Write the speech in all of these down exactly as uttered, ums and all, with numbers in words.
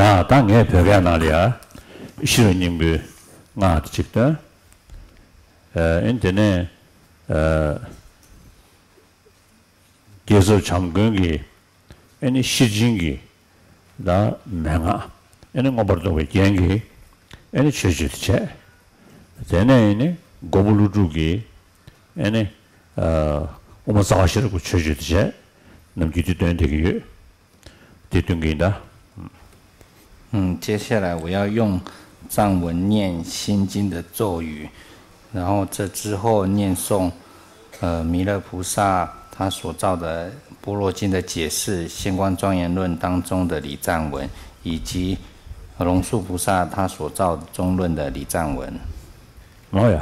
ཡ་ད་ངས་བོད་སྐད་ནང་ལ་ཡ་ཤེས་རབ་སྙིང་པོའི་སྔགས་དེ་གཅིག་བཏོན། ཨ་ཨེ་དེ་ནས་ཨ་རྒྱལ་ཚབ་བྱམས་མགོན་གྱི་ཨེ་ནི་ཤེར་ཕྱིན་གྱི་ད་མན་ངག་ཨེ་ནི་མངོན་པར་རྫོགས་པའི་རྒྱན་གྱི་ཨེ་ནི་མཆོད་བརྗོད་དེ་བྱས། དེ་ནས་ཨེ་ནི་མགོན་པོ་ཀླུ་སྒྲུབ་ཀྱི་ཨེ་ནི་ཨ་དབུ་མ་རྩ་བ་ཤེས་རབ་ཀྱི་མཆོད་བརྗོད་དེ་བྱས། ནམ་རྒྱུན་དེ་བཏོན་བསྡད་ཀྱི་ཡོད། དེ་སྟོན་གྱི་ཡིན་ད། 嗯，接下来我要用藏文念心经的咒语，然后这之后念诵，呃，弥勒菩萨他所造的般若经的解释，《星光庄严论》当中的礼赞文，以及龙树菩萨他所造中论的礼赞文。 ཨོ་ཡ།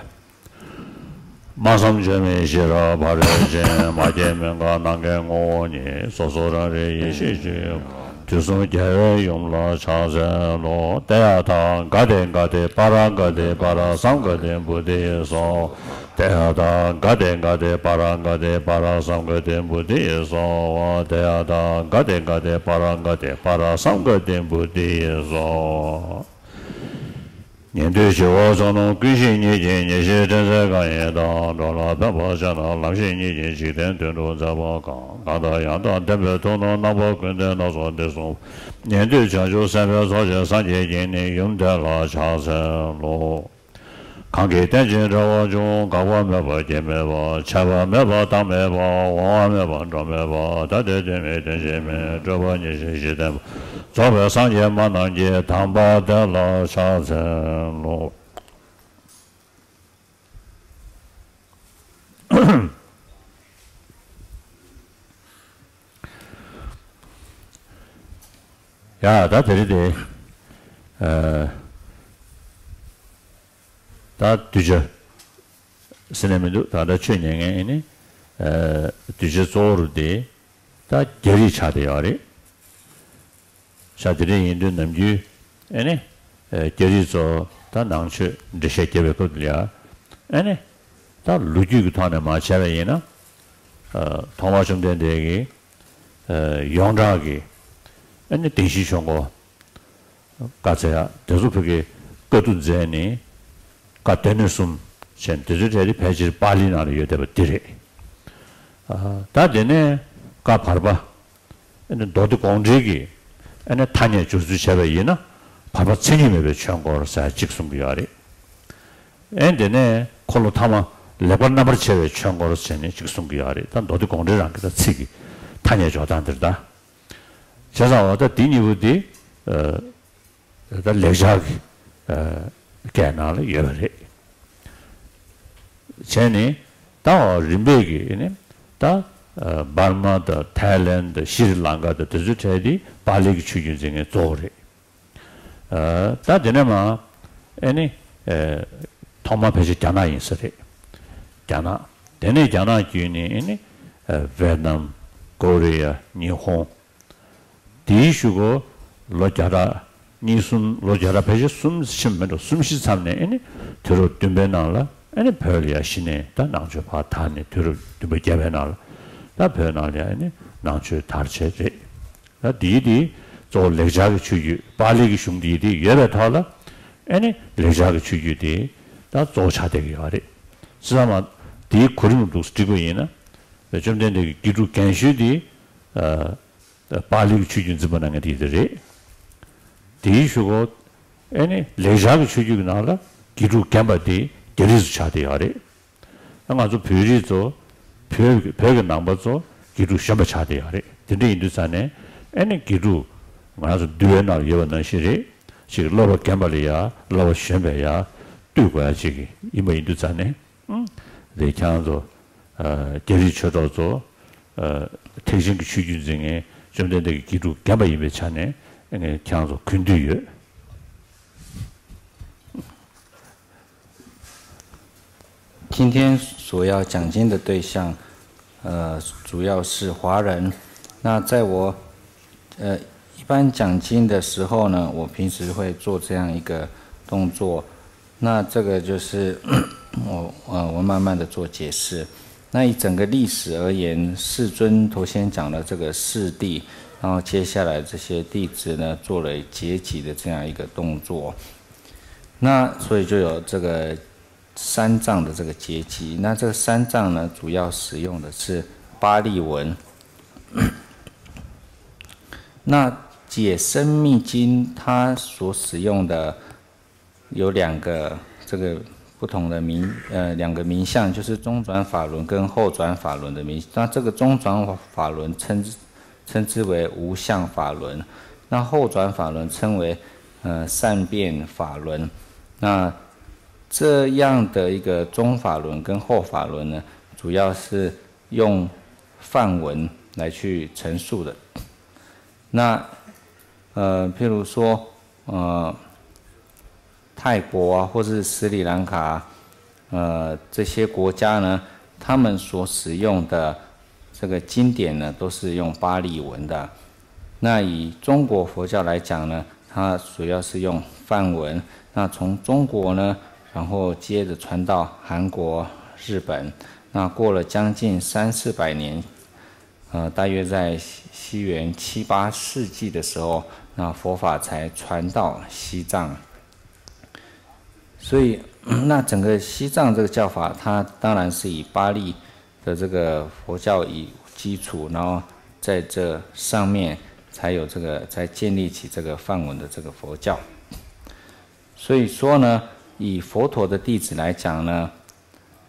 སྨྲ་བསམ་བརྗོད་མེད་ཤེས་རབ་ཕ་རོལ་ཕྱིན། མ་སྐྱེས་མི་འགག་ནམ་མཁའི་ངོ་བོ་ཉིད། སོ་སོ་རང་རིག་ཡེ་ཤེས་ཀྱི། དུས་གསུམ་རྒྱལ་བའི་ཡུམ་ལ་ཕྱག་འཚལ་ལོ། ཏདྱ་ཐཱ། ག་ཏེ་ག་ཏེ་པཱ་ར་ག་ཏེ་པཱ་ར་སཾ་ག་ཏེ་བོ་དྷི་སྭཱ་ཧཱ། ཏདྱ་ཐཱ། ག་ཏེ་ག་ཏེ་པཱ་ར་ག་ཏེ་པཱ་ར་སཾ་ག་ཏེ་བོ་དྷི་སྭཱ་ཧཱ། ཏདྱ་ཐཱ། ག་ཏེ་ག་ཏེ་པཱ་ར་ག་ཏེ་པཱ་ར་སཾ་ག་ཏེ་བོ་དྷི་སྭཱ་ཧཱ། ཉན་ཐོས་ཞི་བ་ཆོས་རྣམས་ཀུན་ཤེས་ཉིད་ཀྱི། ཉེར་ཞིའི་ཕྲིན་ལས་གང་ཡིན་དང་། འགྲོ་ལ་ཕན་པར་བྱེད་ན་ལམ་ཤེས་ཉིད་ཀྱི། འཇིག་རྟེན་དོན་གྲུབ་མཛད་པ་གང་། གང་དང་ཡང་དག་ལྡན་པའི་ཐུགས་རྣམས། རྣམ་པ་ཀུན་ལྡན་སྣ་ཚོགས་འདི་གསུངས། ཉན་ཐོས་བྱང་ཆུབ་སེམས་དཔའི་ཚོགས་ཀྱིས། སངས་རྒྱས་ཀྱི་ནི་ཡུམ་དེ་ལ་ཕྱག་འཚལ་ལོ། གང་གིས་རྟེན་ཅིང་འབྲེལ་བར་འབྱུང་། འགག་པ་མེད་པ་རྐྱེན་མེད་པ། ཆད་པ་མེད་པ་བདག་མེད་པ། འོང་བ་མེད་པ་འགྲོ་མེད་པ། ད་ལྟའི་དུས་མེད་དོན་གཞན་མེད། སྤྲོས་པ་ཉེར་ཞི་ཞི་བརྟན་པ། རྫོགས་པའི་སངས་རྒྱས་སྨྲ་རྣམས་ཀྱི། དམ་པ་དེ་ལ་ཕྱག་འཚལ་ལོ། ཡ་ད་དེ་རེད་དེ། ཨ་ད་གདུལ་བྱ་ཟེར་ནས་མི་འདུག་ད་ལྟ་ཆོས་ཉན་མཁན་ཨེ་ནི་ཨ་གདུལ་བྱ་གཙོ་བོ་རུ་དེ་ད་རྒྱ་རིགས་ཆགས་བསྡད་ཡོད་རེད། ཤ་དེ་འདྲ་ཡིན་དུས་ནམ་རྒྱུན་ཨེ་ནི་ཨ་རྒྱ་རིགས་ཚོ་ད་ནང་ཆོས་འགྲེལ་བཤད་རྒྱབ་པའི་སྐབས་དེ་ལ་ཨེ་ནི་ད་ལོ་རྒྱུས་ཀྱི་ཐོག་ནས་མར་བྱས་པ་ཡིན་ན། ཨ་ཐོག་མར་བཅོམ་ལྡན་འདས་ཀྱིས་ཨ་ཡོངས་གྲགས་ཀྱི་ཨ་ནི་བདེན་བཞིའི་ཆོས་འཁོར་བཀའ་སྩལ་ཡ་དེ་ཚོ་བོད་སྐད་བཀའ་བསྡུ་མཛད་ནས་བཀའ་སྡེ་སྣོད་གསུམ་བྱས་ནས་དེ་ཚོའི་གྲས་དེ་ཕལ་ཆེར་པཱ་ལིའི་ནང་ལ་ཡོད་བསྡད་པ་འདི་རེད། ཨ་ད་དེ་ནས་བཀའ་བར་པ་ཨ་ནི་མདོ་སྡེ་དགོངས་འགྲེལ་གྱི་ཨ་ནི་ཐ་སྙད་སྦྱོར་ཚུལ་བྱས་པ་ཡིན་ན། བར་པ་མཚན་ཉིད་མེད་པའི་ཆོས་འཁོར་ཟེར་གཅིག་གསུང་གི་ཡོད་རེད། ཨེ་དེ་ནས་འཁོར་ལོ་ཐ་མ་ལེགས་པར་རྣམ་པར་ཕྱེ་བའི་ཆོས་འཁོར་ཟེར་ནས་གཅིག་གསུང་གི་ཡོད་རེད། ད་མདོ་སྡེ་དགོངས་འགྲེལ་རང་གི་ད་ཚིག་གི་ཐ་སྙད་འཇོག་སྟངས་འདིར་ད། བྱས་ཙང་འོ་ད་འདི་གཉིས་པོ་འདི་ཨ་ད་ལེགས་སྦྱར་གྱི་ཨ་སྐད་ནང་ལ་ཡོད་པ་རེད། བྱས་ནས་ད་འོ་རིམ་པས་ཀྱི་ནི་ད་ཨ་འབར་མ་དང་ཐའི་ལེན་དང་ཤྲི་ལང་ཀ་དང་དེ་ཚོའི་གྲས་འདི་པཱ་ལི་གི་ཆོས་བརྒྱུད་འཛིན་མཁན་གཙོ་བོ་རེད། ཨ་ད་དེ་ནས་མ་ཨེ་ནི་ཨེ་ཐོག་མ་ཕལ་ཆེར་རྒྱ་ནག་ཡིན་ས་རེད། རྒྱ་ནག་དེ་ནས་རྒྱ་ནག་བརྒྱུད་ནས་ཨེ་ནི་ཨེ་ཝེ་ནམ། ཀོ་རི་ཡ། ཉི་ཧོང་། དེའི་གཞུག་གུ་ལོ་བརྒྱ་ཕྲག་གཉིས་གསུམ། ལོ་བརྒྱ་ཕྲག་ཕལ་ཆེར་གསུམ་ཕྱིན་མི་འགྲོ། གསུམ་བཞི་མཚམས་ནས་ཨེ་ནི་དུས་རབས་བདུན་པའི་ནང་ལ་ཨེ་ནི་བོད་ལ་ཡ་གཞི་ནས་ད་ནང་ཆོས་ཕར་དར་ནས་དུས་རབས་བདུན་པ་བརྒྱད་པའི་ནང་ལ་ད་བོད་ནང་ལ་ཡ་ཨེ་ནི་ནང་ཆོས་དར་བྱས་རེད། ད་འདིའི་འདི་གཙོ་བོ་ལེགས་སྦྱར་གྱི་ཆོས་བརྒྱུད། པཱ་ལི་གི་གཞུང་འདིའི་འདི་ཡོད་པའི་ཐོག་ལ་ཨེ་ནི་ལེགས་སྦྱར་གྱི་ཆོས་བརྒྱུད་འདི་ད་གཙོ་བོ་ཆགས་བསྡད་ཀྱི་ཡོད་རེད། བྱས་ཙང་མ་འདིའི་གོ་རིམ་འདུག་སེ་འགྲིག་པ་ཡིན་ན། བཅོམ་ལྡན་འདས་ཀྱི་དགེ་ཕྲུག་རྒན་གཞོན་འདི་ཨ་པཱ་ལི་གི་ཆོས་བརྒྱུད་འཛིན་པ་གནང་མཁན་དེ་དེ་རེད། དེའི་གཞུག་གུ་ཨེ་ནི་ལེགས་སྦྱར་གྱི་ཆོས་བརྒྱུད་ཀྱི་ནང་ལ་དགེ་ཕྲུག་རྒན་པ་དེ་རྒྱ་རིགས་སུ་ཆགས་བསྡད་ཡོད་རེད། ང་ཚོ་བོད་རིགས་ཚོ་བོད་བོད་ཀྱི་ནང་པ་ཚོ་དགེ་ཕྲུག་གཞོན་པ་ཆགས་བསྡད་ཡོད་རེད། དེ་འདྲ་ཡིན་དུས་ཙང་ནས་ཨེ་ནི་དགེ་ཕྲུག་ང་ཚོ་འདུལ་བའི་ནང་ལ་ཡོད་པ་ནང་བཞིན་རེད། ཅིག་བསླབ་པ་རྒན་པ་ལ་ཡ་བསླབ་པ་གཞོན་པས་ཡ་བཏུད་དགོས་ཡ་ཅིག་ཡིན་པ་ཡིན་དུས་ཙང་ནས། ཨང་། དེ་ཁྱེད་རང་ཚོ་ཨ་རྒྱ་རིགས་ཆོས་གྲོགས་ཚོ་ཨ་ཐེག་ཆེན་གྱི་ཆོས་བརྒྱུད་འཛིན་མཁན་བཅོམ་ལྡན་འདས་ཀྱི་དགེ་ཕྲུག་རྒན་པ་ཡིན་པའི་ཆ་ནས་ངས་ཁྱེད་རང་ཚོ་གུས་འདུད་ཡོད། 今天所要讲经的对象，呃，主要是华人。那在我，呃，一般讲经的时候呢，我平时会做这样一个动作。那这个就是我，呃，我慢慢的做解释。那以整个历史而言，世尊头先讲了这个四谛，然后接下来这些弟子呢做了结集的这样一个动作。那所以就有这个三藏的这个结集。那这个三藏呢，主要使用的是巴利文。那解深密经，它所使用的有两个这个不同的名呃两个名相，就是中转法轮跟后转法轮的名。那这个中转法轮称之称之为无相法轮，那后转法轮称为呃善变法轮。那这样的一个中法轮跟后法轮呢，主要是用梵文来去陈述的。那呃，譬如说呃，泰国啊，或是斯里兰卡，呃，这些国家呢，他们所使用的这个经典呢，都是用巴利文的。那以中国佛教来讲呢，它主要是用梵文。那从中国呢，然后接着传到韩国、日本。那过了将近三四百年，呃，大约在西西元七八世纪的时候，那佛法才传到西藏。所以，那整个西藏这个教法，它当然是以巴利的这个佛教以基础，然后在这上面才有这个，才建立起这个梵文的这个佛教。所以说呢，以佛陀的弟子来讲呢，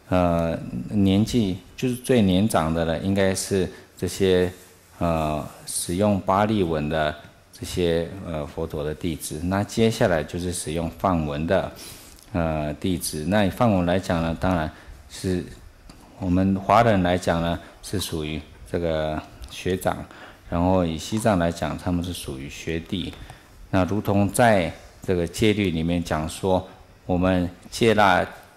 呃，年纪就是最年长的了，应该是这些呃使用巴利文的这些呃佛陀的弟子。那接下来就是使用梵文的呃弟子。那以梵文来讲呢，当然是我们华人来讲呢，是属于这个学长，然后以西藏来讲，他们是属于学弟。那如同在这个戒律里面讲说，我们戒律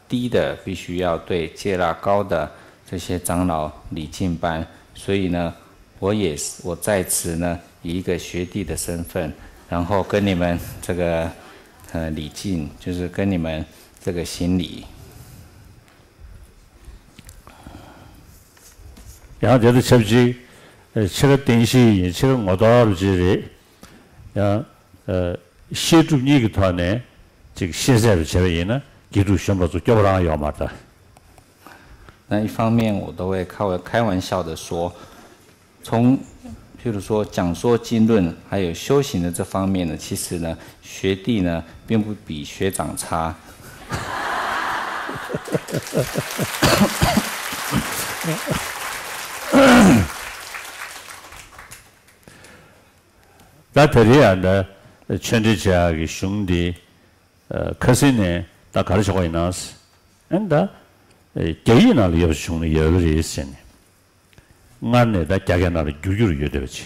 低的必须要对戒律高的这些长老礼敬般。所以呢，我也是我在此呢，以一个学弟的身份，然后跟你们这个呃礼敬，就是跟你们这个行礼。ཡང་དེ་དང་ཆབས་ཅིག་ཕྱི་ར་རྟེན་གཞི་ཡིན། ཕྱི་ར་ངོ་ཐོག་རུ་ཅིག་རེད། ཡང་། བཤད་སྒྲུབ་གཉིས་ཀྱི་ཐོག་ནས་ཅིག་ཤེས་ཚད་རུ་བྱས་པ་ཡིན་ན་དགེ་ཕྲུག་གཞོན་པ་ཚོ་སྐྱོ་པོ་རང་ཡོད་མ་རེད། 那一方面，我都会开玩开玩笑的说，从譬如说讲说经论，还有修行的这方面呢，其实呢，学弟呢并不比学长差。 ད་དེ་རིང་ཡང་ད་ཆོས་འབྲེལ་བྱེད་ཡག་གི་གཞུང་འདི་ཁ་སང་ནས་ད་ག་རེ་བྱེད་དགོས་ཡིན་ན། ཨན་ད་རྒྱ་ཡིག་ནང་ལ་ཡོད་པ་བྱུང་ནས་ཡོད་པ་རེད་ཟེར་ནས། སྔར་ནས་ད་རྒྱ་སྐད་ནང་ལ་བསྒྱུར་རྒྱུ་རུ་ཡོད་བསྡད་པ་ཅིག་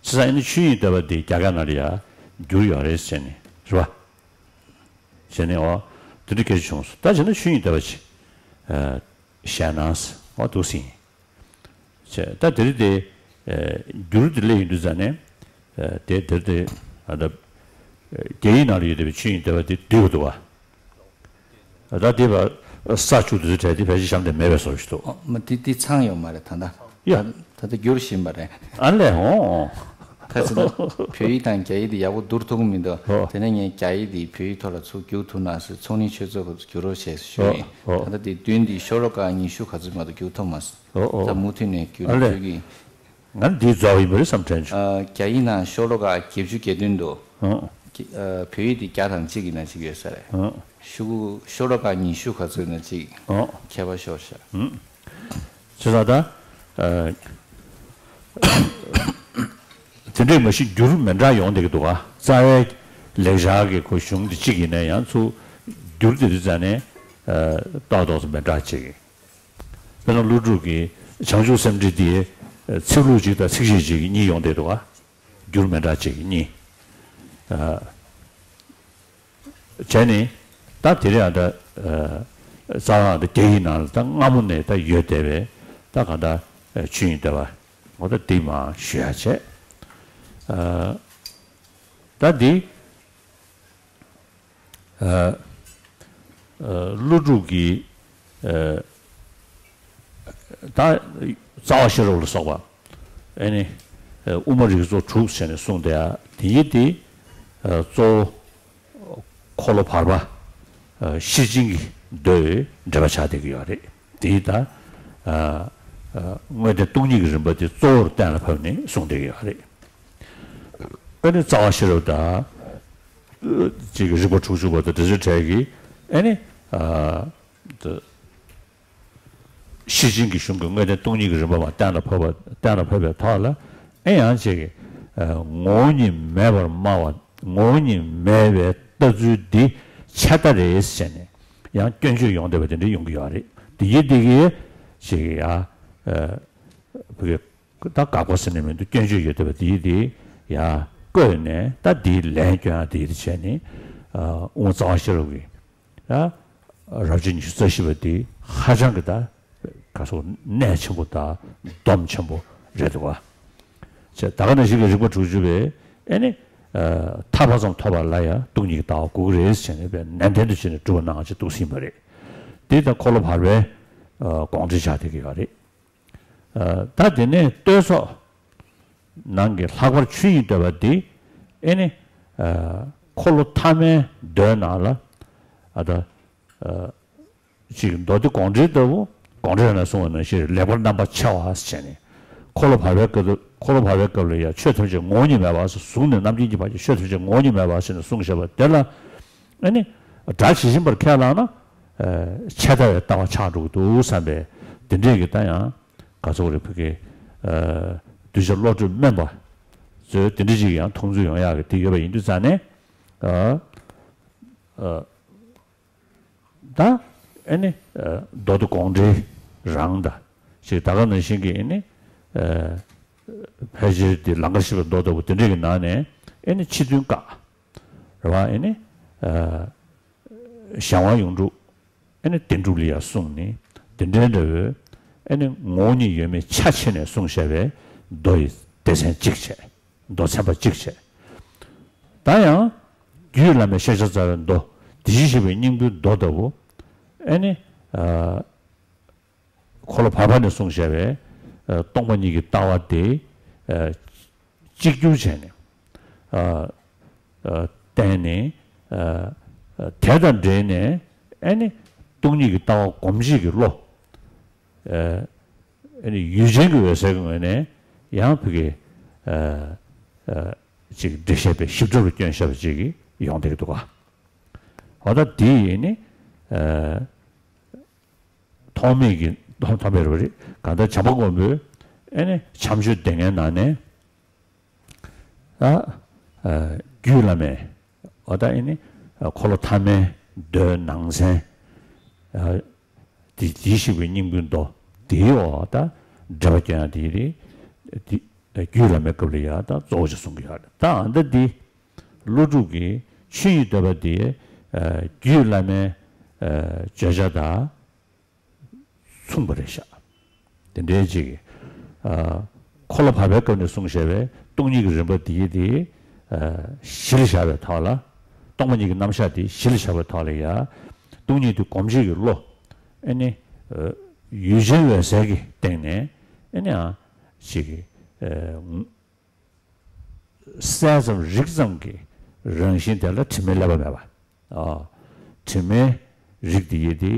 བྱས་ཙང་ཨ་ནི་ཆོས་དབྱིངས་བསྟོད་པ་འདི་རྒྱ་སྐད་ནང་ལ་ཡང་བསྒྱུར་ཡོད་རེད་ཟེར་ནས་རེད་པ། བྱས་ནས་འོ་དེ་འདྲ་སྐད་ཆ་བྱུང་སོང་། ད་བྱས་ན་ཆོས་དབྱིངས་བསྟོད་པ་ཅིག་བཤད་ན་འོ་འདུག་སེ་ཡིན། བྱས་ད་དེ་རིང་དེ་བསྒྱུར་དེ་སླེབས་ཡོང་དུས་ཙ་ནས་དེ་དེར་དེ་ཨ་ད་རྒྱ་ཡིག་ནང་ལ་ཡོད་བསྡད་པའི་ཆོས་དབྱིངས་བསྟོད་པ་དེ་བསྡུས་པ་འདུག་བ། ད་དེ་བ་ས་བཅུ་དེ་ཚོ་གྲས་དེ་ཕལ་ཆེར་གཤམ་དེ་མེད་པའི་བཟོ་ཞིག་འདུག་ཨོ་མ་དེ་དེ་ཚང་ཡོད་མ་རེད་ད་ལྟ། ཡ། ད་ལྟ་བསྒྱུར་བཞིན་པ་རེད། ཨ་ལས་འོང་། ཁ་ཚིག་ན་བོད་ཡིག་དང་རྒྱ་ཡིག་དེ་ཡག་པོ་བསྡུར་ཐུབ་ཀྱི་མི་འདུག་ཨོ། དེ་ནས་ངས་རྒྱ་ཡིག་དེ་བོད་ཡིག་ཐོག་ལ་ཚུར་བསྒྱུར་ཐུབ་ན་ཟེར་ཚོགས་གླིང་ཆོས་ཚོགས་བསྒྱུར་རོགས་བྱས་ཞུས་ཡིན། ད་ལྟ་དེ་བདུན་དེ་ཤོ་ལོ་ཀ་ཉི་ཤུ་ག་ཚོད་མ་གཏོགས་བསྒྱུར་ཐུབ་མ་སོང་། ཨོ་ཨོ། ད་མུ་མཐུད་ནས་བསྒྱུར་ཨ་ལས། བསྒྱུར་གྱི་ཡིན། ང་འདིའི་རྫོགས་ཡིན་པ་རེད་བསམ་དྲན་བྱུང་། རྒྱ་ཡིག་ནང་ཤོ་ལོ་ཀ་བརྒྱད་ཅུ་གྱ་བདུན་འདུག་ཨོ། བོད་ཡིག་དེ་བརྒྱ་དང་གཅིག་གི་ནང་གཅིག་ཡོད་ས་རེད། ཨོ། ཤོ་ལོ་ཀ་ཉི་ཤུ་ག་ཚོད་ནང་གཅིག་ཨོ། ཁྱད་པར་ཤོར་ཤག་བྱས་ཙང་ད། དེ་འདྲས་མ་གཞི་འགྱུར་མི་འདྲ་ཡོང་བསྡད་ཀྱི་འདུག་ག་རྩ་བའི་ལེགས་སྦྱར་གྱི་གོ་གཞུང་འདི་གཅིག་ཡིན་ན་ཡང་ཚུར་འགྱུར་དེ་དུས་ཙ་ནས་ཏག་ཏག་ཏུ་མི་འདྲ་ཅིག་དཔེར་ན་ཀླུ་སྒྲུབ་ཀྱི་བྱང་ཆུབ་སེམས་འགྲེལ་འདི་ཚིག་ལྷུག་ཅིག་དང་ཚིགས་བཅད་ཅིག་གཉིས་ཡོང་བསྡད་འདུག་ག་འགྱུར་མི་འདྲ་ཅིག་གཉིས། བྱས་ནས་ད་དེ་རིང་ཨ་ད་རྩ་བ་ཨ་ད་རྒྱ་ཡིག་ནང་ལ་ད་སྔ་མོ་ནས་ད་ཡོད་བསྡད་པའི་ད་གང་ལྟར་ཆོས་དབྱིངས་བསྟོད་པ་འོ་ད་འདི་མར་ཞུ་ཡག་བྱས། ད་འདི་ཀླུ་སྒྲུབ་ཀྱི་ད་རྩ་བ་ཤེས་རབ་ལ་སོགས་པ་ཨ་ནི་ དབུ་མ་རིགས་ཚོགས་དྲུག་བྱས་ནས་གསུངས་དེ་ཡ་དེ་ཡི་དེ་གཙོ་བོ་འཁོར་ལོ་བར་པ་ཤེར་ཕྱིན་གྱི་མདོའི་འགྲེལ་པ་ཆགས་བསྡད་ཀྱི་ཡོད་རེད། དེ་ཡི་ད་དངོས་བསྟན་སྟོང་ཉིད་ཀྱི་རིམ་པ་དེ་གཙོ་བོར་གཏན་ལ་ཕབ་ནས་གསུངས་བསྡད་ཀྱི་ཡོད་རེད། ཨ་ནི་རྩ་བ་ཤེས་རབ་དང་ཅིག་གི་རིགས་པ་དྲུག་ཅུ་པ་དང་འབྲེལ་ཚད་གྲས་ཀྱི་ཨ་ནི་ཤེར་ཕྱིན་གྱི་གཞུང་གི་དངོས་བསྟན་སྟོང་ཉིད་ཀྱི་རིམ་པ་མ་གཏན་ལ་ཕབ་པ་གཏན་ལ་ཕབ་པའི་ཐོག་ལ་ཨེ་ཡང་ཅིག་གི་ངོ་བོ་ཉིད་མེད་པར་སྨྲ་བ་ངོ་བོ་ཉིད་མེད་པའི་ལྟ་ཚུལ་འདི་ཆད་ལྟ་རེད་ཟེར་ནས་ཡང་སྐྱོན་བརྗོད་ཡོང་བསྡད་པ་དེ་འདྲ་ཡོང་གི་ཡོད་རེད། དེ་ཡིན་དེ་གི་ཅིག་ཡ་བུ་གི་ད་དགག་པ་ཟེར་ནས་མི་འདུག་སྐྱོན་བརྗོད་ཡོད་བསྡད་པ་དེ་ཡིན་དེ་ཡ་བཀོད་ནས་ད་དེའི་ལན་སྐྱོན་ཡ་དེ་ཡིན་དེ་བྱས་ནས་དབུ་མ་རྩ་བ་ཤེས་རབ་ཀྱི་ཡ་རབ་བྱེད་ཉི་ཤུ་རྩ་བཞི་པ་དེ་ཧ་ཅང་གི་ད་ག་སོགས་གནད་ཆེན་པོ་དང་སྡོམ་ཆེན་པོ་རེད་འདུག་བ། ཅེས་ད་ག་ནང་བཞིན་གྱི་རིགས་པ་དྲུག་ཅུ་པས་ཨེ་ནི་ཐར་པ་ཙམ་ཐོབ་པ་ལ་ཡང་སྟོང་ཉིད་ཀྱི་ལྟ་བ་དགོས་ཀྱི་རེད་ཟེར་ནས་པས་ནན་ཏན་དུ་བྱས་ནས་སྒྲུབ་པ་གནང་ཅེས་འདུག་ཟིན་པ་རེད། འདི་ད་འཁོར་ལོ་བར་པའི་དགོངས་འགྲེལ་ཆགས་བསྡད་ཀྱི་ཡོད་རེད། ད་དེ་ནས་བསྟོད་ཚོགས་ནང་གི་ལྷག་པར་ཆོས་དབྱིངས་བསྟོད་པ་འདི་ཨེ་ནི་འཁོར་ལོ་ཐ་མའི་མདོའི་ནང་ལ་ཨ་ད་ཅིག་མདོ་སྡེ་དགོངས་འགྲེལ་ལྟ་བུ་དགོངས་འགྲེལ་ནང་གསུངས་པ་ནང་བཞིན་ལེགས་པར་རྣམ་པར་ཕྱེ་བ་ཟེར་ནས་འཁོར་ལོ་བར་པའི་སྐབས་སུ་འཁོར་ལོ་བར་པའི་སྐབས་ལ་ཡང་ཆོས་ཐམས་ཅད་ངོ་བོ་ཉིད་མེད་པ་ཟེར་གཟུགས་ནས་རྣམ་མཁྱེན་གྱི་བར་གྱི་ཆོས་ཐམས་ཅད་ངོ་བོ་ཉིད་མེད་པ་ཟེར་ནས་གསུངས་བཞག་པ་དེ་ལ་ཨ་ནི་སྒྲ་ཇི་བཞིན་པར་ཁས་བླངས་ན་ཆད་ལྟ་བའི་ལྟ་བ་ཆགས་འགྲོ་གི་འདུག་བསམ་པའི་དེ་འདྲས་ཀྱི་ད་ཡང་ག་ཚོད་རེ་ཕུ་གེ་གདུལ་བྱ་བློ་གྲོས་དམན་པ་ཚོས་དེ་འདྲས་ཅིག་ཡང་མཐོང་ཚུལ་ཡོང་ཡག་གི་དེ་ཡོད་པ་ཡིན་དུས་ཙང་ནས་ད་ཨེ་ནི་མདོ་སྡེ་དགོངས་འགྲེལ་རང་དང་ཞིག་ད་ག་ནང་བཞིན་གྱི་ཨེ་ནི་ཕལ་ཆེར་དེ་ལང་ཀར་གཤེགས་པའི་མདོ་ལྟ་བུ་དེ་འདྲས་ཀྱི་ནང་ནས་ཨེ་ནི་ཕྱི་དོན་བཀག་རེད་བ། ཨེ་ནི་གཞན་དབང་ཡོངས་གྲུབ་ཨེ་ནི་བདེན་གྲུབ་ལ་ཡང་གསུངས་ནས་དེ་འདྲའི་འདྲ་བོའི་ཨེ་ནི་ངོ་བོ་ཉིད་ཡོད་མེད་ཆ་ཕྱེ་ནས་གསུངས་བཞག་པའི་མདོ་ཡི་སྡེ་ཚན་གཅིག་བྱས། མདོ་ཚན་པ་གཅིག་བྱས། ད་ཡང་རྒྱུད་བླ་མའི་ཤེས་བྱ་རྩ་བའི་མདོ་དེ་བཞིན་གཤེགས་པའི་སྙིང་པོའི་མདོ་ལྟ་བུ་ཨེ་ནི་འཁོར་ལོ་བར་པ་ནས་གསུངས་བཞག་པའི་སྟོང་པ་ཉིད་ཀྱི་ལྟ་བ་དེ་གཅིག་གྱུར་བྱས་ནས་བསྟན་ནས་དེ་དང་འབྲེལ་ནས་ཨེ་ནི་སྟོང་ཉིད་ཀྱི་ལྟ་བ་སྒོམ་བྱེད་ཀྱི་བློ། ཨ་ནི་ཡུལ་ཅན་གྱི་འོད་གསལ་གྱི་ངོས་ནས་ཡང་ཕ་གི་ཅིག་འགྲེལ་བཤད་པའི་ཞིབ་ཕྲ་རུ་བསྐྱོན་བཞག་པ་ཅིག་ཡོང་བསྡད་ཀྱི་འདུག་ག་འོ་ད་འདི་ཡིན་ནི་ཐོགས་མེད་ཀྱི་ཐོགས་མེད་རེད་པ་རེད། གང་ལྟར་བྱམས་པ་མགོན་པོས་ཨ་ནི་བྱམས་ཆོས་སྡེ་ལྔའི་ནང་ནས། ད་རྒྱུད་བླ་མའི་འོ་ད་ཨེ་ནི་འཁོར་ལོ་ཐ་མའི་མདོའི་ནང་ཚན་དེ་དེའི་གཤེགས་པའི་སྙིང་པོའི་མདོ་དེའི་འོ་ད་འགྲེལ་པ་སྐྱོན་ཡ་དེ་རེད། དེ་རྒྱུད་བླ་མའི་སྐབས་ལ་ཡ་ད་གཙོ་བོ་ཅིག་གསུང་གི་ཡོད་རེད། ད་ཨ་ད་འདི་ཀླུ་སྒྲུབ་ཀྱི་ཆོས་དབྱིངས་བསྟོད་པ་དེ་རྒྱུད་བླ་མའི་བརྗོད་བྱ་དང་། མཚུངས་པ་རེད་ཤག་དེ་འདྲའི་ཅིག་འཁོར་ལོ་བར་པའི་སྐབས་ནས་གསུངས་བཞག་པའི་སྟོང་ཉིད་ཀྱི་རིམ་པ་འདི་དེ་གཞི་ལ་བཞག་པའི་ཐོག་ལ། སྟོང་པ་ཉིད་ཀྱི་རྣམ་གཞག་དེ་གཞི་ལ་བཞག་པའི་ཐོག་ལ་ཡ། སྟོང་ཉིད་དེ་སྒོམ་བྱེད་ཀྱི་བློ། ཨེ་ནི། ཡུལ་ཅན་འོད་གསལ་གྱི་སྟེང་ནས་ཨེ་ནི་ཨ། ཅིག་གསལ་ཙམ་རིག་ཙམ་གྱི་རང་བཞིན་དེ་ལ་དྲི་མའི་ཀླད་པ་མེད་པ། ཨ། དྲི་མའི་རིགས་དེ་ཡི་དེ་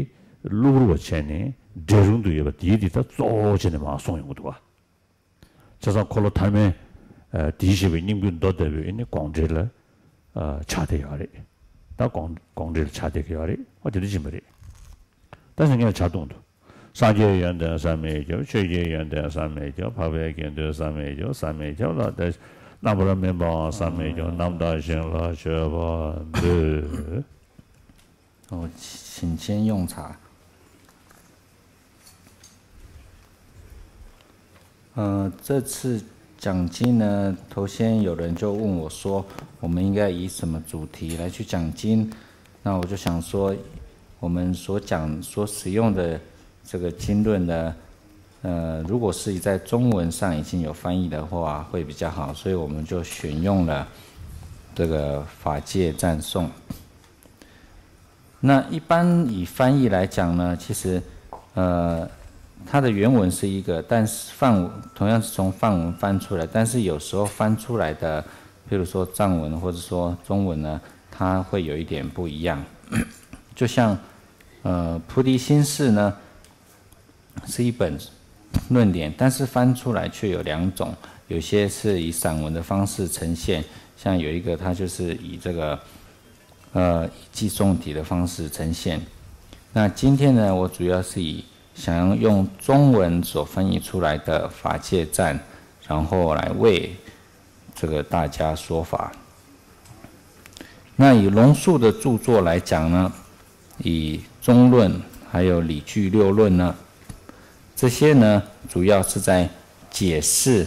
གློ་བུར་བ་བྱས་ནས་འདྲེ་རུང་དུ་ཡོད་པ་དེ་ཡི་དེ་ད་གཙོ་བོ་བྱས་ནས་མར་གསུངས་ཡོང་གི་འདུག་བ། བྱས་ཙང་འཁོར་ལོ་ཐ་མའི་དེའི་བཤད་པའི་སྙིང་པོའི་མདོ་ལྟ་བུའི་ཨེ་ནི་དགོངས་འགྲེལ་ལ་ཆགས་བསྡད་ཡོད་རེད། ད་དགོངས་དགོངས་འགྲེལ་ལ་ཆགས་བསྡད་ཀྱི་ཡོད་རེད། ཨ་དེ་འདྲ་ཅིག་མ་རེད། ད་སེང་གེ་ལ་ཆགས་བཏང་འདུག་སངས་རྒྱས་ཡོན་ཏན་བསམ་མི་ཁྱབ། ཆོས་ཀྱི་ཡོན་ཏན་བསམ་མི་ཁྱབ། འཕགས་པའི་དགེ་འདུན་བསམ་མི་ཁྱབ། བསམ་མི་ཁྱབ་ལ་དེ་རྣམ་པར་སྨིན་པའང་བསམ་མི་ཁྱབ། རྣམ་དག་ཞིང་ལ་མཆོད་པ་འབུལ། 哦，请先用茶。呃，这次讲经呢，头先有人就问我说，我们应该以什么主题来去讲经？那我就想说，我们所讲、所使用的这个经论呢，呃，如果是在中文上已经有翻译的话，会比较好，所以我们就选用了这个法界赞颂。那一般以翻译来讲呢，其实，呃，它的原文是一个，但是梵文同样是从梵文翻出来，但是有时候翻出来的，譬如说藏文或者说中文呢，它会有一点不一样。就像呃菩提心释呢，是一本论点，但是翻出来却有两种，有些是以散文的方式呈现，像有一个它就是以这个呃以偈颂偈的方式呈现。那今天呢，我主要是以想要用中文所翻译出来的法界赞，然后来为这个大家说法。那以龙树的著作来讲呢，以中论还有理俱六论呢，这些呢主要是在解释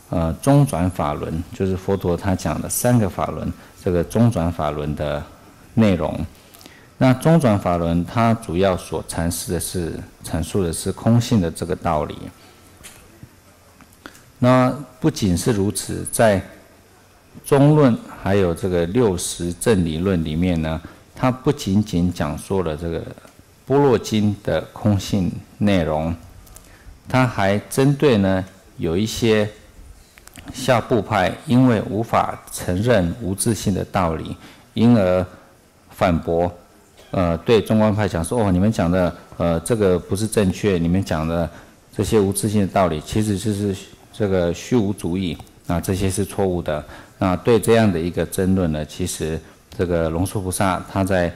呃中转法轮，就是佛陀他讲的三个法轮，这个中转法轮的内容。那中转法轮它主要所阐释的是阐述的是空性的这个道理。那不仅是如此，在中论还有这个六识正理论里面呢，它不仅仅讲说了这个般若经的空性内容，它还针对呢有一些下部派因为无法承认无自性的道理，因而反驳，呃，对中观派讲说，哦，你们讲的，呃，这个不是正确，你们讲的这些无自性的道理，其实就是这个虚无主义，啊，这些是错误的。那对这样的一个争论呢，其实这个龙树菩萨他在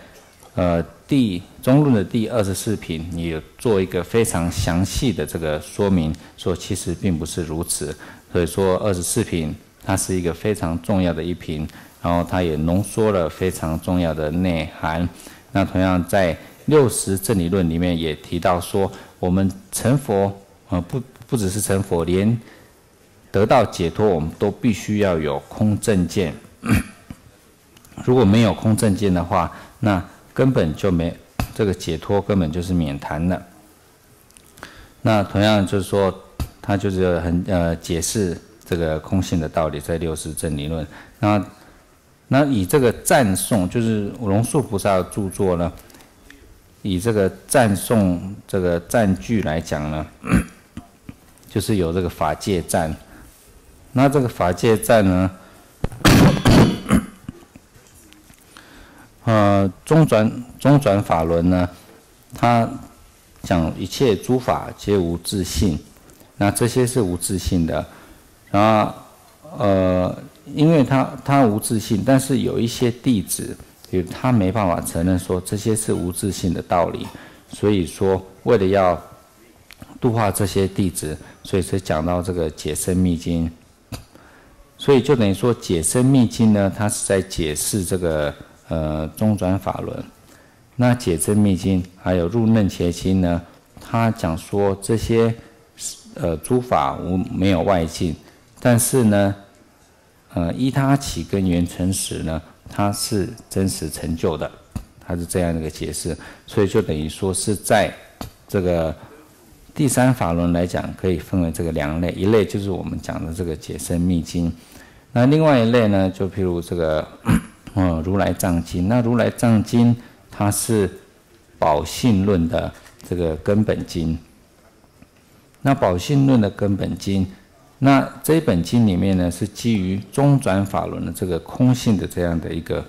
呃第中论的第二十四品也有做一个非常详细的这个说明，说其实并不是如此。所以说二十四品它是一个非常重要的一品，然后它也浓缩了非常重要的内涵。那同样在六识正理论里面也提到说，我们成佛，呃，不不只是成佛，连得到解脱，我们都必须要有空正见。如果没有空正见的话，那根本就没这个解脱，根本就是免谈了。那同样就是说，他就是很呃解释这个空性的道理，在六识正理论。那那以这个赞颂，就是龙树菩萨的著作呢，以这个赞颂这个赞句来讲呢，就是有这个法界赞。那这个法界赞呢，呃，中转中转法轮呢，它讲一切诸法皆无自性，那这些是无自性的。然后呃，因为他他无自性，但是有一些弟子，比如他没办法承认说这些是无自性的道理，所以说为了要度化这些弟子，所以才讲到这个解深密经。所以就等于说，解深密经呢，它是在解释这个呃中转法轮。那解深密经还有入楞伽经呢，它讲说这些呃诸法无没有外境，但是呢，呃依他起根缘成实呢，它是真实成就的，它是这样的一个解释。所以就等于说是在这个第三法轮来讲，可以分为这个两类，一类就是我们讲的这个解深密经，那另外一类呢，就譬如这个，嗯，如来藏经。那如来藏经，它是宝性论的这个根本经。那宝性论的根本经，那这一本经里面呢，是基于中转法轮的这个空性的这样的一个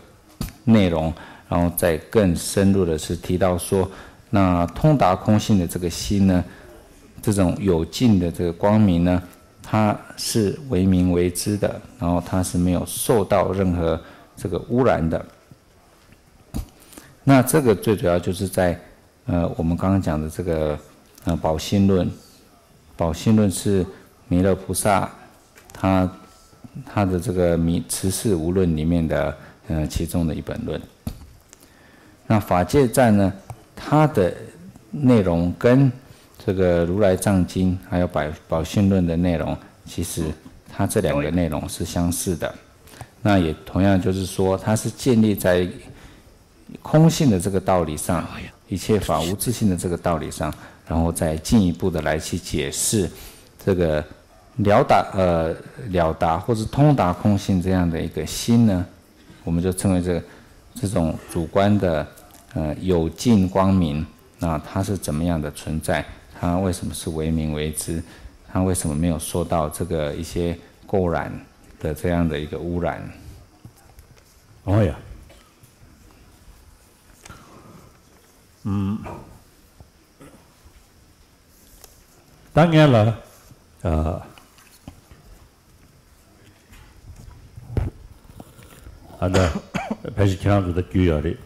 内容，然后再更深入的是提到说，那通达空性的这个心呢，这种有尽的这个光明呢，它是为明为知的，然后它是没有受到任何这个污染的。那这个最主要就是在呃我们刚刚讲的这个呃宝性论，宝性论是弥勒菩萨他他的这个弥持世无论里面的呃其中的一本论。那法界赞呢，它的内容跟这个如来藏经还有宝宝性论的内容，其实它这两个内容是相似的。那也同样就是说，它是建立在空性的这个道理上，一切法无自性的这个道理上，然后再进一步的来去解释这个了达呃了达或是通达空性这样的一个心呢，我们就称为这个这种主观的呃有尽光明，那它是怎么样的存在，他为什么是为民为资？他为什么没有受到这个一些垢染的这样的一个污染？哦呀，嗯，当然了，呃，ཨ་ད་ཕལ་ཆེར་ཁྱེད་རང་ཚོ་ད་རྒྱུས་ཡོད་རེད།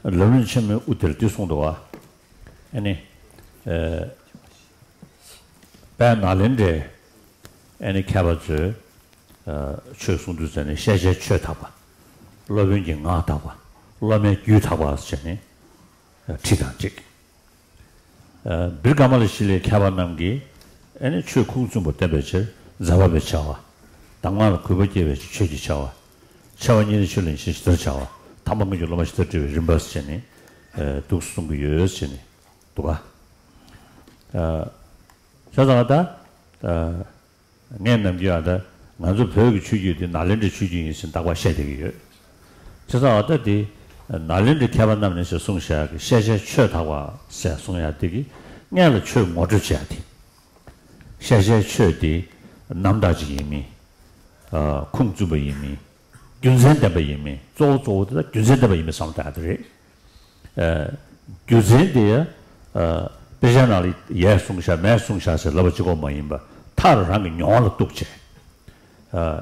ལམ་རིམ་ཆེན་མོའི་དབུ་དེར་འདི་གསུངས་འདུག་བ། ཨ་ནི། ཨ། དཔལ་ནཱ་ལེནྡྲའི་ཨ་ནི་མཁས་པ་ཚོས་ཨ་ཆོས་གསུང་དུས་ཙམ་ནས་ཤེས་བྱའི་ཆོས་དག་པ། སློབ་དཔོན་གྱི་ངག་དག་པ། སློབ་མའི་རྒྱུད་དག་པ་ཟེར་ནས་ཁྲིད་དང་གཅིག་ཨ། བིར་ཀ་མ་ལ་ཤཱི་ལའི་མཁས་པ་རྣམས་ཀྱིས་ཨ་ནི་ཆོས་ཁུངས་བཙུན་པོ་བསྟན་པའི་ཕྱིར་ཛ་བྷ་བའི་བྱ་བ། གདམས་ངག་ལ་གུས་པ་སྐྱེ་བའི་ཕྱིར་ཆོས་ཀྱི་བྱ་བ། ཆེ་བ་གཉིས་ལས་ཆོས་ལ་ཡིད་ཆེས་ཇི་ལྟར་བྱ་བ། ཐ་མ་སྔོན་གྱི་སློབ་མ་ཇི་ལྟར་བསྒྲིལ་བའི་རིམ་པ་ཟེར་ནས་ཨ་འདུག་གསུང་གི་ཡོད་ཟེར་ནས་འདུག་ག་ཨ། བྱས་ཙང་ད་ཨ། ངས་ནམ་རྒྱུན་ཨ་ད་ང་ཚོ་བོད་ཀྱི་ཆོས་བརྒྱུད་འདི་ནཱ་ལེནྡྲའི་ཆོས་བརྒྱུད་ཡིན་ཟེར་བདག་པ་བཤད་བསྡད་ཀྱི་ཡོད། བྱས་ཙང་ཨ་ད་འདི་ནཱ་ལེནྡྲའི་མཁས་པ་རྣམས་ནས་ཞེས་གསུངས་བཞག་གི་ཤེས་བྱའི་ཆོས་དག་པ་ཟེར་གསུང་ཡག་འདི་གི་སྔོན་ལ་ཆོས་ངོ་སྤྲོད་བྱེད་ཡག་དེ། ཤེས་བྱའི་ཆོས་འདི་རྣམ་དག་ཅིག་ཡིན་མིན། ཨ། ཁུངས་བཙུན་པ་ཡིན་མིན། རྒྱུ་མཚན་ལྡན་པ་ཡིན་མིན། གཙོ་བོ་གཙོ་བོ་དེ་ལ་རྒྱུ་མཚན་ལྡན་པ་ཡིན་མིན་བསམ་བློ་བཏང་ཡག་དེ་རེད། ཨ། རྒྱུ་མཚན་དེ་ཡང་ཨ། དཔེ་ཆ་ནང་ལ་ཡས་གསུངས་བཞག་མས་གསུངས་བཞག་ཟེར་ལབ་པ་གཅིག་པོ་མ་ཡིན་པ། མཐར་རང་གི་མྱོང་བ་ལ་གཏུགས་བྱས། ཨ།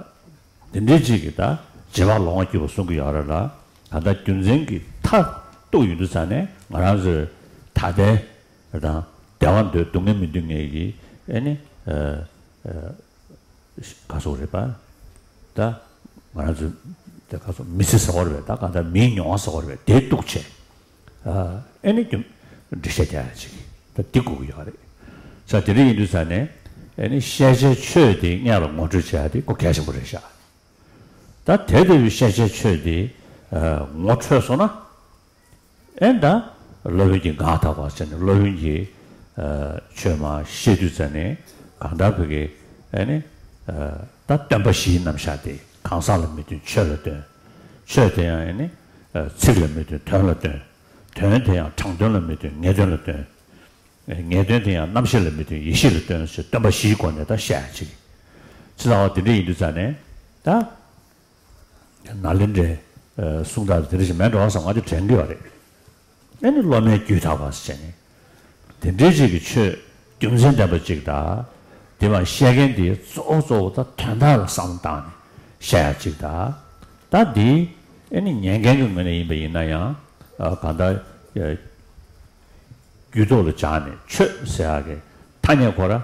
དེ་འདྲའི་ཅིག་གིས་ད་རྗེས་དཔག་ལོག་པར་གྱུར་པ་གསུང་གི་ཡོད་རེད་ལ། ད་ལྟ་རྒྱུ་མཚན་གྱི་མཐར་གཏུགས་ཡོང་དུས་ཙང་ནས་ང་རང་ཚོའི་ད་ལྟའི་དང་བདེ་བ་འདོད་སྡུག་བསྔལ་མི་འདོད་མཁན་གྱི་ཨ་ནི་ཨ། ཨ། ག་ཟེར་དགོས་རེད་པ། ད་ང་རང་ཚོ་ད་ག་ཟེར་མི་ཚེ་ཟེར་དགོས་རེད་པས། ད་གང་ལྟར་མིའི་མྱོང་བ་ཟེར་དགོས་རེད་པས། དེ་གཏུགས་བྱས། ཨ། ཨེ་ནི་རྒྱུ་འགྲེལ་བཤད་རྒྱག་ཡག་ཅིག་ད་འདི་དགོས་ཀྱི་ཡོད་རེད། ས་དེ་འདྲ་ཡིན་དུས་ཙང་ནས་ཨེ་ནི་ཤེས་བྱའི་ཆོས་དེ་སྔོན་ལ་ངོ་སྤྲོད་བྱེད་ཡག་དེ་ཁོ་གལ་ཆེན་པོ་རེད་ཤག་ད་དེ་ལྟ་བུའི་ཤེས་བྱའི་ཆོས་དེ་ཨ། ངོ་འཕྲོད་སོང་ན། ཨེ་ད་སློབ་དཔོན་གྱི་ངག་དག་པ་ཟེར་ནས་སློབ་དཔོན་གྱི་ཨ། ཆོས་མར་བཤད་དུས་ཙམ་ནས་གང་ལྟར་བོད་ཀྱི་ཨེ་ནི་ཨ། ད་སྟོན་པ་བཞིའི་རྣམ་གཞག་དེ་གང་ཟག་ལ་མི་སྟོན་ཆོས་ལ་སྟོན། ཆོས་དེ་ཡང་ཨེ་ནི་ཨ། ཚིག་ལ་མི་སྟོན་དོན་ལ་སྟོན། དོན་དེ་ཡང་དྲང་དོན་ལ་མི་སྟོན་ངེས་དོན་ལ་སྟོན། ངེས་དོན་དེ་ཡང་རྣམ་ཤེས་ལ་མི་སྟོན་ཡེ་ཤེས་ལ་སྟོན་ཞེས་སྟོན་པ་བཞིའི་སྒོ་ནས་ད་བཤད་ཡག་ཅིག་ཅི་ལྟ་བ་དེ་འདྲ་ཡིན་དུས་ཙང་ནས་ད། ནཱ་ལེནྡྲའི་གསུང་དག་དེ་འདྲ་ཞིག་མེད་འགྲོ་བསམ་ང་ཚོ་དྲན་གྱི་ཡོད་རེད། ཨེ་ནི་སློབ་མའི་རྒྱུད་དག་པ་ཟེར་ནས། དེ་འདྲའི་ཅིག་གི་ཆོས་རྒྱུ་མཚན་ལྡན་པ་ཅིག་དང་། དེ་མར་བཤད་མཁན་དེ་གཙོ་བོ་གཙོ་བོ་ད་དོན་དག་ལ་བསམ་བློ་བཏང་ནས་བཤད་ཡག་ཅིག་དང་། ད་འདི་ཨེ་ནི་ཉན་མཁན་གྱི་ངོས་ནས་ཡིན་པ་ཡིན་ན་ཡང་ཨ། གང་ལྟར་རྒྱུད་ཐོག་ལ་སྦྱར་ནས་ཆོས་ཟེར་ཡག་གི་ཐ་སྙད་ཁོ་ར་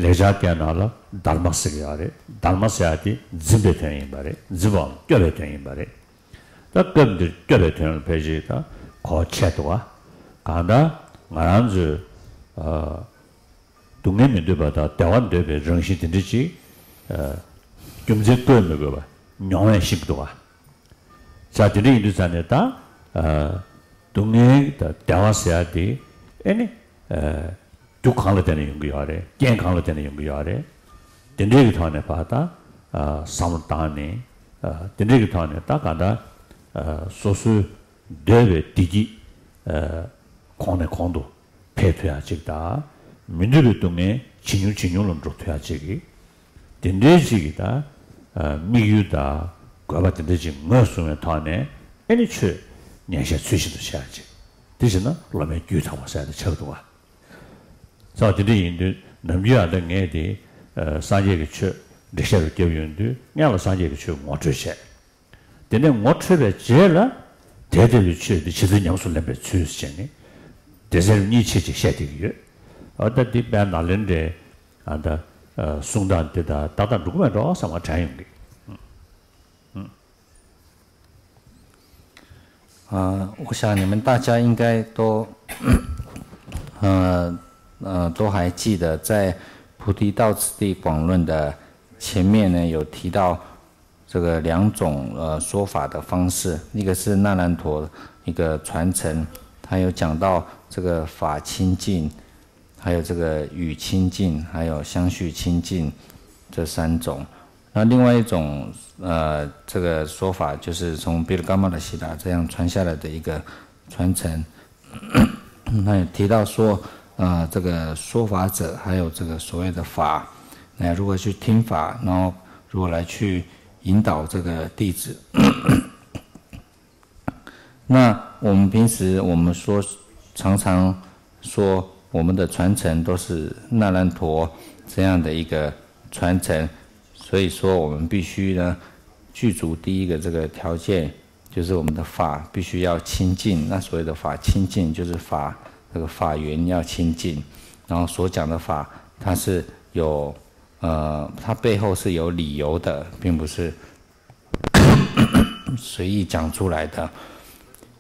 ལེགས་སྦྱར་སྐད་ནང་ལ་དྷརྨ་ཟེར་གྱི་ཡོད་རེད། དྷརྨ་ཟེར་ཡག་དེ་འཛིན་པའི་དོན་ཡིན་པ་རེད། འཛིན་པའམ་སྐྱོབ་པའི་དོན་ཡིན་པ་རེད། ད་སྐབས་འདིར་སྐྱོབ་པའི་དོན་ལ་ཕལ་ཆེར་ད་གོ་ཆེ་འདུག་ག་གང་ལྟར་ང་རང་ཚོས་ཨ། སྡུག་བསྔལ་མི་འདོད་པ་དང་བདེ་བ་འདོད་པའི་རང་བཞིན་དེ་འདྲ་ཅིག་ཨ། རྒྱུ་མཚན་བཀོད་མི་དགོས་པ་མྱོང་བས་ཤེས་ཀྱི་འདུག་ག་ས་དེ་འདྲ་ཡིན་དུས་ཙང་ནས་ད་ཨ། སྡུག་བསྔལ་དང་བདེ་བ་ཟེར་ཡག་དེ་ཨེ་ནི་ཨ། རྒྱུ་གང་ལ་བརྟེན་ནས་ཡོང་གི་ཡོད་རེད། རྐྱེན་གང་ལ་བརྟེན་ནས་ཡོང་གི་ཡོད་རེད། དེ་འདྲའི་གི་ཐོག་ནས་ཕར་ད་ཨ། བསམ་བློ་བཏང་ནས་ཨ། དེ་འདྲའི་གི་ཐོག་ནས་ད་གང་ལྟར་ཨ། སོ་སོའི་འདོད་པའི་བདེ་སྐྱིད་ཨ། གོང་ནས་གོང་དུ་འཕེལ་ཐུབ་ཡག་ཅིག་དང་། མི་འདོད་པའི་སྡུག་བསྔལ་ཇེ་ཉུང་ཇེ་ཉུང་ལ་འགྲོ་ཐུབ་ཡག་ཅིག་གི་དེ་འདྲའི་ཅིག་གི་ད་ཨ། དམིགས་ཡུལ་དང་དགོས་པ་དེ་འདྲ་ཅིག་ངོས་བཟུང་བའི་ཐོག་ནས་ཨེ་ནི་ཆོས་ཉན་བཤད་ཚུལ་བཞིན་དུ་བྱེད་ཡག་ཅིག་དེ་བྱས་ན་སློབ་མའི་རྒྱུད་དག་པ་ཟེར་ཡག་དེ་ཆགས་འདུག་ག་ས་དེ་འདྲ་ཡིན་དུས་ནམ་རྒྱུན་ཨ་ད་ངས་དེ་ཨ། སངས་རྒྱས་ཀྱི་ཆོས་འགྲེལ་བཤད་རུ་བརྒྱབ་ཡོང་དུས་སྔོན་ལ་སངས་རྒྱས་ཀྱི་ཆོས་ངོ་སྤྲོད་བྱས། དེ་ནས་ངོ་འཕྲོད་པའི་རྗེས་ལ་དེ་ལྟ་བུའི་ཆོས་འདི་ཇི་ལྟར་ཉམས་སུ་ལེན་པའི་ཚུལ་ཟེར་ནས་སྡེ་ཚན་གཉིས་ཕྱེ་ཅིག་བཤད་བསྡད་ཀྱི་ཡོད། ཨ་ད་འདི་དཔལ་ནཱ་ལེནྡྲའི་ཨ་ད་གསུང་སྟངས་འདི་དང་ཏག་ཏག་འགྲོ་གི་མེད་འགྲོ་བསམ་པ་དྲན་ཡོང་གི། 呃，我想你们大家应该都，呃呃，都还记得，在《菩提道次第广论》的前面呢，有提到这个两种呃说法的方式，一个是那兰陀一个传承，他有讲到这个法清净，还有这个语清净，还有相续清净这三种。那另外一种呃这个说法，就是从 Birkamala Siddha 这样传下来的一个传承。那也提到说，呃这个说法者，还有这个所谓的法，那如何去听法，然后如何来去引导这个弟子。那我们平时我们说常常说我们的传承都是那兰陀这样的一个传承，所以说我们必须呢具足第一个这个条件，就是我们的法必须要清净。那所谓的法清净，就是法这个法源要清净，然后所讲的法它是有呃，它背后是有理由的，并不是随意讲出来的。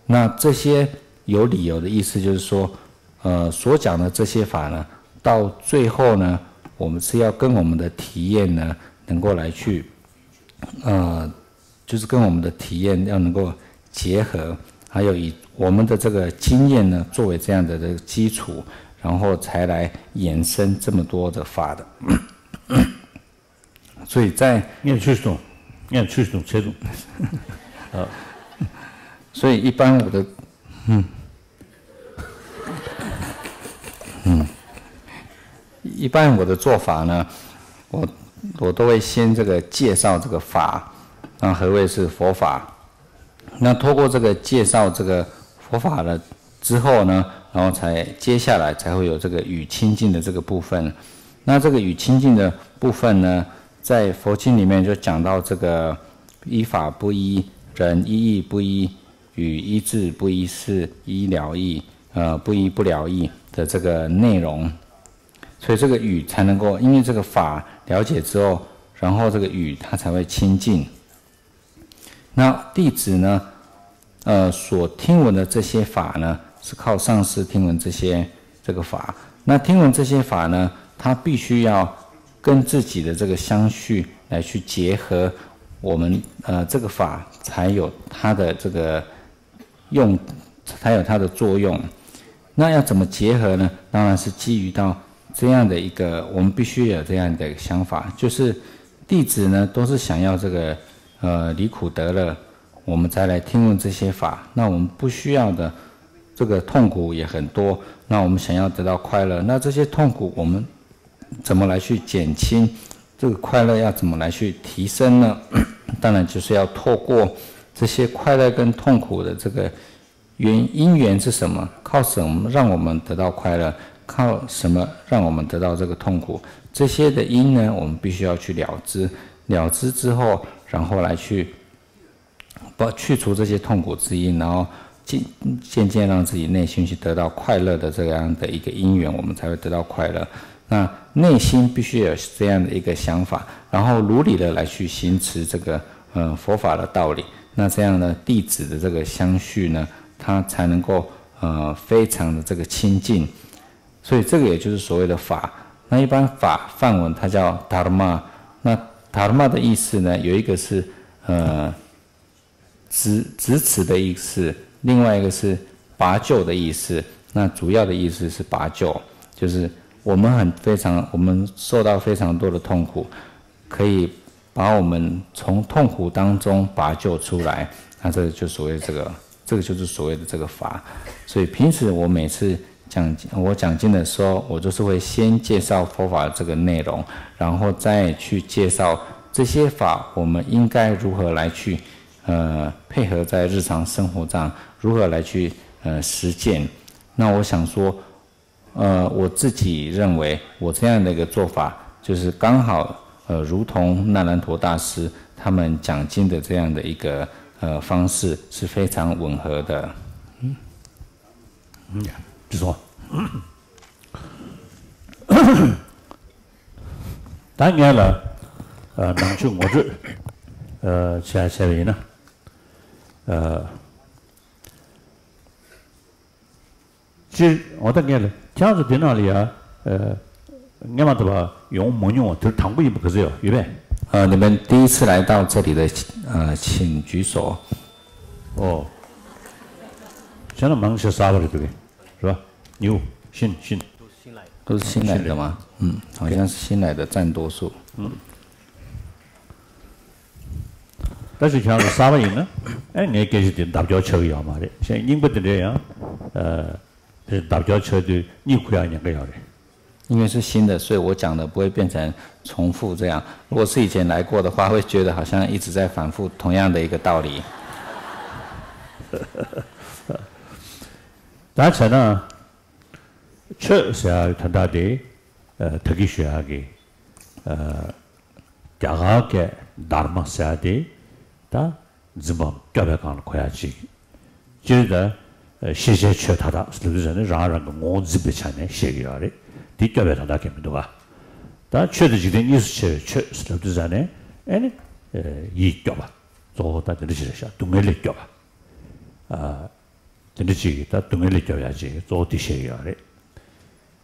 那这些有理由的意思就是说，呃，所讲的这些法呢，到最后呢，我们是要跟我们的体验呢，能够来去，呃，就是跟我们的体验要能够结合，还有以我们的这个经验呢作为这样的这个基础，然后才来衍生这么多的法的。所以在 ངས་ཆོས་གཏོང་། ངས་ཆོས་གཏོང་ཆེ་གཏོང་所以一般我的，嗯，嗯，一般我的做法呢，我我都会先这个介绍这个法，那何谓是佛法？那透过这个介绍这个佛法了之后呢，然后才接下来才会有这个与亲近的这个部分。那这个与亲近的部分呢，在佛经里面就讲到这个依法不依、人依义不依、与依智不依是依了义，呃，不依不了义的这个内容。所以这个与才能够，因为这个法了解之后，然后这个与它才会亲近。那弟子呢，呃，所听闻的这些法呢，是靠上师听闻这些这个法。那听闻这些法呢，它必须要跟自己的这个相续来去结合，我们呃这个法才有它的这个用，才有它的作用。那要怎么结合呢？当然是基于到这样的一个，我们必须有这样的一个想法，就是弟子呢都是想要这个呃离苦得乐，我们才来听闻这些法。那我们不需要的这个痛苦也很多，那我们想要得到快乐，那这些痛苦我们怎么来去减轻？这个快乐要怎么来去提升呢？当然就是要透过这些快乐跟痛苦的这个原因缘是什么？靠什么让我们得到快乐？靠什么让我们得到这个痛苦？这些的因呢，我们必须要去了知，了知之后，然后来去把去除这些痛苦之因，然后渐渐渐让自己内心去得到快乐的这样的一个因缘，我们才会得到快乐。那内心必须有这样的一个想法，然后如理的来去行持这个嗯佛法的道理。那这样呢，弟子的这个相续呢，他才能够呃非常的这个亲近。所以这个也就是所谓的法。那一般法梵文它叫 dharma，那 dharma 的意思呢，有一个是呃支支持的意思，另外一个是拔救的意思。那主要的意思是拔救，就是我们很非常，我们受到非常多的痛苦，可以把我们从痛苦当中拔救出来。那这就所谓这个，这个就是所谓的这个法。所以平时我每次讲我讲经的时候，我就是会先介绍佛法这个内容，然后再去介绍这些法我们应该如何来去呃，配合在日常生活上如何来去呃实践。那我想说，呃，我自己认为我这样的一个做法，就是刚好呃，如同那兰陀大师他们讲经的这样的一个呃方式是非常吻合的。嗯，不错。 ད་ངས་ལ་ནང་ཆོས་ངོ་སྤྲོད་བྱ་བྱ་བ་ཡིན་ན། སྤྱིར་འོ་ད་ངས་ལ་ཁྱེད་ཚོ་འདི་ནང་ལ་ཡ་ངས་མ་ཐུབ་པ་ཡོང་མ་མྱོང་བ་དེ་དང་པོ་ཡིན་པ་ག་ཚོད་ཡོད་ཡོད་པས། 呃，你们第一次来到这里的，呃，请举手。 ཨོ། བྱས་ན་མང་ཆེ་གསར་པ་རེད་འདུག་གས། རེད་པ། ཉིའུ། ཤིན། ཤིན། 都是新来的吗？嗯，好像是新来的占多数。嗯。 ད་ཅིག་ཁྱེད་རང་ཚོ་གསར་པ་ཡིན་ན། ཨེ་ངའི་སྐད་ཆ་དེ་ལྡབ་སྐྱོར་ཆགས་ཀྱི་ཡོད་མ་རེད། གཞན་རྙིང་པ་དེ་འདྲས་ཡང་། ཨ། ལྡབ་སྐྱོར་བྱ་དུས་གཉིད་ཁུག་ཡག་ཉེན་ཁ་ཡོད་རེད། 因为是新的，所以我讲的不会变成重复这样。如果是以前来过的话，会觉得好像一直在反复同样的一个道理。 ད་བྱས་ན། ཆོས་ཟེར་ཡག་དོན་དག་དེ། ཨ། ད་གིན་ཞུ་ཡག་གི། ཨ། རྒྱ་གར་སྐད་དྷརྨ་ཟེར་ཡག་དེ། ད་འཛིན་པའམ་སྐྱོབ་པའི་སྒང་ལ་གོ་ཡག་ཅིག་སྤྱིར་ད། ཤེས་བྱའི་ཆོས་མཐའ་དག་ཟེར་ལབ་དུས་ཙ་ནས་རང་རང་གི་ངོ་བོ་འཛིན་པའི་ཆ་ནས་བཤད་ཀྱི་ཡོད་རེད། དེ་སྐྱོབ་པའི་དོན་དག་གང་ཡང་མི་འདུག་ག་ད་ཆོས་དང་འཇིག་རྟེན་གཉིས་སུ་ཕྱེ་བའི་ཆོས་ཟེར་ལབ་དུས་ཙ་ནས་ཨེ་ནི། ཡིད་སྐྱོབ་པ། གཙོ་བོ་ད་དེ་འདྲ་ཞིག་རེད་ཤག་སྡུག་བསྔལ་ལས་སྐྱོབ་པ། ཨ། དེ་འདྲ་ཅིག་གིས་ད་སྡུག་བསྔལ་ལས་སྐྱོབ་ཡག་ཅིག་གཙོ་བོ་དེ་བཤད་ཀྱི་ཡོད་རེད།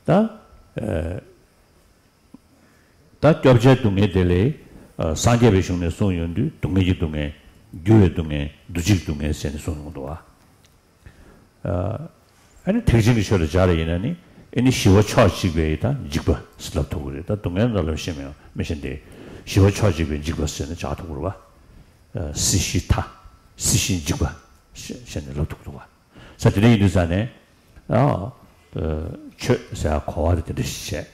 ད། ཨ། ད་སྐྱོབ་བྱའི་སྡུག་བསྔལ་དེ་ལས། ཨ། སངས་རྒྱས་པའི་གཞུང་ནས་གསུངས་ཡོང་དུས་སྡུག་བསྔལ་གྱི་སྡུག་བསྔལ། འགྱུར་བའི་སྡུག་བསྔལ། འདུ་བྱེད་ཀྱི་སྡུག་བསྔལ་ཟེར་ནས་གསུངས་ཡོང་འདུག་བ། ཨ། ཨ་ནི་ཐེག་ཆེན་གྱི་ཆོས་ལ་སྦྱར་ཡིན་ན་ནི་ཨེ་ནི་ཞི་བ་ཕྱོགས་གཅིག་པའི་ད་འཇིགས་པ་ཟེར་ལབ་ཐུབ་ཀྱི་རེད། ད་སྡུག་བསྔལ་ལ་ལབ་ཤེས་མེད་མི་ཤེས་ཏེ། ཞི་བ་ཕྱོགས་གཅིག་པའི་འཇིགས་པ་ཟེར་ནས་སྦྱར་ཐུབ་ཀྱི་རེད་བ། ཨ། སྲིད་ཞི་མཐའ། སྲིད་ཞིའི་འཇིགས་པ་ཟེར་ནས་ལབ་ཐུབ་ཀྱི་འདུག་བ། ས་དེ་འདྲ་ཡིན་དུས་ཙ་ནས། ཨ། ཆོས་ཟེར་ཡག་གོ་བ་དེ་དེ་འདྲ་ཞིག་བྱས།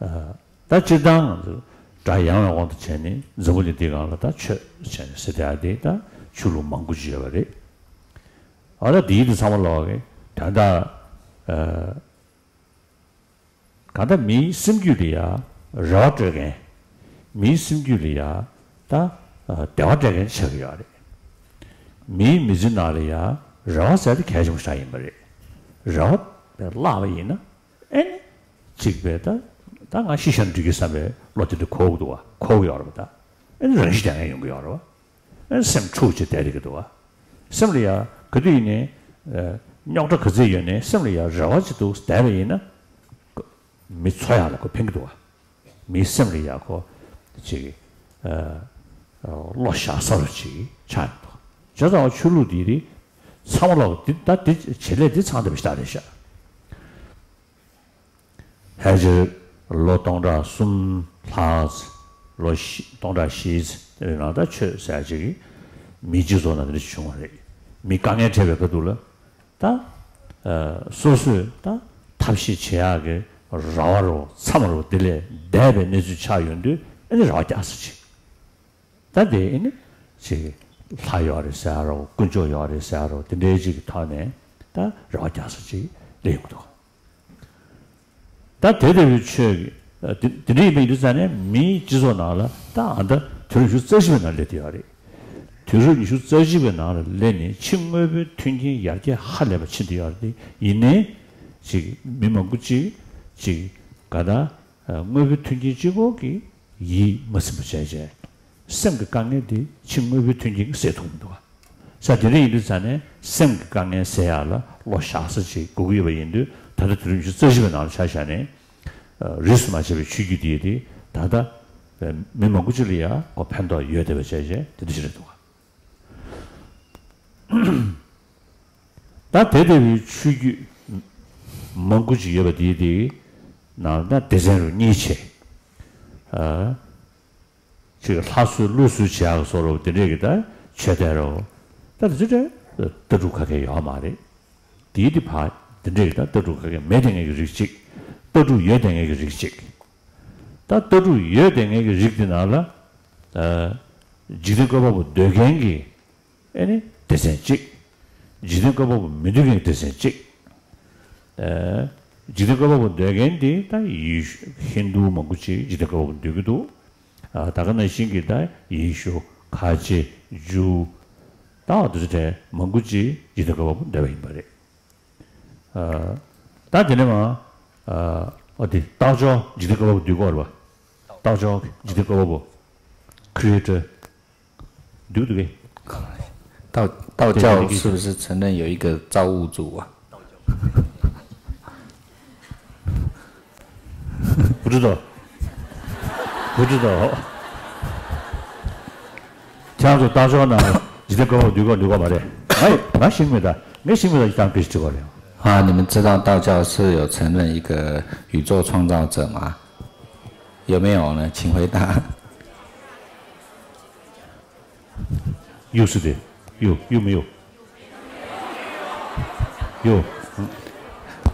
ཨ། ད་སྤྱིར་བཏང་སྒྲ་ཡང་བའི་དབང་དུ་བྱས་ནས་འཛམ་བུ་གླིང་འདིའི་སྒང་ལ་ད་ཆོས་ཟེར་ནས་ཟེར་བསྡད་ཡག་དེ་ད་ཆོས་ལུགས་མང་པོ་ཅིག་ཡོད་པ་རེད། ཨ། ད་འདིའི་དེ་ཚང་མ་ལོག་གི་དོན་དག་ཨ། གང་ལྟར་མིའི་སེམས་རྒྱུད་ལ་ཡ་རེ་བ་སྤྲོད་མཁན། མིའི་སེམས་རྒྱུད་ལ་ཡ་ད་བདེ་བ་སྤྲད་མཁན་ཆགས་ཀྱི་ཡོད་རེད། མིའི་མི་ཚེ་ནང་ལ་ཡ་རེ་བ་ཟེར་དེ་གལ་ཆེན་པོ་ཞིག་ཡིན་པ་རེད། རེ་བ་བླངས་པ་ཡིན་ན་ཨེ་ནི་གཅིག་པའི་ད་ད་ང་ཤི་ཤོར་འགྲིག་གི་བསམ་པའི་བློ་དེ་འདྲ་འཁོར་གི་འདུག་བ། འཁོར་གི་ཡོད་རེད་པ། ད་ཨེ་ནི་རང་ཤི་རྒྱག་མཁན་ཡོང་གི་ཡོད་རེད་བ། ཨེ་ནི་སེམས་འཁྲུག་བྱས་བསྡད་རེད་གི་འདུག་བ། སེམས་ལ་ཡ་ག་དུས་ཡིན་ནའི། ཨ། རྙོག་དྲ་ག་ཚོད་ཡོད་ནའི་སེམས་ལ་ཡ་རེ་བ་ཅིག་འདུག་བསྡད་པ་ཡིན་ན། མི་འཚོ་ཡག་ལ་ཁོ་ཕན་གི་འདུག་བ། མིའི་སེམས་ལ་ཡ་ཁོ་ཅིག་ཨ། བློ་བཞག་ས་རུ་ཅིག་ཆགས་ཡོང་འདུག་བྱས་ཙང་ཆོས་ལུགས་འདི་རིགས་ཚང་མ་ལོག་འདི་ད་འདི་བྱེད་ལས་འདི་ཚང་བསྡད་པ་ཞིག་ད་རེད་ཤག་ཕལ་ཆེར་ལོ་སྟོང་ཕྲག་གསུམ་ལྷག་ཙམ། ལོ་བཞི་སྟོང་ཕྲག་བཞི་ཙམ་དེ་རིང་ནང་ད་ཆོས་ཟེར་ཡག་ཅིག་གིས་མིའི་སྤྱི་ཚོགས་ནང་དེ་འདྲ་ཞིག་བྱུང་བ་རེད། མི་དཀའ་ངལ་འཕྲད་པའི་ཁ་ཐུག་ལ། ད། ཨ། སོ་སོས་ད་ཐབས་ཤེས་བྱེད་ཡག་གི་ར་བ་རོ་མཚམས་རོ་དེ་ལས་འདས་པའི་གནས་ཚུལ་ཆགས་ཡོང་དུས་ཨ་ནི་རེ་བ་རྒྱག་ས་ཅིག་ད་དེ་ཨ་ནི་ཅིག་ལྷ་ཡོད་རེད་ཟེར་ཡག་རོ། དཀོན་མཆོག་ཡོད་རེད་ཟེར་ཡག་རོ། དེ་འདྲའི་ཅིག་གི་ཐོག་ནས་ད་རེ་བ་རྒྱག་ས་ཅིག་སླེབས་ཡོང་གི་འདུག་ད་དེ་ལྟ་བུའི་ཆོས་ཀྱི། ཨ། དེ་དེ་འདྲ་ཡིན་པ་ཡིན་དུས་ཙ་ནས་མིའི་སྤྱི་ཚོགས་ནང་ལ་ད་ཨ་ད་དུས་རབས་ཉི་ཤུ་རྩ་བཞི་པའི་ནང་སླེབས་བསྡད་ཡོད་རེད། དུས་རབས་ཉི་ཤུ་རྩ་བཞི་པའི་ནང་ལ་སླེབས་ནས་ཕྱི་དངོས་པོའི་མཐུན་རྐྱེན་ཡར་རྒྱས་ཧ་ལས་པ་ཕྱིན་བསྡད་ཡོད་རེད། ཡིན་ནའི་ཅིག་མི་མང་པོ་ཅིག་ཅིག་ག་ད་དངོས་པོའི་མཐུན་རྐྱེན་གཅིག་པོ་གིས་ཡིད་མ་ཚིམ་པ་བྱས་བྱས། སེམས་ཀྱི་དཀའ་ངལ་དེ་ཕྱི་དངོས་པོའི་མཐུན་རྐྱེན་གྱིས་སེལ་ཐུབ་མི་འདུག་བ། ས་དེ་འདྲ་ཡིན་དུས་ཙ་ནས་སེམས་ཀྱི་དཀའ་ངལ་སེལ་ཡག་ལ་བློ་བཞག་ས་ཅིག་དགོས་ཀྱི་ཡོད་པ་ཡིན་དུས། ད་ལྟ་དུས་རབས་ཉི་ཤུ་རྩ་བཞི་པའི་ནང་ལ་ཆ་བཞག་ནས། ཨ། རིས་སུ་མ་ཆད་པའི་ཆོས་བརྒྱུད་འདི་ཡི་དེ་ད་ལྟ་མི་མང་པོ་ཅིག་ལ་ཡང་ཁོ་ཕན་ཐོགས་ཡོད་བསྡད་པ་བྱས་བྱས་དེ་འདྲ་ཞིག་རེད་འདུག་ག་ད་དེ་ལྟ་བུའི་ཆོས་བརྒྱུད་མང་པོ་ཅིག་ཡོད་པ་དེ་དེའི་ནང་ན་སྡེ་ཚན་རུ་གཉིས་ཕྱེ། ཨ། ཅིག་ལྷ་གསོལ་ཀླུ་གསོལ་བྱེད་ཡག་གི་བཟོ་འདྲ་བོ་དེ་འདྲས་ཀྱི་ད་མཆོད་རྟེན་རུ། ད་དེ་ཚོ་ད་ལྟ་གྲུབ་ག་གེ་ཡོད་མ་རེད། དེའི་དེ་ཕར་དེ་འདྲས་ཀྱི་ད་ལྟ་གྲུབ་ག་གེ་མེད་བསྡད་མཁན་གྱི་རིགས་གཅིག་ལྟ་གྲུབ་ཡོད་བསྡད་མཁན་གྱི་རིགས་གཅིག་ད་ལྟ་གྲུབ་ཡོད་བསྡད་མཁན་གྱི་རིགས་དེ་ནང་ལ། ཨ། འཇིག་རྟེན་བཀོད་པ་པོ་འདོད་མཁན་གྱི་ཨེ་ནི་སྡེ་ཚན་གཅིག་འཇིག་རྟེན་བཀོད་པ་པོ་མི་འདོད་མཁན་གྱི་སྡེ་ཚན་གཅིག་ཨེ། འཇིག་རྟེན་བཀོད་པ་པོ་འདོད་མཁན་དེ་ད་ཡེ་ཤུ། ཧིན་དུ་མང་པོ་ཅིག་འཇིག་རྟེན་བཀོད་པ་པོ་འདོད་ཀྱི་འདུག་ཨ། ད་ག་ནང་བཞིན་གྱི་ད་ཡེ་ཤུ། ཁ་ཆེ། ཇུ། ད་འོ་དེ་ཚོ་གྲས་མང་པོ་ཅིག་འཇིག་རྟེན་བཀོད་པ་པོ་འདོད་པ་ཡིན་པ་རེད། ཨ། ད་དེ་ནས་མ། ཨ། འོ་དེ་རྟགས་སྦྱོར་འཇིག་རྟེན་བཀོད་པ་པོ་འདོད་ཀྱི་ཡོད་རེད་པ། རྟགས་སྦྱོར་འཇིག་རྟེན་བཀོད་པ་པོ། Creator། འདུག་འདུག་གས། 道道教是不是承认有一个造物主啊？ 不知道。不知道。 ཁྱེད་རང་ཚོ་རྟགས་སྦྱོར་ནང་འཇིག་རྟེན་བཀོད་པ་པོ་འདུག་གོ་འདུག་གོ་མ་རེད། ང་ང་ཤེས་ཀྱི་མེད་ད། ངས་ཤེས་ཀྱི་མེད་ད། ཁྱེད་རང་ཁྱེད་ཀྱིས་དྲི་བ་རེད། 啊，你们知道道教是有承认一个宇宙创造者吗？有没有呢？请回答。 有是的，有，有没有？有。嗯。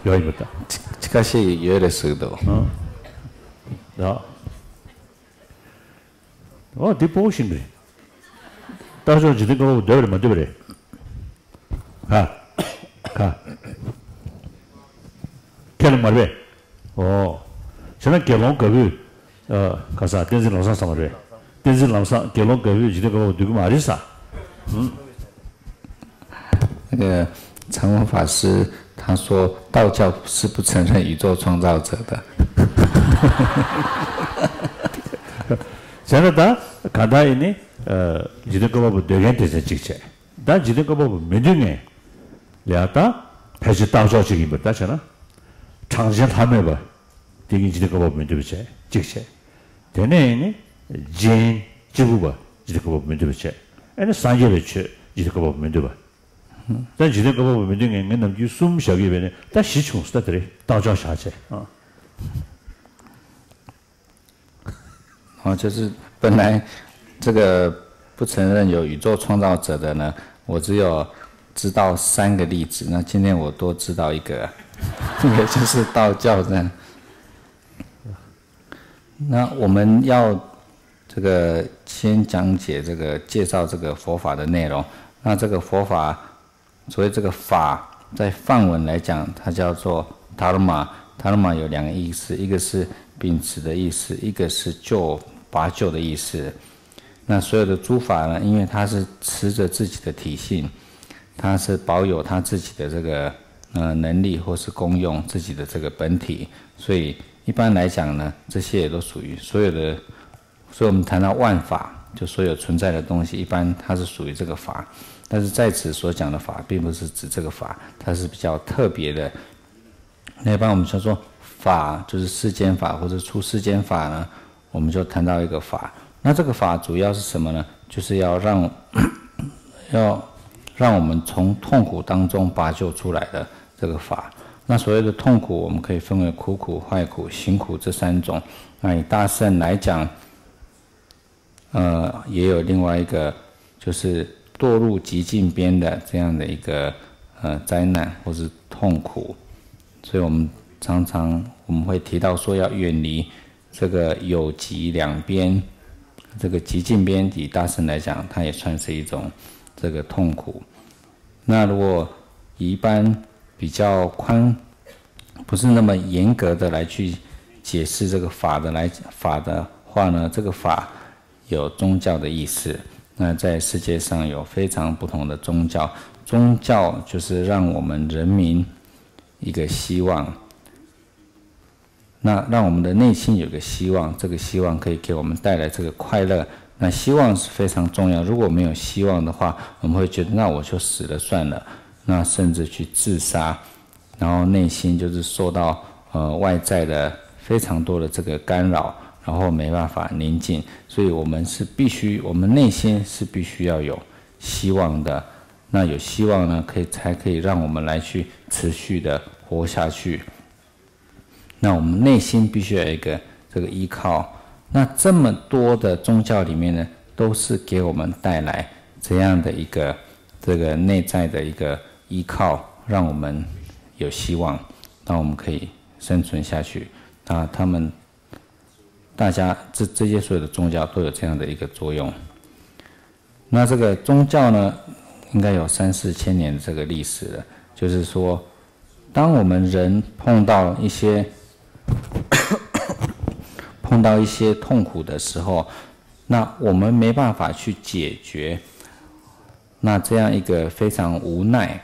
ཡོད་ཡིན་པ་དང་། ཅི་ཅི་ཁ་ཤས་ཡོད་རེད་ཟེར་གི་འདུག་ཨ། ད། ཨོ་འདི་སྤོ་བོ་ཤིང་རེད། རྟགས་འཇོག་འཇིག་རྟེན་བཀའ་བབས་འདོད་པ་རེད་མ་འདོད་པ་རེད། ཧ། ཧ། ཁས་ལེན་མ་རེད་པས། ཨོ། བྱས་ན་དགེ་སློང་དགའ་བོས། ཨ། ག་ས་བསྟན་འཛིན་ལམ་བཟང་ས་མ་རེད། བསྟན་འཛིན་ལམ་བཟང་དགེ་སློང་དགའ་བོས་འཇིག་རྟེན་བཀའ་བབས་འདོད་ཀྱི་མ་རེད་ས། ཧུམ། 那个参谋法师他说道教是不承认宇宙创造者的。 བྱས་ན་ད་གང་ལྟར་ཡིན་ནི། ཨ། འཇིག་རྟེན་བཀའ་བབས་འདོད་མཁན་དེ་ཚོ་གཅིག་བྱས། ད་འཇིག་རྟེན་བཀའ་བབས་མི་འདོད་མཁན་ལ་ཡང་ད་ཕལ་ཆེར་རྟགས་འཇོག་ཅིག་ཡིན་པར་ད་བྱས་ན། གྲངས་ཅན་ལྷ་མེད་པ་དེ་གིས་འཇིག་རྟེན་བཀའ་བབས་མི་འདོད་པ་བྱས་གཅིག་བྱས། དེ་ནས་ཡིན་ནི་རྗེ་སྤྱིལ་བུ་པ་འཇིག་རྟེན་བཀའ་བབས་མི་འདོད་པ་བྱས། ཨ་ནི་སངས་རྒྱས་པའི་ཆོས་འཇིག་རྟེན་བཀའ་བབས་མི་འདོད་པ། ད་འཇིག་རྟེན་བཀའ་བབས་མི་འདོད་མཁན་ངས་ནམ་རྒྱུན་གསུམ་བཞག་གི་ཡོད་པས་ནི་ད་བཞི་བྱུང་ཟེར་ད་དེ་རེད། རྟགས་འཇོག་བཞག་བྱས། ཨ། 哦，就是本来这个不承认有宇宙创造者的呢，我只有知道三个例子，那今天我多知道一个，也就是道教这样。那我们要这个先讲解这个介绍这个佛法的内容。那这个佛法，所谓这个法，在梵文来讲，它叫做 dharma。 dharma 有两个意思，一个是秉持的意思，一个是救、拔救的意思。那所有的诸法呢，因为它是持着自己的体性，它是保有它自己的这个呃能力或是功用自己的这个本体，所以一般来讲呢，这些也都属于所有的。所以我们谈到万法，就所有存在的东西，一般它是属于这个法。但是在此所讲的法，并不是指这个法，它是比较特别的。那一般我们常说法，就是世间法或者出世间法呢，我们就谈到一个法。那这个法主要是什么呢？就是要让要让我们从痛苦当中拔救出来的这个法。那所谓的痛苦，我们可以分为苦苦、坏苦、行苦这三种。那以大乘来讲，呃，也有另外一个，就是堕入寂静边的这样的一个呃灾难或是痛苦。所以我们常常我们会提到说要远离这个有寂两边。这个寂静边，以大乘来讲，它也算是一种这个痛苦。那如果一般比较宽，不是那么严格的来去解释这个法的来法的话呢，这个法有宗教的意思。那在世界上有非常不同的宗教，宗教就是让我们人民一个希望。那让我们的内心有个希望，这个希望可以给我们带来这个快乐。那希望是非常重要，如果没有希望的话，我们会觉得那我就死了算了，那甚至去自杀，然后内心就是受到呃外在的非常多的这个干扰，然后没办法宁静。所以我们是必须，我们内心是必须要有希望的。那有希望呢，可以才可以让我们来去持续的活下去。那我们内心必须要有一个这个依靠。那这么多的宗教里面呢，都是给我们带来这样的一个这个内在的一个依靠，让我们有希望，让我们可以生存下去。那他们大家这这些所有的宗教都有这样的一个作用。那这个宗教呢，应该有三四千年的这个历史了。就是说，当我们人碰到一些碰到一些痛苦的时候，那我们没办法去解决，那这样一个非常无奈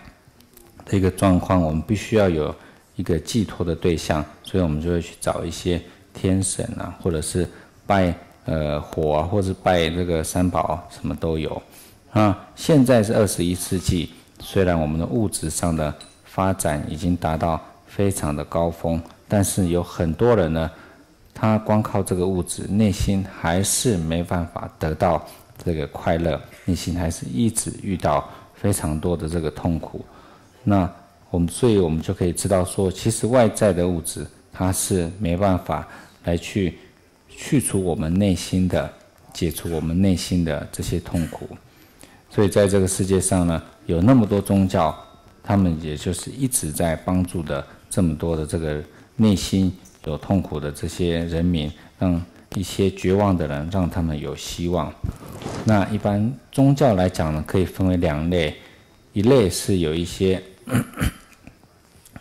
的一个状况，我们必须要有一个寄托的对象，所以我们就会去找一些天神啊，或者是拜呃火啊，或是拜这个三宝，什么都有。啊，现在是二十一世纪，虽然我们的物质上的发展已经达到非常的高峰，但是有很多人呢，他光靠这个物质，内心还是没办法得到这个快乐，内心还是一直遇到非常多的这个痛苦。那我们，所以我们就可以知道说，其实外在的物质它是没办法来去去除我们内心的，解除我们内心的这些痛苦。所以在这个世界上呢，有那么多宗教，他们也就是一直在帮助的这么多的这个内心有痛苦的这些人民，让一些绝望的人，让他们有希望。那一般宗教来讲呢，可以分为两类，一类是有一些，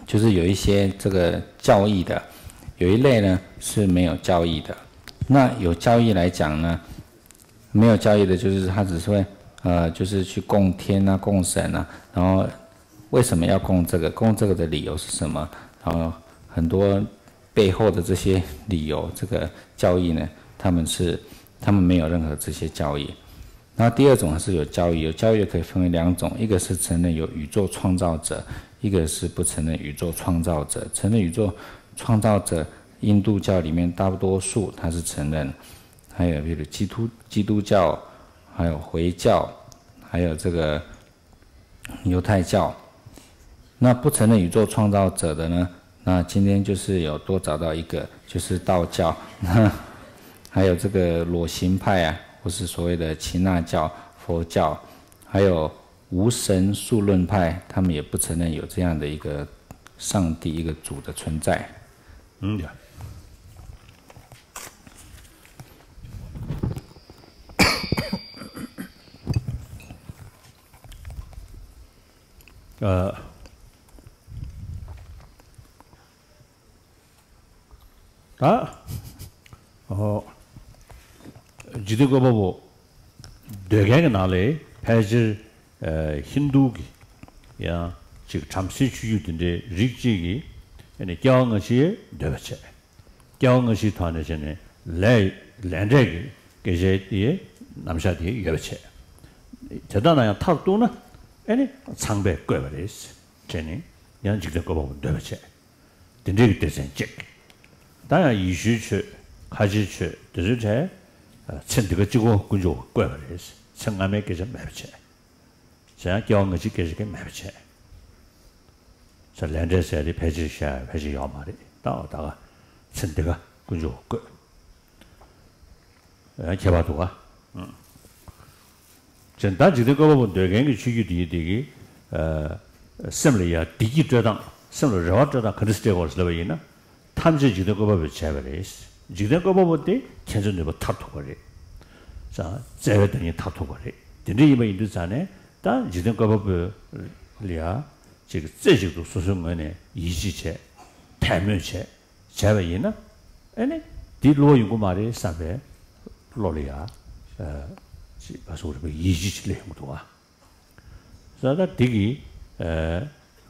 就是有一些这个教义的，有一类呢是没有教义的。那有教义来讲呢，没有教义的，就是他只是会呃，就是去供天啊、供神啊，然后为什么要供这个？供这个的理由是什么？然后很多背后的这些理由，这个教义呢，他们是他们没有任何这些教义。然后第二种是有教义，有教义可以分为两种，一个是承认有宇宙创造者，一个是不承认宇宙创造者。承认宇宙创造者，印度教里面大多数他是承认，还有比如基督基督教，还有回教，还有这个犹太教。那不承认宇宙创造者的呢？那今天就是有多找到一个，就是道教，那还有这个裸形派啊，或是所谓的耆那教、佛教，还有无神数论派，他们也不承认有这样的一个上帝、一个主的存在。嗯，ཨ། ད། ཨོ། འཇིག་རྟེན་བཀོད་པ་པོ་འདོད་མཁན་གྱི་ནང་ལས་ཕལ་ཆེར་ཨ། ཧིན་རྡུ་གི་ཡང་ཅིག་བྲམ་ཟེའི་ཆོས་བརྒྱུད་དེ་འདྲའི་རིགས་གཅིག་གིས་ཨ་ནི་སྐྱེ་བ་སྔ་ཕྱི་འདོད་པ་བྱས། སྐྱེ་བ་སྔ་ཕྱིའི་ཐོག་ནས་བྱས་ནས་ལས་ལས་འབྲས་ཀྱི་སྐད་ཆ་དེ་རྣམ་གཞག་དེ་ཡོད་པ་བྱས། དེ་དག་ན་ཡང་མཐར་གཏུགས་ན་ཨ་ནི་ཚངས་པས་བཀོད་པ་རེད་བྱས་ནས་ཡང་འཇིག་རྟེན་བཀོད་པ་པོ་འདོད་པ་བྱས། དེ་འདྲའི་གི་སྡེ་ཚན་གཅིག་ད་ཡང་ཡེ་ཤུའི་ཆོས་ཁ་ཆེའི་ཆོས་དེ་ཚོའི་གྲས་ཚེ་འདི་ཀ་གཅིག་པོ་དཀོན་མཆོག་གིས་བཀོད་པ་རེད། ཚེ་སྔ་མའི་སྐད་ཆ་མེད་པ་བྱས། ཚེ་ཡང་སྐྱེ་བ་སྔ་ཕྱིའི་སྐད་ཆ་གི་མེད་པ་བྱས། ཚེ་ལས་འབྲས་ཟེར་དེ་ཕལ་ཆེར་བཤད་ཕལ་ཆེར་ཡོད་མ་རེད། ད་འོ་ད་ག་ཚེ་འདི་ཀ་དཀོན་མཆོག་གིས་བཀོད། ཡང་ཁྱད་པར་འདུག་ག་ཅེས་ད་འཇིག་རྟེན་བཀོད་པ་པོ་འདོད་མཁན་གྱི་ཆོས་བརྒྱུད་དེ་ཡི་དེ་གི་སེམས་ལ་ཡ་བདེ་སྐྱིད་སྤྲོད་སྟངས་སེམས་ལ་རེ་བ་སྤྲོད་སྟངས་ག་འདྲ་སེ་སྤྲད་དགོས་ཟེར་ལབ་པ་ཡིན་ན། ཐམས་ཅད་འཇིག་རྟེན་བཀོད་པ་པོས་བྱས་པ་རེད། འཇིག་རྟེན་བཀོད་པ་པོ་དེ་མཁྱེན་བརྩེ་ནུས་པ་མཐར་ཐུག་པ་རེད། བརྩེ་བའི་བདག་ཉིད་མཐར་ཐུག་པ་རེད། དེ་འདྲ་ཡིན་པ་ཡིན་དུས་ཙང་ནས་ད་འཇིག་རྟེན་བཀོད་པ་པོ་ལ་ཡ་ཅིག་རྩེ་གཅིག་ཏུ་སོ་སོའི་ངོས་ནས་ཡིད་ཆེས་བྱས་དད་མོས་བྱས། བྱས་པ་ཡིན་ན། ཨེ་ནི། འདི་བསླུ་བ་ཡོང་གི་མ་རེད་བསམ་པའི་བློ་ལ་ཡ། ཅིག་ག་སོགས་རིག་པའི་ཡིད་ཆེས་ཅིག་སླེབས་ཡོང་གི་འདུག་ཨ། ས་ད་འདི་གིས།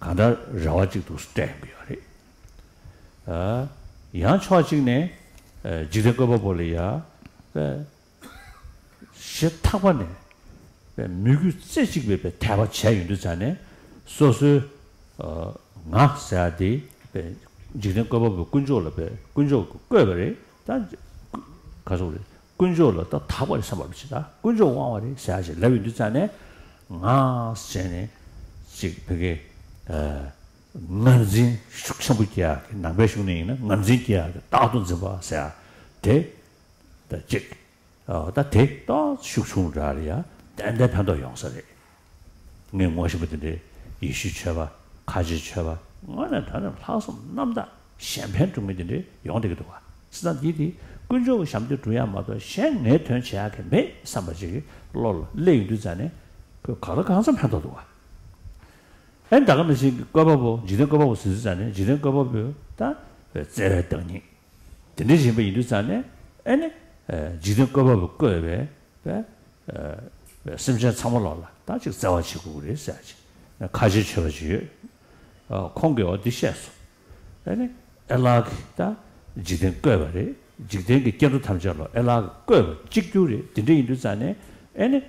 གང་ལྟར་རེ་བ་ཅིག་འདུག་སྤྲད་ཡོང་གི་ཡོད་རེད། ཡང་ཕྱོགས་གཅིག་ནས། འཇིག་རྟེན་བཀོད་པ་པོ་ལ་ཡ། ཞེ་ཐག་པ་ནས་མོས་གུས་རྩེ་གཅིག་པའི་དད་པ་བྱས་ཡོང་དུས་ཙང་ནས་སོ་སོའི་ང་ཟེར་ཡ་དེ་འཇིག་རྟེན་བཀོད་པ་པོའི་དཀོན་མཆོག་ལ་དཀོན་མཆོག་གིས་བཀོད་པ་རེད། ད་ག་སོགས་རེད། དཀོན་མཆོག་ལ་ད་དག་པ་རེད་བསམ་པ་ཅིག་ད་དཀོན་མཆོག་དབང་བ་རེད་ཟེར་ཡ་ཞིག་ལབ་ཡོང་དུས་ཙང་ནས་ང་ཟེར་ནས་ཅིག་བོད་སྐད་ངར་འཛིན་ཤུགས་ཆེན་པོ་སྐྱེ་ཡ་གི་ནང་པའི་གཞུང་ནས་ཡིན་ན་ངར་འཛིན་སྐྱེ་ཡ་གི་རྟག་ཏུ་འཛིན་པ་ཟེར་ཡ་དེ་ད་ཅིག་ཨོ་ད་དེ་ཏོག་ཤུགས་ཆུང་ར་རེད་ཡ། ཏན་ཏན་ཕན་ཐོགས་ཡོང་ས་རེད། ངས་ངོ་ཤེས་པ་དེ་འདྲའི་ཡེ་ཤུའི་ཆོས་པ་ཁ་ཆེའི་ཆོས་པ་དངོས་གནས་དྲང་གནས་ལྷག་བསམ་རྣམ་དག་གཞན་ཕན་སྒྲུབ་མཁན་དེ་འདྲའི་ཡོང་བསྡད་ཀྱི་འདུག་ག་བྱས་ཙང་འདི་དེ་དཀོན་མཆོག་གི་ཞབས་འདེགས་སྒྲུབ་ཡ་མ་གཏོགས་གཞན་ངས་དོན་བྱེད་ཡ་གི་མེད་བསམ་པ་ཅིག་གི་བློ་ལ་སླེབས་ཡོང་དུས་ཙང་ནས་ཁོས་ག་ལ་གང་འཚམ་ཕན་ཐོགས་འདུག་ག་ཨེ་ད་ག་ནང་བཞིན་གྱི་བཀོད་པ་པོ་འཇིག་རྟེན་བཀོད་པ་པོ་ཟེར་དུས་ཙང་ནས་འཇིག་རྟེན་བཀོད་པ་པོས་ད་བརྩེ་བའི་བདག་ཉིད། དེ་འདྲ་ཡིན་པ་ཡིན་དུས་ཙང་ནས་ཨེ་ནི། འཇིག་རྟེན་བཀོད་པ་པོས་བཀོད་པའི་པའི། སེམས་ཅན་ཚང་མ་ལོག་ལ་ད་ཅིག་བརྩེ་བ་བྱེད་དགོས་ཀྱི་རེད་ཟེར་ཅིག་ཁ་ཆེའི་ཆོས་པ་ཅིག་ཡོད། ཁོང་གིས་འོ་འདི་བཤད་སོང་། ཨེ་ནི། ཨེ་ལགས་ཀྱིས་ད་འཇིག་རྟེན་བཀོད་པ་རེད། འཇིག་རྟེན་གྱི་སྐྱེ་འགྲོ་ཐམས་ཅད་ལ་ཨེ་ལགས་ཀྱིས་བཀོད་པ་གཅིག་གྱུར་རེད། དེ་འདྲ་ཡིན་དུས་ཙང་ནས་ཨེ་ནི།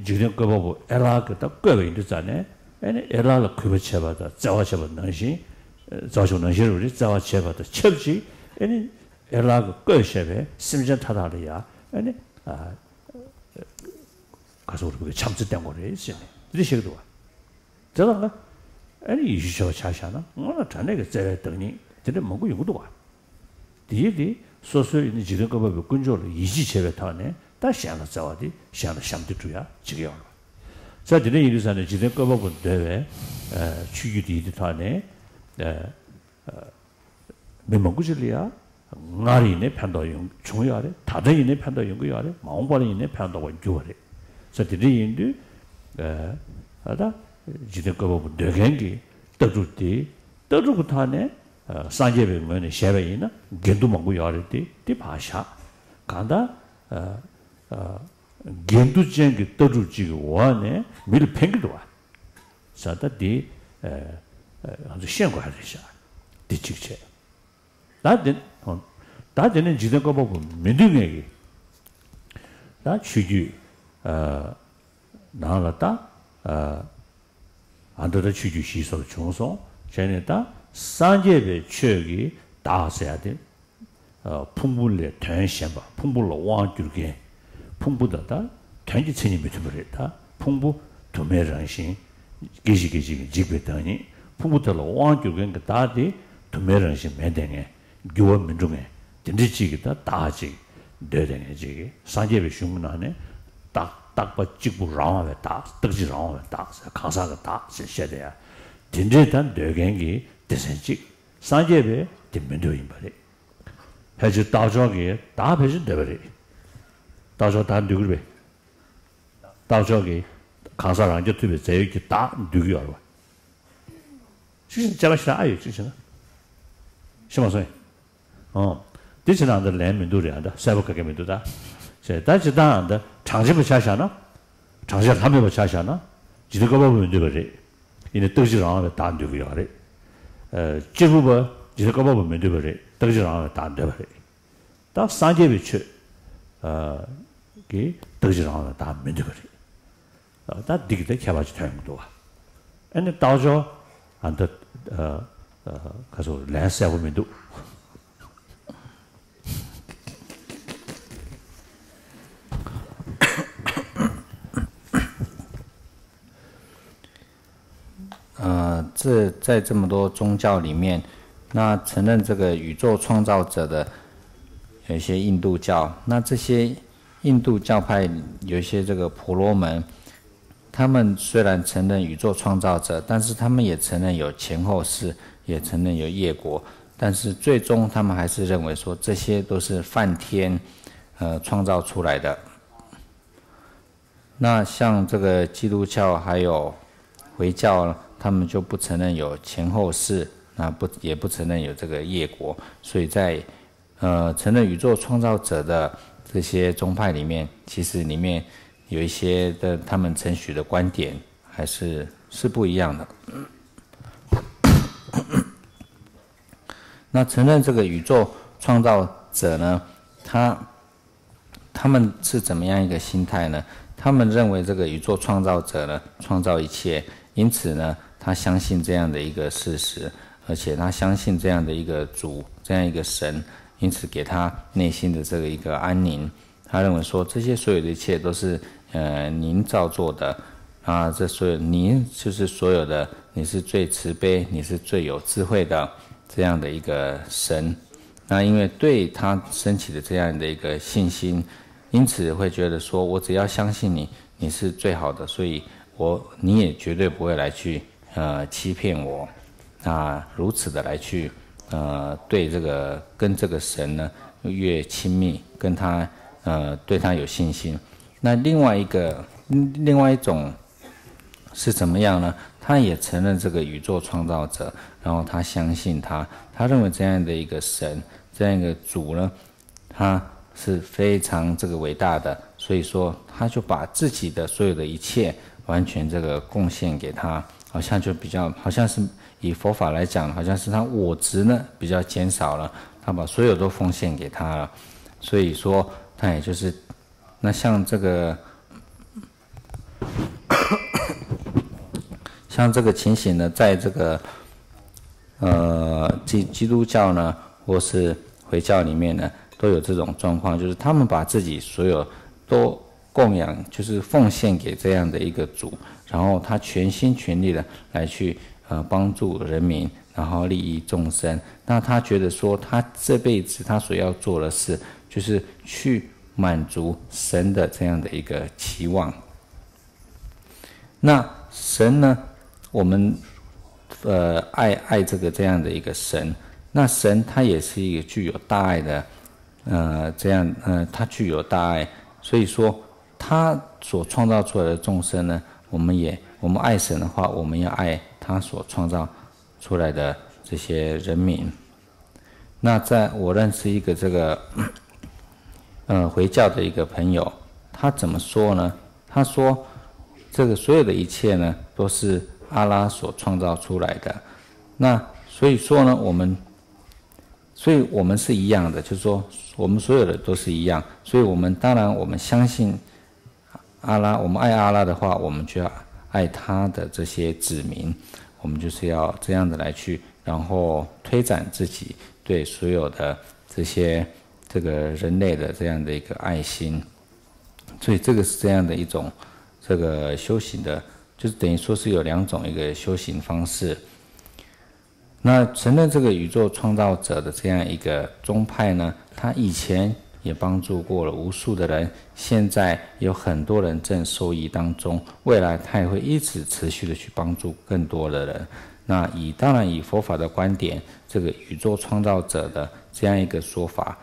འཇིག་རྟེན་བཀོད་པ་པོ་ཨེ་ལགས་ཀྱིས་ད་བཀོད་པ་ཡིན་དུས་ཙང་ནས་ཨེ་ནི་ཨེ་ལགས་ལ་གུས་པ་བྱེད་པ་དང་བརྩེ་བ་བྱེད་པ་ནང་བཞིན། བརྩེ་བ་བྱེད་པ་ནང་བཞིན་རེད། བརྩེ་བ་བྱེད་པ་དང་ཆབས་ཅིག་ཨེ་ནི་ཨེ་ལགས་ཀྱིས་བཀོད་བཞག་པའི་སེམས་ཅན་མཐའ་དག་ལ་ཡང་ཨེ་ནི་ག་སོགས་རིག་པའི་བྱམས་བརྩེ་བསྟན་དགོས་རེད་ཟེར་ནས་འདི་འདྲ་བཤད་ཀྱི་འདུག་བ། དེ་དང་ཨ་ནི་ཡེ་ཤུ་ཆོས་པ་ཆ་བཞག་ན་དངོས་གནས་དྲང་གནས་ཀྱི་བརྩེ་བའི་བདག་ཉིད་དེ་འདྲ་མང་པོ་ཡོང་གི་འདུག་བ། དེ་ཡིས་དེ་སོ་སོའི་ཡིན་ན་འཇིག་རྟེན་བཀོད་པ་པོའི་དཀོན་མཆོག་ལ་ཡིད་ཆེས་བྱེད་པའི་ཐོག་ནས་ད་གཞན་ལ་བརྩེ་བ་དེ་གཞན་ལ་ཞབས་འདེགས་སྒྲུབ་ཡ་བྱེད་ཀྱི་ཡོད་རེད། ས་དེ་འདྲ་ཡིན་དུས་ས་ནས་འཇིག་རྟེན་བཀོད་པ་པོ་འདོད་པའི་ཆོས་བརྒྱུད་དེ་ཡིན་དུས་ཐོག་ནས། མི་མང་པོ་ཅིག་ལ་ཡང་སྔར་ཡིན་ནའི་ཕན་ཐོགས་ཡོང་བྱུང་ཡོད་རེད། ད་ལྟ་ཡིན་ནའི་ཕན་ཐོགས་ཡོང་གི་ཡོད་རེད། མ་འོངས་པ་ལ་ཡིན་ནའི་ཕན་ཐོགས་པར་འགྱུར་བ་རེད། ས་དེ་འདྲ་ཡིན་དུས། ཨ་ད་འཇིག་རྟེན་བཀོད་པ་པོ་འདོད་མཁན་གྱི་ལྟ་གྲུབ་དེ། ལྟ་གྲུབ་ཀྱི་ཐོག་ནས་སངས་རྒྱས་པའི་ངོས་ནས་བཤད་པ་ཡིན་ན་འགལ་འདུ་མང་པོ་ཡོད་རེད་དེ། དེ་ཕར་བཞག་གང་ལྟར། འགལ་འདུ་ཅན་གྱི་ལྟ་གྲུབ་ཅིག་གི་འོག་ནས་མི་ལ་ཕན་གྱི་འདུག་བ། ས་ད་འདི་ང་ཚོ་ཤེས་དགོས་རེད་ཤག་འདི་གཅིག་བྱས། ད་འདི་ད་འདི་ནས་འཇིག་རྟེན་བཀོད་པ་པོ་མི་འདོད་མཁན་གྱི་ད་ཆོས་བརྒྱུད་ནང་ལ་ད་ཨ་འདི་ད་ཆོས་བརྒྱུད་བཞི་སོགས་བྱུང་སོང་བྱས་ནས། ད་སངས་རྒྱས་པའི་ཆོས་ཀྱི་བདག་ཟེར་ཡ་དེ། ཕུང་པོ་ལས་དོན་གཞན་པ། ཕུང་པོ་ལ་དབང་སྒྱུར་མཁན། ཕུང་པོ་དང་ད་དོན་གྱི་མཚན་ཉིད་མི་མཐུན་པ་རེད། ད་ཕུང་པོ་དུ་མའི་རང་བཞིན། སྐད་ཅིག་སྐད་ཅིག་གིས་འཇིག་པའི་བདག་ཉིད། ཕུང་པོ་དེ་ལ་དབང་སྒྱུར་མཁན་གྱི་བདག་དེ་དུ་མའི་རང་བཞིན་མེད་བསྡད་མཁན། འགྱུར་བ་མི་འགྲོ་མཁན། དེ་འདྲ་ཅིག་གི་ད་བདག་ཅིག་འདོད་བསྡད་མཁན་ཅིག་གིས། སངས་རྒྱས་པའི་གཞུང་གི་ནང་ནས་རྟག་རྟག་པ་གཅིག་པུ་རང་དབང་བའི་བདག་རྟག་གཅིག་རང་དབང་བའི་བདག་ཟེར། གང་ཟག་གི་བདག་ཟེར་བཤད་བསྡད་ཡ། དེ་འདྲའི་ད་འདོད་མཁན་གྱི་སྡེ་ཚན་གཅིག་སངས་རྒྱས་པས་དེ་མི་འདོད་ཡིན་པ་རེད། ཕལ་ཆེར་རྟགས་ཆོས་ཀྱིས་བདག་ཕལ་ཆེར་འདོད་པ་རེད། རྟགས་ཆོས་བདག་འདོད་ཀྱི་རེད་པས། རྟགས་ཆོས་ཀྱིས་གང་ཟག་རང་རྐྱ་ཐུབ་པའི་རྫས་ཡོད་ཀྱི་བདག་འདོད་ཀྱི་ཡོད་རེད་པ། ཅིག་བྱས་ན་དཔྱད་པ་ཞིག་ཨ་ཡོད་ཅིག་བྱས་ན། ཤེས་མ་སོང་ངས། ཨོ། འདི་བྱས་ན་ཨ་ད་ལན་མི་འདུག་རེད། ཨ་ད་གསལ་པོ་ག་གེ་མི་འདུག་ད། བྱས་ད་ཇི་ལྟར་ཨ་ད་གྲངས་ཅན་པ་ཆ་བཞག་ན། གྲངས་ཅན་ལྷ་མེད་པ་ཆ་བཞག་ན། འཇིག་རྟེན་བཀོད་པ་པོ་མི་འདོད་པ་རེད། ཡིན་ནའི་རྟག་གཅིག་རང་དབང་བའི་བདག་འདོད་ཀྱི་ཡོད་རེད། ཨ་གཅེར་བུ་པ་འཇིག་རྟེན་བཀོད་པ་པོ་མི་འདོད་པ་རེད། རྟག་གཅིག་རང་དབང་བའི་བདག་འདོད་པ་རེད། ད་སངས་རྒྱས་པའི་ཆོས་ཨ་ཀྱིས་རྟག་གཅིག་རང་དབང་བའི་བདག་མི་འདོད་པ་རེད། ཨ་ད་འདི་གི་ད་ཁྱད་པར་ཅིག་ཐོན་གྱི་འདུག་བ། ཨ་ནི་རྟགས་ཆོས་ཨ་ད་ཨ་ཨ་ག་ཚོད་ལན་གསལ་པོ་མི་འདུག呃，这在这么多宗教里面，那承认这个宇宙创造者的有一些印度教，那这些印度教派有一些这个婆罗门，他们虽然承认宇宙创造者，但是他们也承认有前后世，也承认有业果，但是最终他们还是认为说这些都是梵天，呃，创造出来的。那像这个基督教还有回教，他们就不承认有前后世，那不也不承认有这个业果，所以在呃承认宇宙创造者的这些宗派里面，其实里面有一些的他们承许的观点还是是不一样的。那承认这个宇宙创造者呢，他他们是怎么样一个心态呢？他们认为这个宇宙创造者呢，创造一切，因此呢，他相信这样的一个事实，而且他相信这样的一个主，这样一个神，因此给他内心的这个一个安宁。他认为说，这些所有的一切都是呃您造作的，啊，这所有您就是所有的，你是最慈悲，你是最有智慧的这样的一个神。那因为对他升起的这样的一个信心，因此会觉得说，我只要相信你，你是最好的，所以我你也绝对不会来去呃欺骗我，啊，如此的来去呃对这个跟这个神呢越亲密，跟他呃对他有信心。那另外一个另外一种是怎么样呢？他也承认这个宇宙创造者，然后他相信他，他认为这样的一个神，这样一个主呢，他是非常这个伟大的，所以说他就把自己的所有的一切完全这个贡献给他，好像就比较好像是以佛法来讲，好像是他我执呢比较减少了，他把所有都奉献给他了，所以说他也就是那像这个。像这个情形呢，在这个呃基基督教呢，或是回教里面呢，都有这种状况，就是他们把自己所有都供养，就是奉献给这样的一个主，然后他全心全力的来去呃帮助人民，然后利益众生。那他觉得说，他这辈子他所要做的事，就是去满足神的这样的一个期望。那神呢，我们呃爱爱这个这样的一个神，那神他也是一个具有大爱的，呃，这样呃，他具有大爱，所以说他所创造出来的众生呢，我们也我们爱神的话，我们要爱他所创造出来的这些人民。那在我认识一个这个呃回教的一个朋友，他怎么说呢？他说，这个所有的一切呢，都是阿拉所创造出来的。那所以说呢，我们，所以我们是一样的，就是说我们所有的都是一样。所以我们当然我们相信阿拉，我们爱阿拉的话，我们就要爱他的这些子民，我们就是要这样的来去，然后推展自己对所有的这些这个人类的这样的一个爱心。所以这个是这样的一种这个修行的，就是等于说是有两种一个修行方式。那承认这个宇宙创造者的这样一个宗派呢，它以前也帮助过了无数的人，现在有很多人正受益当中，未来它也会一直持续的去帮助更多的人。那以当然以佛法的观点，这个宇宙创造者的这样一个说法，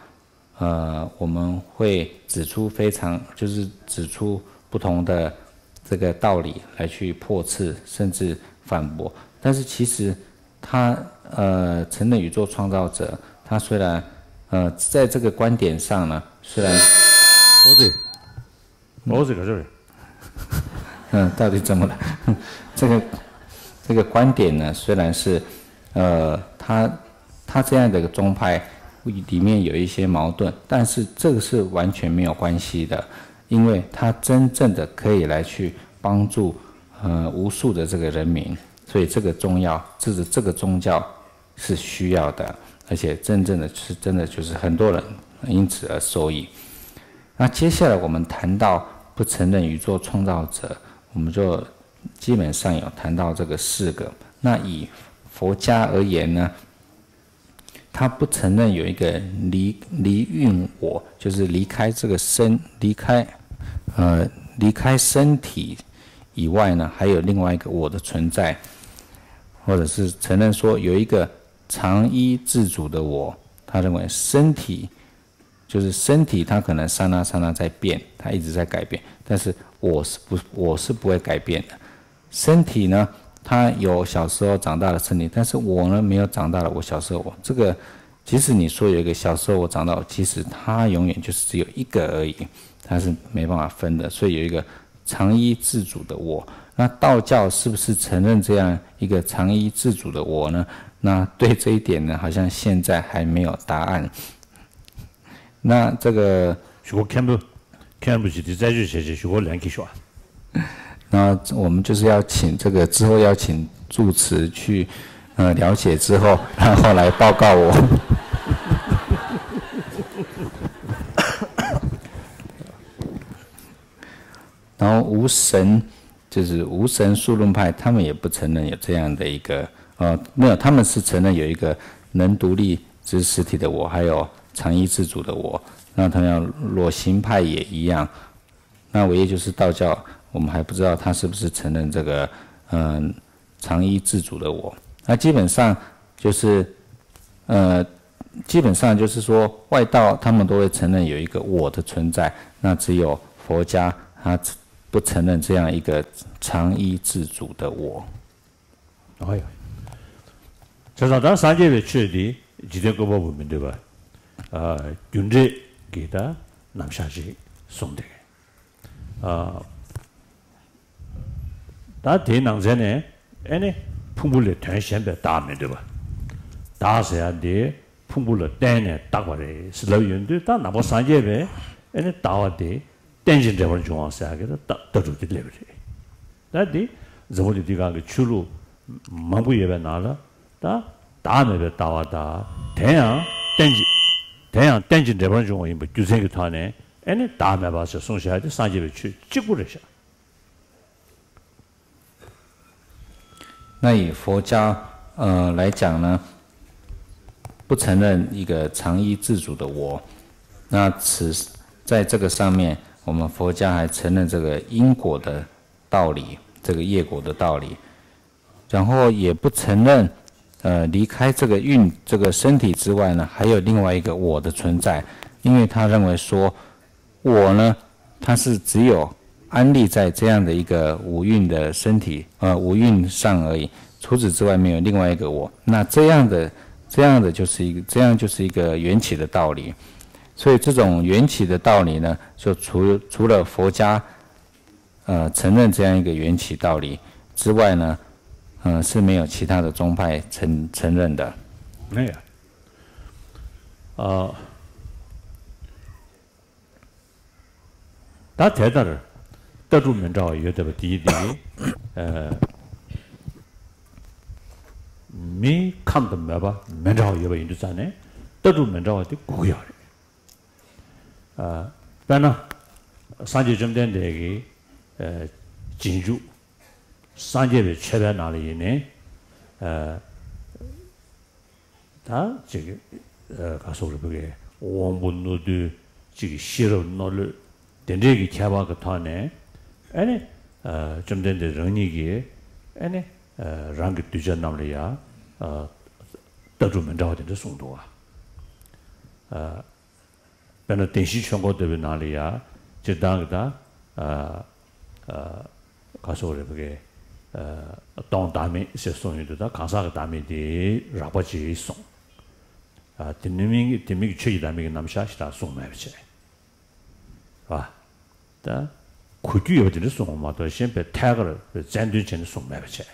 呃，我们会指出非常就是指出不同的这个道理来去破斥甚至反驳。但是其实他呃承认宇宙创造者，他虽然呃在这个观点上呢，虽然我这我这个这位，嗯，到底怎么了？这个这个观点呢，虽然是呃他他这样的一个宗派里面有一些矛盾，但是这个是完全没有关系的，因为他真正的可以来去帮助呃无数的这个人民，所以这个宗教，这是这个宗教是需要的，而且真正的是真的就是很多人因此而受益。那接下来我们谈到不承认宇宙创造者，我们就基本上有谈到这个四个。那以佛家而言呢，他不承认有一个离离运我，就是离开这个身，离开呃离开身体以外呢，还有另外一个我的存在，或者是承认说有一个常一自主的我。他认为身体就是身体，它可能刹那刹那在变，它一直在改变，但是我是不我是不会改变的。身体呢，它有小时候长大的身体，但是我呢没有长大了我小时候我这个。即使你说有一个小时候我长大，其实它永远就是只有一个而已，它是没办法分的。所以有一个常一自主的我。那道教是不是承认这样一个常一自主的我呢？那对这一点呢，好像现在还没有答案。那这个许国看不看不起的再去写写许国两句说。那我们就是要请这个之后要请住持去呃了解之后，然后来报告我。然后无神，就是无神数论派，他们也不承认有这样的一个呃，没有，他们是承认有一个能独立之实体的我，还有常一自主的我。那同样，裸形派也一样。那唯一就是道教，我们还不知道他是不是承认这个嗯常一自主的我。那基本上就是呃，基本上就是说，外道他们都会承认有一个我的存在，那只有佛家他不承认这样一个常一自主的我。ཨོ་ཡ། བྱས་ཙང་ད་སངས་རྒྱས་པའི་ཆོས་འདི་འཇིག་རྟེན་བཀོད་པ་པོ་མི་འདོད་པ། རྒྱུ་འབྲས་ཀྱི་ད་རྣམ་གཞག་ཅིག་གསུངས་ཏེ། ད་དེའི་ནང་ཚན་ནས་ཨེ་ནི་ཕུང་པོ་ལས་དོན་གཞན་པའི་བདག་མི་འདོད་པ། བདག་ཟེར་ཡ་འདི་ཕུང་པོ་ལ་བརྟེན་ནས་བཏགས་པ་རེད་ཟེར་ལབ་ཡོང་དུས། ད་ནང་པ་སངས་རྒྱས་པས་ཨེ་ནི་ལྟ་བ་དེ་རྟེན་ཅིང་འབྲེལ་བར་འབྱུང་བ་ཟེར་ཡ་གི་ད་ལྟ་གྲུབ་དེ་སླེབས་པ་རེད། ད་འདི་འཛམ་བུ་གླིང་འདི་སྒང་གི་ཆོས་ལུགས་མང་པོ་ཡོད་པའི་ནང་ལ་ད་བདག་མེད་པའི་ལྟ་བ་དང་། དེ་ཡང་རྟེན་ཅིང་དེ་ཡང་རྟེན་ཅིང་འབྲེལ་བར་འབྱུང་བ་ཡིན་པའི་རྒྱུ་མཚན་གྱི་ཐོག་ནས་ཨེ་ནི་བདག་མེད་པ་ཞེས་གསུངས་བཞག་དེ་སངས་རྒྱས་པའི་ཆོས་གཅིག་པུ་རེད་ཤག། 那以佛教呃来讲呢，不承认一个常一自主的我。那此在这个上面，我们佛教还承认这个因果的道理。这个业果的道理，然后也不承认，呃，离开这个运这个身体之外呢，还有另外一个我的存在，因为他认为说，我呢，它是只有安立在这样的一个五蕴的身体，呃，五蕴上而已，除此之外没有另外一个我。那这样的这样的就是一个这样就是一个缘起的道理。所以这种缘起的道理呢，就除除了佛家呃，承认这样一个缘起道理之外呢，嗯，是没有其他的宗派承承认的。 ཨ། ད་དེ་ལྟར་ལྟ་གྲུབ་མི་འདྲ་བ་ཡོད་བསྡད་པ་དེ་དེ་ཨ། མི་ཁམས་དང་མོས་པ་མི་འདྲ་བ་ཡོད་པ་ཡིན་དུས་ཙང་ནས་ལྟ་གྲུབ་མི་འདྲ་བ་དེ་དགོས་ཀྱི་ཡོད་རེད། ཨ། དཔེར་ན། སངས་རྒྱས་བཅོམ་ལྡན་འདས་ཀྱི་ཨ། རྗེས་འཇུག་སངས་རྒྱས་པའི་ཆོས་པའི་ནང་ལ་ཡིན་ནའི་ཨ། ད་ཅིག་ཨ། ག་སོགས་རེད། བོད་ཀྱི་དབང་པོ་རྣོ་རྟུལ་ཅིག་གི་ཤེས་རབ་རྣོ་ལོས་དེ་འདྲའི་གི་ཁྱད་པར་གྱི་ཐོག་ནས་ཨ་ནི་ཨ། བཅོམ་ལྡན་འདས་རང་ཉིད་ཀྱིས་ཨ་ནི་ཨ། རང་གི་གདུལ་བྱ་རྣམས་ལ་ཡང་ཨ། ལྟ་གྲུབ་མི་འདྲ་བ་དེ་འདྲ་གསུངས་འདུག་བ། ཨ། དཔེར་ན་བདེན་བཞིའི་ཆོས་འཁོར་ལྟ་བུའི་ནང་ལ་ཡང་སྤྱིར་བཏང་གི་ད་ཨ། ཨ། ག་སོགས་རེད། བོད་ཀྱི་ཨ། སྟོང་བདག་མེད་ཅེས་གསུངས་ཡོད་དུས། ད་གང་ཟག་གི་བདག་མེད་དེ་རགས་པ་ཅིག་གསུངས། ཨ། དེ་ནི་མིན་གྱི་དེ་མིན་གྱི་ཆོས་ཀྱི་བདག་མེད་ཀྱི་རྣམ་གཞག་ཞེ་དྲག་གསུངས་མེད་པ་བྱས། བ། ད་གོ་རྒྱུ་ཡོད་པ་དེ་འདྲ་གསུངས་པ་མ་གཏོགས་གཞན་པའི་ཐད་ཀར་རྩལ་འདོན་བྱས་ནས་གསུངས་མེད་པ་བྱས།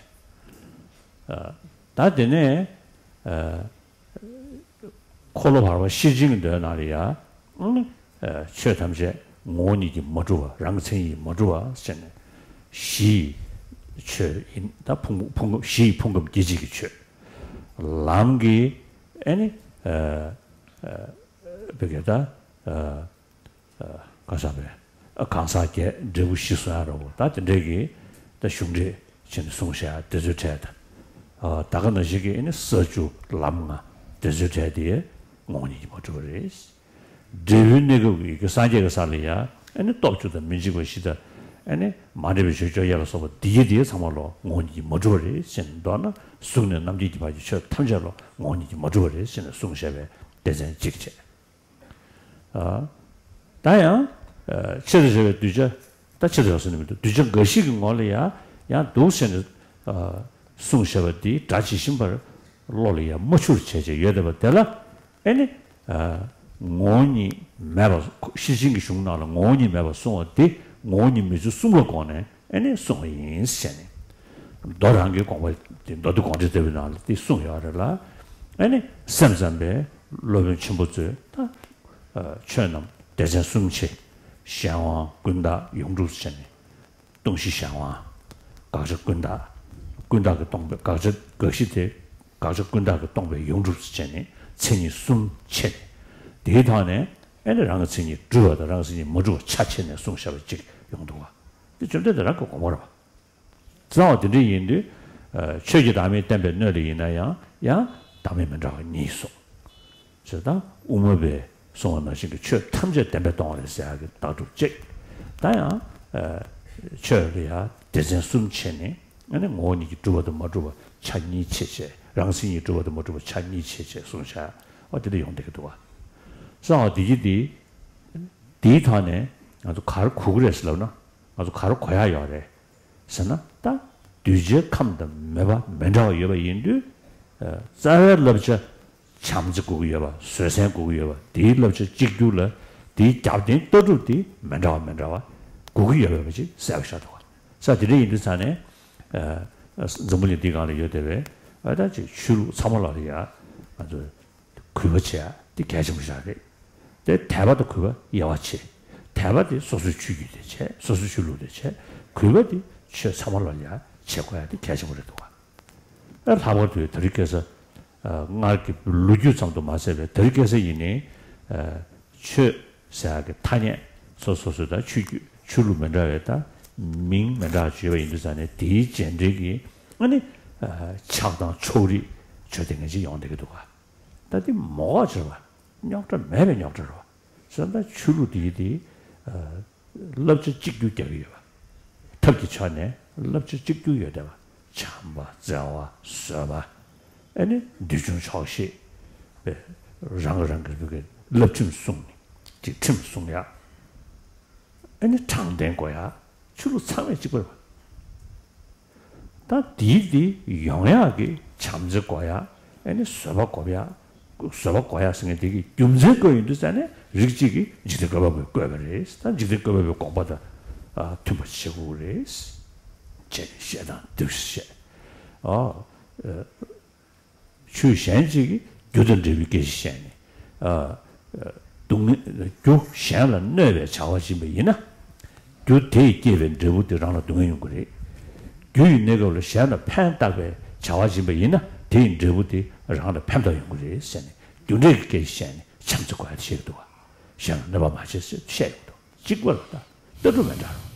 ཨ། ད་དེ་ནས་ཨ། འཁོར་ལོ་བར་པ་ཤེར་ཕྱིན་གྱི་མདོའི་ནང་ལ་ཡང་ཨ། ཆོས་ཐམས་ཅད་ངོ་བོ་ཉིད་ཀྱིས་མ་གྲུབ་པ། རང་གི་མཚན་ཉིད་ཀྱིས་མ་གྲུབ་པ་ཟེར་ནས། གཞི་ཡི་ཆོས་ཡིན། ད་ཕུང་ཕུང་གཞི་ཡི་ཕུང་ཁམས་སྐྱེ་མཆེད་ཀྱི་ཆོས། ལམ་གྱི་ཨ་ནི་ཨ། ཨ། བོད་ཀྱི་ད་ཨ། ག་ཟེར་བས། གང་ཟག་བརྒྱད། འབྲས་བུ་བཞི་གསུང་ཡ་རོ། ད་དེ་འདྲའི་གི་ད་གཞུང་འགྲེལ་བྱས་ནས་གསུངས་བཞག་དེ་ཚོའི་གྲས་དང་། ད་ག་ནང་བཞིན་གྱི་ཨ་ནི་ས་བཅུ་ལམ་ལྔ་དེ་ཚོའི་གྲས་དེ་ངོ་བོ་ཉིད་ཀྱིས་མ་གྲུབ་པ་རེད། འབྲས་བུའི་གནས་སྐབས་ཀྱི་སངས་རྒྱས་ཀྱི་ས་ལ་ཡ་ཨ་ནི་སྟོབས་བཅུ་དང་མི་འཇིགས་པ་བཞི་དང་། ཨ་ནི་མ་འདྲེས་པའི་ཆོས་བཅོ་བརྒྱད་ལ་སོགས་པ་འདི་ཡི་འདི་ཚང་མ་ལོ་ངོ་བོ་ཉིད་ཀྱིས་མ་གྲུབ་པ་རེད་ཟེར་ནས། མདོར་ན་གཟུགས་ནས་རྣམ་མཁྱེན་གྱི་བར་གྱི་ཆོས་ཐམས་ཅད་ལོ་ངོ་བོ་ཉིད་ཀྱིས་མ་གྲུབ་པ་རེད་ཟེར་ནས་གསུངས་བཞག་པའི་སྡེ་ཚན་གཅིག་བྱས། ཨ། ད་ཡང་ཨ། ཆེད་དུ་བྱ་བའི་གདུལ་བྱ། ད་ཆེད་དུ་བྱ་ཟེར་ནས་མི་འདུག་གདུལ་བྱ་འགའ་ཞིག་གི་ངོ་ལ་ཡང་ཡང་འདུག་ཟེར་ནས་ཨ། གསུངས་བཞག་པ་འདི་སྒྲ་ཇི་བཞིན་པར་བློ་ལ་ཡང་མ་ཆུད་བྱས་བྱས་ཡོད་བསྡད་པ་དེ་ལ་ཨ་ནི་ཨ། ངོ་བོ་ཉིད་མེད་པ། ཤེར་ཕྱིན་གྱི་གཞུང་ནང་ལ་ངོ་བོ་ཉིད་མེད་པར་གསུངས་པ་འདི་ངོ་བོ་ཉིད་མེད་ཚུལ་གསུམ་ལ་དགོངས་ནས་ཨ་ནི་གསུངས་པ་ཡིན་ཟེར་ནས། མདོ་རང་གི་དགོངས་པ་དེ་མདོ་སྡེ་དགོངས་འགྲེལ་ལྟ་བུའི་ནང་ལ་དེ་གསུངས་ཡོད་རེད་ལ། ཨ་ནི་སེམས་ཙམ་པའི་སློབ་དཔོན་ཆེན་པོ་ཚོས་ད་ཨ། ཆོས་རྣམས་སྡེ་ཚན་གསུམ་ཕྱེ། གཞན་དབང་ཀུན་བརྟགས་ཡོངས་གྲུབ་ཟེར་ནས། སྟོང་གཞི་གཞན་དབང་། དགག་བྱ་ཀུན་བརྟགས། ཀུན་བརྟགས་ཀྱིས་སྟོང་པའི་དགག་བྱ། དགག་གཞི་དེ་དགག་བྱ་ཀུན་བརྟགས་ཀྱིས་སྟོང་པའི་ཡོངས་གྲུབ་ཟེར་ནས་མཚན་ཉིད་གསུམ་ཕྱེ་ནས། དེའི་ཐོག་ནས་ཨ་ནི་རང་གི་མཚན་ཉིད་གྲུབ་པ་དང་རང་གི་མཚན་ཉིད་མ་གྲུབ་པ་ཆ་ཕྱེ་ནས་གསུངས་བཞག་པ་ཅིག་ཡོང་འདུག་བ། དེ་བཅོམ་ལྡན་འདས་རང་གི་དགོངས་པ་རེད་བ། རྩ་བ་དེ་འདྲ་ཡིན་དུས། ཨ། ཆོས་ཀྱི་བདག་མེད་བསྟན་པའི་སྣོད་ལ་ཡིན་ན་ཡང་ཡང་བདག་མེད་མི་འདྲ་བ་གཉིས་གསུངས། ཞེས་དང་དབུ་མ་པས་གསུངས་པ་ནང་བཞིན་གྱི་ཆོས་ཐམས་ཅད་བདེན་པས་སྟོང་བ་རེད་ཟེར་ཡག་གི་བརྡ་སྒྲུབ་གཅིག། ད་ཡང་ཨ། ཆོས་ལ་ཡང་སྡེ་ཚན་གསུམ་ཕྱེ་ནས། ཨ་ནི་ངོ་བོ་ཉིད་ཀྱིས་གྲུབ་པ་དང་མ་གྲུབ་པ་ཆ་གཉིས་ཕྱེ་བྱས། རང་མཚན་ཉིད་གྲུབ་པ་དང་མ་གྲུབ་པ་ཆ་གཉིས་ཕྱེ་བྱས་གསུངས་བཞག། འོ་དེ་འདྲ་ཡོང་བསྡད་ཀྱི་འདུག་བ། གསང་བ་འདི་གྱིས་འདི། འདིའི་ཐོག་ནས་ང་ཚོ་ག་རེ་གོ་གི་རེད་ཟེར་ལབ་ན། ང་ཚོ་ག་རེ་གོ་ཡག་ཡོད་རེད། ཟེར་ན། ད་གདུལ་བྱའི་ཁམས་དང་མོས་པ་མི་འདྲ་བ་ཡོད་པ་ཡིན་དུས། ཨ། རྩ་བའི་བསླབ་བྱ་བྱམས་བརྩེ་དགོས་ཀྱི་ཡོད་པ། བཟོད་བསྲན་དགོས་ཀྱི་ཡོད་པ། དེའི་བསླབ་བྱ་གཅིག་གྱུར་ལ་དེའི་རྒྱབ་རྟེན་ལྟ་གྲུབ་དེ་མི་འདྲ་བ་མི་འདྲ་བ་དགོས་ཀྱི་ཡོད་པ་ཅིག་གསལ་པོ་ཤར་འདུག་བ། ས་དེ་འདྲ་ཡིན་དུས་ཙང་ནས། ཨ། འཛམ་བུ་གླིང་འདིའི་སྒང་ལ་ཡོད་བསྡད་པའི་ཨ། ད་ཅིག་ཆོས་ལུགས་ཚང་མ་ལ་ལ་ཡ་ང་ཚོས་གུས་པ་བྱེད་ཡ་དེ་གལ་ཆེན་པོ་ཞིག་རེད། དེ་དད་པ་དང་གུས་པ་དབྱེ་བ་ཕྱེ། དད་པ་དེ་སོ་སོའི་ཆོས་བརྒྱུད་དེ་བྱས། སོ་སོའི་ཆོས་ལུགས་དེ་བྱས། གུས་པ་དེ་ཆོས་ཚང་མ་ལ་ཡ་བྱེད་དགོས་ཡ་དེ་གལ་ཆེན་པོ་རེད་འདུག་བ། ཨ། ལྷག་པར་དུ་དེ་རིང་ཁ་སང་ཨ། སྔར་གྱི་ལོ་རྒྱུས་ཙམ་དུ་མ་ཟད་པའི་དེ་རིང་ཁ་སང་ཡིན་ནའི། ཨ། ཆོས་ཟེར་ཡ་གི་ཐ་སྙད་སོ་སོ་སོའི་ད་ཆོས་བརྒྱུད་ཆོས་ལུགས་མི་འདྲ་བའི་ད་མིང་མི་འདྲ་བ་ཅིག་ཡོད་པ་ཡིན་དུས་ཙང་ནས། དེའི་རྗེས་འབྲེལ་གྱི་ཨ་ནི་ཨ། ཆགས་སྡང་ཕྱོགས་རིས་ཆོས་དེ་ངན་ཅིག་ཡོང་བསྡད་ཀྱི་འདུག་ག། ད་དེ་མོ་ག་ཅིག་རེད་བ། རྙོག་དྲ་མེད་པའི་རྙོག་དྲ་རེད་བ། བྱས་ཙང་ད་ཆོས་ལུགས་དེ་གི་དེ་ཨ། བསླབ་བྱ་གཅིག་གྱུར་རྒྱག་གི་ཡོད་པ། ཐབས་ཀྱི་ཕྱོགས་ནས་བསླབ་བྱ་གཅིག་གྱུར་ཡོད་བསྡད་པ། བྱམས་པ། བརྩེ་བ། བཟོད་པ། ཨེ་ནི་འདོད་ཆུང་ཆོག་ཤེས། རང་གིས་རང་གི་བླ་ཆེན་སྲུང་ནི་ཅིག་ཁྲིམས་སྲུང་ཡག་ཨེ་ནི་དྲང་བདེན་དགོས་ཡག་ཆོས་ལུགས་ཚང་མས་གཅིག་པ་རེད་པ། ད་དེའི་དེ་ཡོང་ཡག་གི་བྱམས་བརྩེ་དགོས་ཡག་ཨེ་ནི་བཟོད་པ་དགོས་ཡག་བཟོད་པ་དགོས་ཡག་ཟེར་མཁན་དེ་གི་རྒྱུ་མཚན་བཀོད་ཡོང་དུས་ཙ་ནས་རིགས་གཅིག་གིས་འཇིག་རྟེན་བཀོད་པ་པོས་བཀོད་པ་རེད། ད་འཇིག་རྟེན་བཀོད་པ་པོའི་དགོངས་པ་དང་མཐུན་པ་བྱེད་དགོས་རེད། བྱས་ནས་བཤད་སྟངས་འདི་བཤད། ཨ། ཆོས་གཞན་གཅིག་གིས་རྒྱུ་དང་འབྲས་བུའི་སྐད་ཆ་བཤད་ནས། ཨ། སྡུག་བསྔལ་རྒྱུ་གཞན་ལ་གནོད་པའི་བྱ་བ་བྱིན་པ་ཡིན་ན། རྒྱུ་དེས་བསྐྱེད་པའི་འབྲས་བུ་དེ་རང་ལ་སྡུག་བསྔལ་ཡོང་གི་རེད། རྒྱུ་ཡི་གནས་སྐབས་ལ་གཞན་ལ་ཕན་བཏགས་པའི་བྱ་བ་བྱིན་པ་ཡིན་ན་དེ་ཡི་འབྲས་བུ་དེ་རང་ལ་ཕན་བཏགས་ཡོང་གི་རེད་ཟེར་ནས་རྒྱུ་འབྲས་ཀྱི་སྐད་ཆ་བཤད་ནས་བྱམས་བརྩེ་དགོས་ཡག་དེ་བཤད་ཀྱི་འདུག་ག་གཞན་ལ་གནོད་པ་མ་བྱེད་ཟེར་བཤད་ཡོང་གི་འདུག་གཅིག་པ་ལ་ད་ལྟ་གྲུབ་མི་འདྲ་རུང་།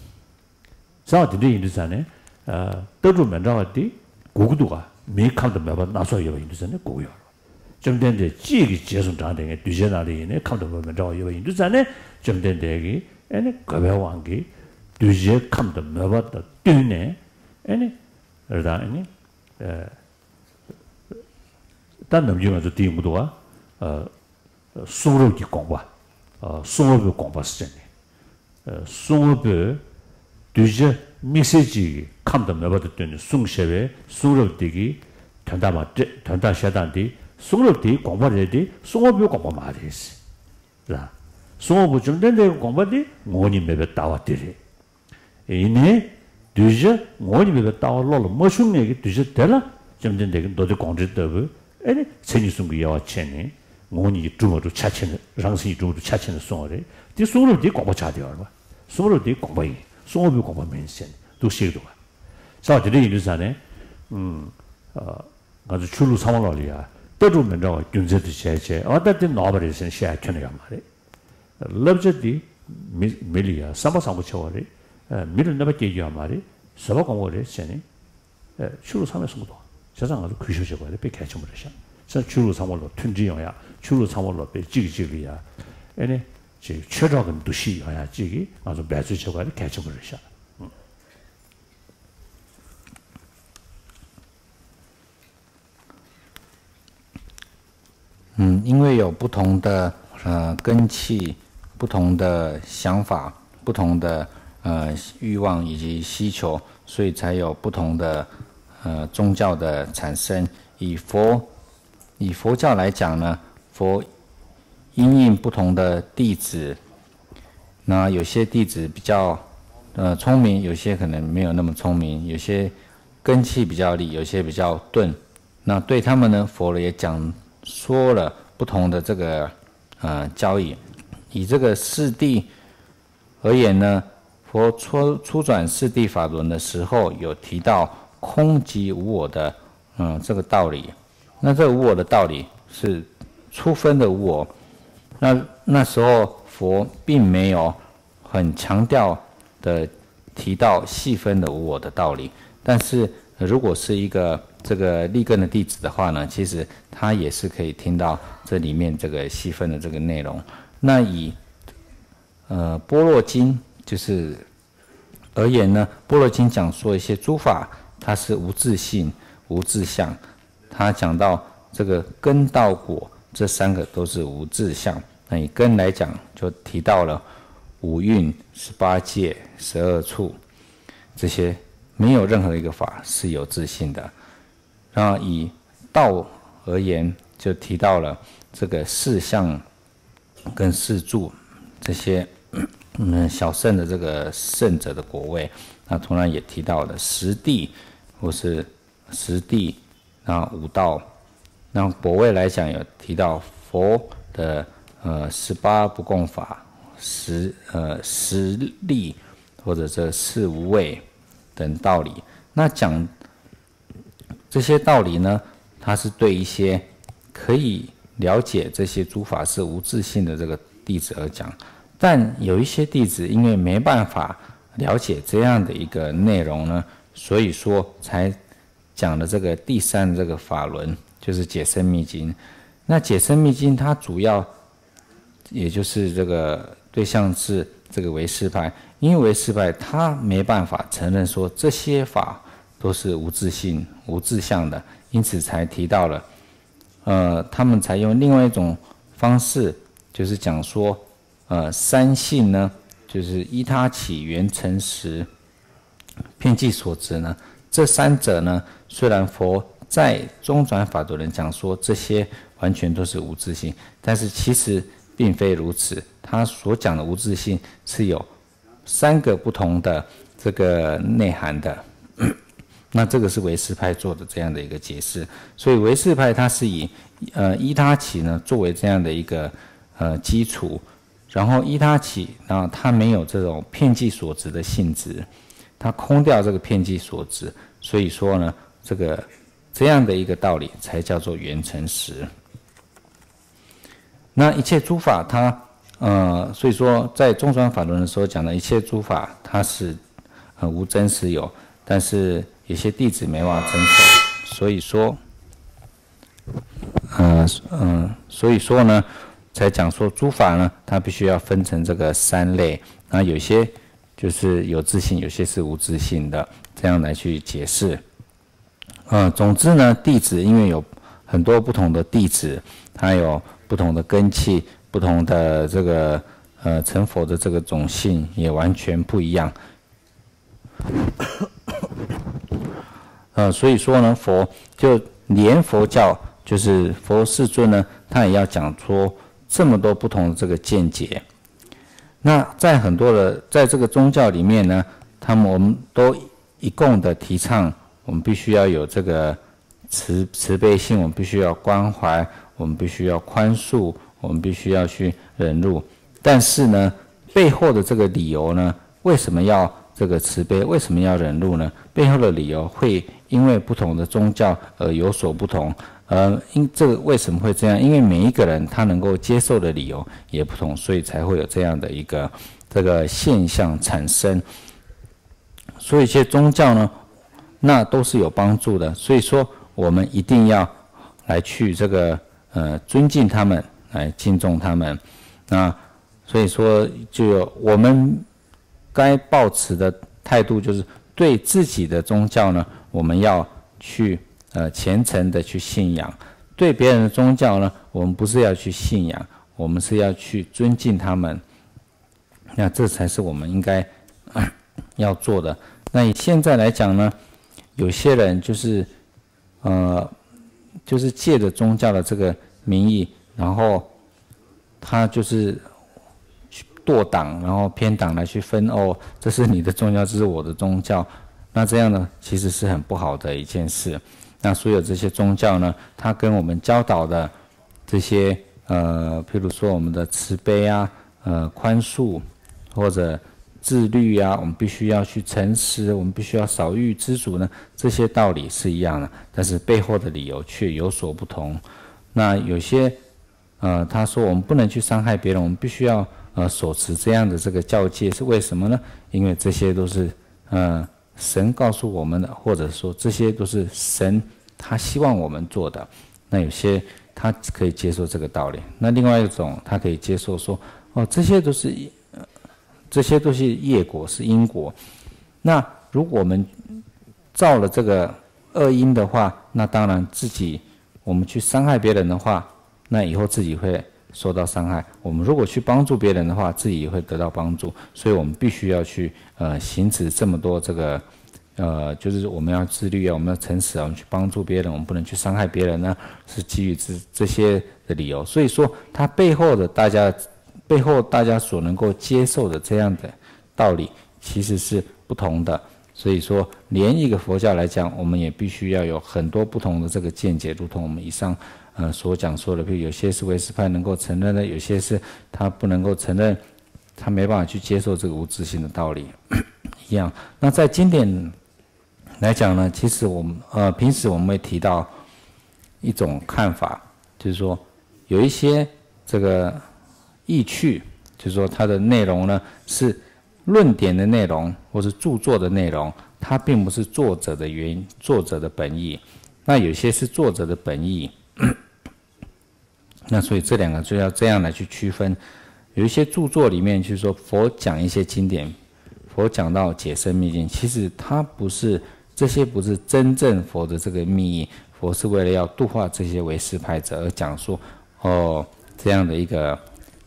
ཟེར་བ་དེ་འདྲ་ཡིན་དུས་ཙ་ནས། ལྟ་གྲུབ་མི་འདྲ་བ་དེ་དགོས་ཀྱི་འདུག་ག་མིའི་ཁམས་དང་མོས་པ་སྣ་ཚོགས་ཡོད་པ་ཡིན་དུས་ཙ་ནས་དགོས་ཀྱི་ཡོད་རེད། བཅོམ་ལྡན་འདས་གཅིག་གི་རྗེས་སུ་འབྲངས་བསྡད་མཁན་གདུལ་བྱའི་ནང་ལ་ཡིན་ནའི་ཁམས་དང་མོས་པ་མི་འདྲ་བ་ཡོད་པ་ཡིན་དུས་ཙ་ནས་བཅོམ་ལྡན་འདས་ཀྱིས་ཨེ་ནི་དགའ་བའི་དབང་གིས་གདུལ་བྱའི་ཁམས་དང་མོས་པ་དང་བསྟུན་ནས་ཨེ་ནི་རེད་དང་ཨེ་ནི་ད་ནམ་རྒྱུན་ང་ཚོ་དེ་ཡོང་གི་འདུག་ག་གསུང་རབ་ཀྱི་དགོངས་པ། གསུང་རབ་པའི་དགོངས་པ་ཟེར་ནས། གསུང་རབ་པས་གདུལ་བྱ་དམིགས་བསལ་གཅིག་གི་ཁམས་དང་མོས་པ་དང་བསྟུན་ནས་གསུངས་བཞག་པའི་གསུང་རབ་དེ་གི་དོན་དག་མ་སྤྲད་དོན་དག་བཤད་སྟངས་དེ་གསུང་རབ་དེའི་དགོངས་པ་རེད་དེ་གསུང་རབ་པའི་དགོངས་པ་མ་རེད། ལ། གསུང་རབ་པ་བཅོམ་ལྡན་འདས་ཀྱི་དགོངས་པ་དེ་ངོ་བོ་ཉིད་མེད་པའི་ལྟ་བ་དེ་རེད། ཡིན་ནའི། གདུལ་བྱ་ངོ་བོ་ཉིད་མེད་པའི་ལྟ་བ་བློ་ལ་མ་ཆུང་མཁན་གྱི་གདུལ་བྱ་དེ་ལ་བཅོམ་ལྡན་འདས་ཀྱིས་མདོ་སྡེ་དགོངས་འགྲེལ་ལྟ་བུ་ཨེ་ནི་མཚན་ཉིད་གསུམ་གྱི་དབྱེ་བ་ཕྱེ་ནས་ངོ་བོ་ཉིད་ཀྱིས་གྲུབ་མ་གྲུབ་ཆ་ཕྱེ་ནས་རང་མཚན་གྱིས་གྲུབ་མ་གྲུབ་ཆ་ཕྱེ་ནས་གསུངས་པ་རེད། དེ་གསུང་རབ་དེའི་དགོངས་པ་ཆགས་བསྡད་ཡོད་རེད་པ། གསུང་རབ་དེའི་དགོངས་པ་ཡིན། གསུང་རབ་པའི་དགོངས་པ་མིན་ཟེར་ནས་འདུག་བཤད་ཀྱི་འདུག་ག་ས་བ་དེ་འདྲ་ཡིན་དུས་ཙ་ནས། ཨུམ། ཨ། ང་ཚོ་ཆོས་ལུགས་ཚང་མ་ལོག་ལ་ཡ། ལྟ་གྲུབ་མི་འདྲ་བ་རྒྱུ་མཚན་དུ་བྱས་བྱས་ཨ་ད་དེ་ནོར་བ་རེད་ཟེར་ནས་བཤད་ཡ་ཁྱོན་ནས་ཡོད་མ་རེད། བསླབ་བྱ་འདི་མི་མི་ལ་ཡ་བསམ་པ་བཟང་པོ་བྱ་བ་རེད། ཨ། མི་ལ་གནོད་པ་སྐྱེལ་རྒྱུ་ཡོད་མ་རེད། བཟོད་པ་སྒོམ་དགོས་རེད་ཟེར་ནས། ཨ། ཆོས་ལུགས་ཚང་མས་གསུང་གི་འདུག་བྱས་ཙང་ང་ཚོ་གུས་ཞབས་བྱེད་དགོས་རེད་དཔེ་གལ་ཆེན་པོ་རེད་ཤག་བྱས་ཙང་ཆོས་ལུགས་ཚང་མ་ལོག་མཐུན་སྒྲིལ་ཡོང་ཡ། ཆོས་ལུགས་ཚང་མ་ལོག་དཔེ་གཅིག་གིས་གཅིག་ལ་ཡ། ཨེ་ནི། ཅིག་ཆོས་གྲོགས་ཀྱི་འདུ་ཤེས་ཡོང་ཡ་གཅིག་གིས་ང་ཚོ་འབད་རྩོལ་བྱེད་དགོས་རེད་གལ་ཆེན་པོ་རེད་ཤག嗯，因为有不同的呃根器、不同的想法、不同的呃欲望以及需求，所以才有不同的呃宗教的产生。以佛以佛教来讲呢，佛因应不同的弟子，那有些弟子比较呃聪明，有些可能没有那么聪明，有些根器比较利，有些比较钝。那对他们呢，佛也讲说了不同的这个呃教义。以这个四谛而言呢，佛初初转四谛法轮的时候，有提到空即无我的嗯这个道理。那这个无我的道理是初分的无我，那那时候佛并没有很强调的提到细分的无我的道理。但是如果是一个这个立根的弟子的话呢，其实他也是可以听到这里面这个细分的这个内容。那以呃般若经就是而言呢，般若经讲说一些诸法它是无自性、无自相，他讲到这个根到果这三个都是无自相。那以根来讲，就提到了五蕴、十八界、十二处这些，没有任何一个法是有自性的。然后以道而言，就提到了这个四相跟四住这些，嗯，小乘的这个圣者的果位。那同样也提到了十地，或是十地，然后五道。那果位来讲，有提到佛的呃十八不共法、十呃十力，或者这四无畏等道理。那讲这些道理呢，它是对一些可以了解这些诸法是无自性的这个弟子而讲。但有一些弟子因为没办法了解这样的一个内容呢，所以说才讲了这个第三这个法轮，就是解深密经。那解深密经它主要也就是这个对象是这个唯识派，因为唯识派他没办法承认说这些法都是无自性、无自相的，因此才提到了，呃，他们才用另外一种方式，就是讲说，呃，三性呢，就是依他起、缘成识、遍计所执呢，这三者呢，虽然佛在中转法轮讲说这些完全都是无自性，但是其实并非如此。他所讲的无自性是有三个不同的这个内涵的。那这个是唯识派做的这样的一个解释，所以唯识派它是以呃依他起呢作为这样的一个呃基础，然后依他起，然后它没有这种遍计所执的性质，它空掉这个遍计所执，所以说呢，这个这样的一个道理才叫做缘成实。那一切诸法它，呃，所以说在中转法轮的时候讲的一切诸法，它是呃无真实有，但是有些弟子没办法承受，所以说，呃嗯、呃，所以说呢，才讲说诸法呢，它必须要分成这个三类，然后有些就是有自性，有些是无自性的，这样来去解释。呃，总之呢，弟子因为有很多不同的弟子，他有不同的根器，不同的这个呃成佛的这个种性也完全不一样。呃，所以说呢，佛就连佛教就是佛世尊呢，他也要讲出这么多不同的这个见解。那在很多的在这个宗教里面呢，他们我们都一共的提倡，我们必须要有这个慈慈悲心，我们必须要关怀，我们必须要宽恕，我们必须要去忍辱。但是呢，背后的这个理由呢，为什么要这个慈悲？为什么要忍辱呢？背后的理由会因为不同的宗教而有所不同。呃，因这个为什么会这样？因为每一个人他能够接受的理由也不同，所以才会有这样的一个这个现象产生。所以一些宗教呢，那都是有帮助的。所以说，我们一定要来去这个呃尊敬他们，来敬重他们。那所以说，就有我们该抱持的态度，就是对自己的宗教呢，我们要去呃虔诚的去信仰；对别人的宗教呢，我们不是要去信仰，我们是要去尊敬他们。那这才是我们应该要做的。那以现在来讲呢，有些人就是呃，就是借着宗教的这个名义，然后他就是去堕党，然后偏党来去分哦，这是你的宗教，这是我的宗教。那这样呢，其实是很不好的一件事。那所有这些宗教呢，它跟我们教导的这些呃，譬如说我们的慈悲啊，呃，宽恕或者自律啊，我们必须要去诚实，我们必须要少欲知足呢，这些道理是一样的，但是背后的理由却有所不同。那有些呃，他说我们不能去伤害别人，我们必须要呃守持这样的这个教戒，是为什么呢？因为这些都是呃神告诉我们的，或者说这些都是神他希望我们做的。那有些他可以接受这个道理，那另外一种他可以接受说，哦，这些都是呃这些都是业果，是因果。那如果我们造了这个恶因的话，那当然自己我们去伤害别人的话，那以后自己会受到伤害。我们如果去帮助别人的话，自己也会得到帮助。所以我们必须要去呃行持这么多这个呃，就是我们要自律啊，我们要诚实啊，我们去帮助别人，我们不能去伤害别人呢，是基于这这些的理由。所以说，它背后的大家背后大家所能够接受的这样的道理，其实是不同的。所以说，连一个佛教来讲，我们也必须要有很多不同的这个见解，如同我们以上呃所讲说的，比如有些是唯识派能够承认的，有些是他不能够承认，他没办法去接受这个无自性的道理一样。那在经典来讲呢，其实我们呃平时我们会提到一种看法，就是说有一些这个意趣，就是说它的内容呢是论点的内容或是著作的内容，它并不是作者的原作者的本意。那有些是作者的本意，那所以这两个就要这样来去区分。有一些著作里面就是说佛讲一些经典，佛讲到解生密境，其实它不是，这些不是真正佛的这个密意，佛是为了要度化这些唯识派者而讲述哦这样的一个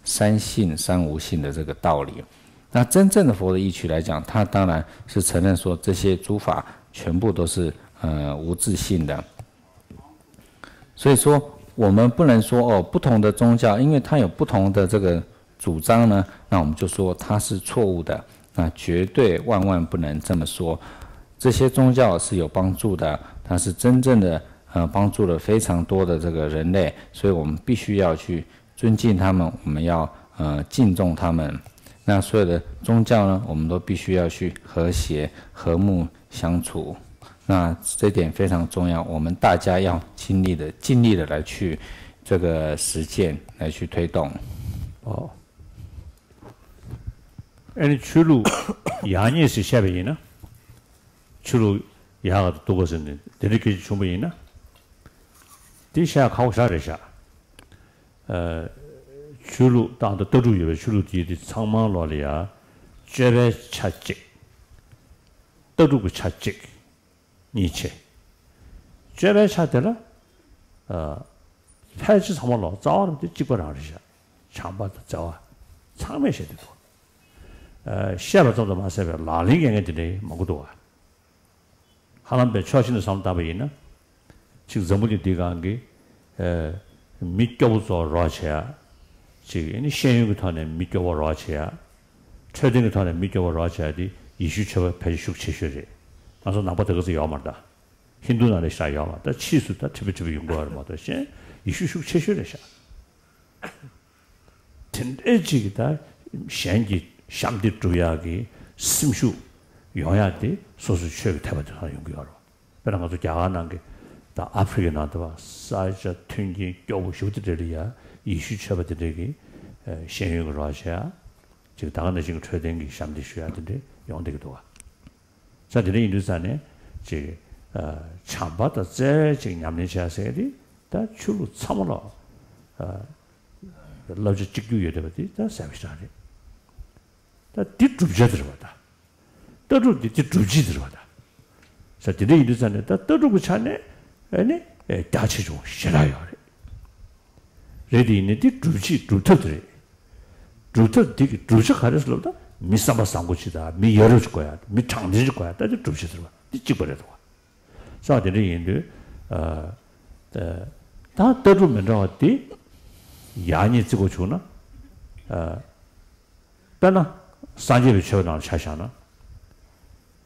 三性三无性的这个道理。那真正的佛的意趣来讲，他当然是承认说这些诸法全部都是呃无自性的。所以说，我们不能说哦，不同的宗教，因为它有不同的这个主张呢，那我们就说它是错误的。那绝对万万不能这么说。这些宗教是有帮助的，它是真正的呃帮助了非常多的这个人类，所以我们必须要去尊敬他们，我们要呃敬重他们。那所有的宗教呢，我们都必须要去和谐和睦相处。那这点非常重要，我们大家要尽力的、尽力的来去这个实践，来去推动。哦，ཨ་ནི་ཆོས་ལུགས་ཡག་ཉེས་ཟེར་བཤད་པ་ཡིན་ན། ཆོས་ལུགས་ཡག་ག་སྡུག་ག་ཟེར་ནས་དེ་འདྲ་སྐད་ཆ་བྱུང་པ་ཡིན་ན། དེ་བཤད་ཁག་པོ་ཞེ་དྲག་རེད་ཤག་ཨ། ཆོས་ལུགས་དང་ད་ལྟ་གྲུབ་ཡོད་པའི་ཆོས་ལུགས་དེ་དེ་ཚང་མ་ལོག་ལ་ཡ། སྤྱོད་པའི་ཆ་གཅིག་ལྟ་གྲུབ་ཀྱི་ཆ་གཅིག་གཉིས་ཆེ། སྤྱོད་པའི་ཆ་དེ་ལ། ཨ། ཕལ་ཆེར་ཚང་མ་ལོག་རྩ་བ་རང་དེ་གཅིག་པ་རང་རེད་ཤག་བྱམས་པ་དང་བརྩེ་བ། ཚང་མས་བཤད་དེ་འདུག་ཨ། བཤད་པ་ཙམ་དུ་མ་ཟད་པའི་ལག་ལེན་འགན་ངན་དེ་འདྲའི་མང་པོ་འདུག་བ། ཧ་ལམ་པའི་ཕྱོགས་གཅིག་ནས་བསམ་བློ་བཏང་པ་ཡིན་ན། གཅིག་འཛམ་བུ་གླིང་འདིའི་སྒང་གི་ཨ། མི་སྐྱོ་པོ་ཚོར་རོགས་བྱེད་ཡ། གཅིག་ཨ་ནི་ཤེས་ཡོན་གྱི་ཐོག་ནས་མི་སྐྱོ་པོ་རོགས་བྱེད་ཡ། འཕྲོད་བསྟེན་གྱི་ཐོག་ནས་མི་སྐྱོ་པོ་རོགས་བྱེད་ཡ་དེ་ཡེ་ཤུ་ཆོས་པ་ཕལ་ཆེར་ཤུགས་ཆེ་ཤོས་རེད། ང་ཚོ་ནང་པ་དེ་ག་ཚོད་ཡོད་མ་རེད་ད། ཧིན་རྡུ་ནང་ལས་ཤ་ཡོད་མ་རེད་ད། ཕྱིས་སུ་ད་ཁྲི་པ་ཁྲི་པ་ཡོང་གི་ཡོད་རེད་མ་གཏོགས་གཞན་ཡེ་ཤུ་ཤུགས་ཆེ་ཤོས་རེད་ཤག་དེ་འདྲའི་ཅིག་གི་ད་གཞན་གྱི་ཞབས་འདེགས་སྒྲུབ་ཡག་གི་སེམས་ཤུགས་ཡོང་ཡག་དེ་སོ་སོའི་ཆོས་ཀྱི་ཐེག་པ་དེ་ལ་ཡོང་གི་ཡོད་རེད། དཔེར་ན་ང་ཚོ་རྒྱ་གར་ནང་གི་ད་ཨ་ཕི་རི་ཀའི་ནང་དུ་བ་ས་ཆ་མཐུན་རྐྱེན་སྐྱོ་པོ་ཞེ་པོ་དེ་འདྲ་ལ་ཡ་ཡེ་ཤུ་ཆོས་པ་དེ་འདྲ་གི་ཤེས་ཡོན་གྱི་རོགས་བྱེད་ཡ། ཅིག་ད་ག་ནང་བཞིན་གྱི་འཕྲོད་བསྟེན་གྱི་ཞབས་འདེགས་ཞུ་ཡ་དེ་འདྲ་ཡོང་བསྡད་ཀྱི་འདུག་བ། ས་དེ་འདྲ་ཡིན་དུས་ཙང་ནས་ཅིག་ཨ། བྱམས་པ་དང་བརྩེ་བའི་ཅིག་ཉམས་ལེན་བྱ་ཟེར་དེ་ད་ཆོས་ལུགས་ཚང་མ་ལ་ཨ། བསླབ་བྱ་གཅིག་གྱུར་ཡོད་བསྡད་པ་དེ་ད་གསལ་པོ་ཞེ་དྲག་རེད། ད་འདི་བསྒྲུབ་བྱ་དེ་རེད་བ་ད། ལྟ་གྲུབ་འདི་འདི་སྒྲུབ་བྱེད་དེ་རེད་བ་ད། ས་དེ་འདྲ་ཡིན་དུས་ཙང་ནས་ད་ལྟ་གྲུབ་ཀྱི་ཆ་ནས་ཨ་ནི་རྒྱ་ཆེ་ཆུང་ཞེ་དྲག་ཡོད་རེད། རེད་དེ་ཡིན་ནའི་འདི་སྒྲུབ་བྱེད་སྒྲུབ་ཐབས་དེ་རེད། སྒྲུབ་ཐབས་འདི་གི་བསྒྲུབ་བྱ་ག་རེ་ཟེར་ལབ་ད། མི་བསམ་པ་བཟང་པོ་ཅིག་དང་མི་ཡ་རབས་ཅིག་དགོས་ཡ། མི་དྲང་བདེན་ཅིག་དགོས་ཡ། ད་འདི་སྒྲུབ་བྱེད་ཟེར་བ་འདི་གཅིག་པ་རེད་དོ། ས་དེ་འདྲ་ཡིན་དུས་ཨ། ད་ལྟ་གྲུབ་མི་འདྲ་བ་འདི་ཡག་ཉེས་བརྩི་དགོས་བྱུང་ན་ཨ། དཔེར་ན་སངས་རྒྱས་པའི་ཆོས་པ་ནང་ལ་ཆ་བཞག་ན།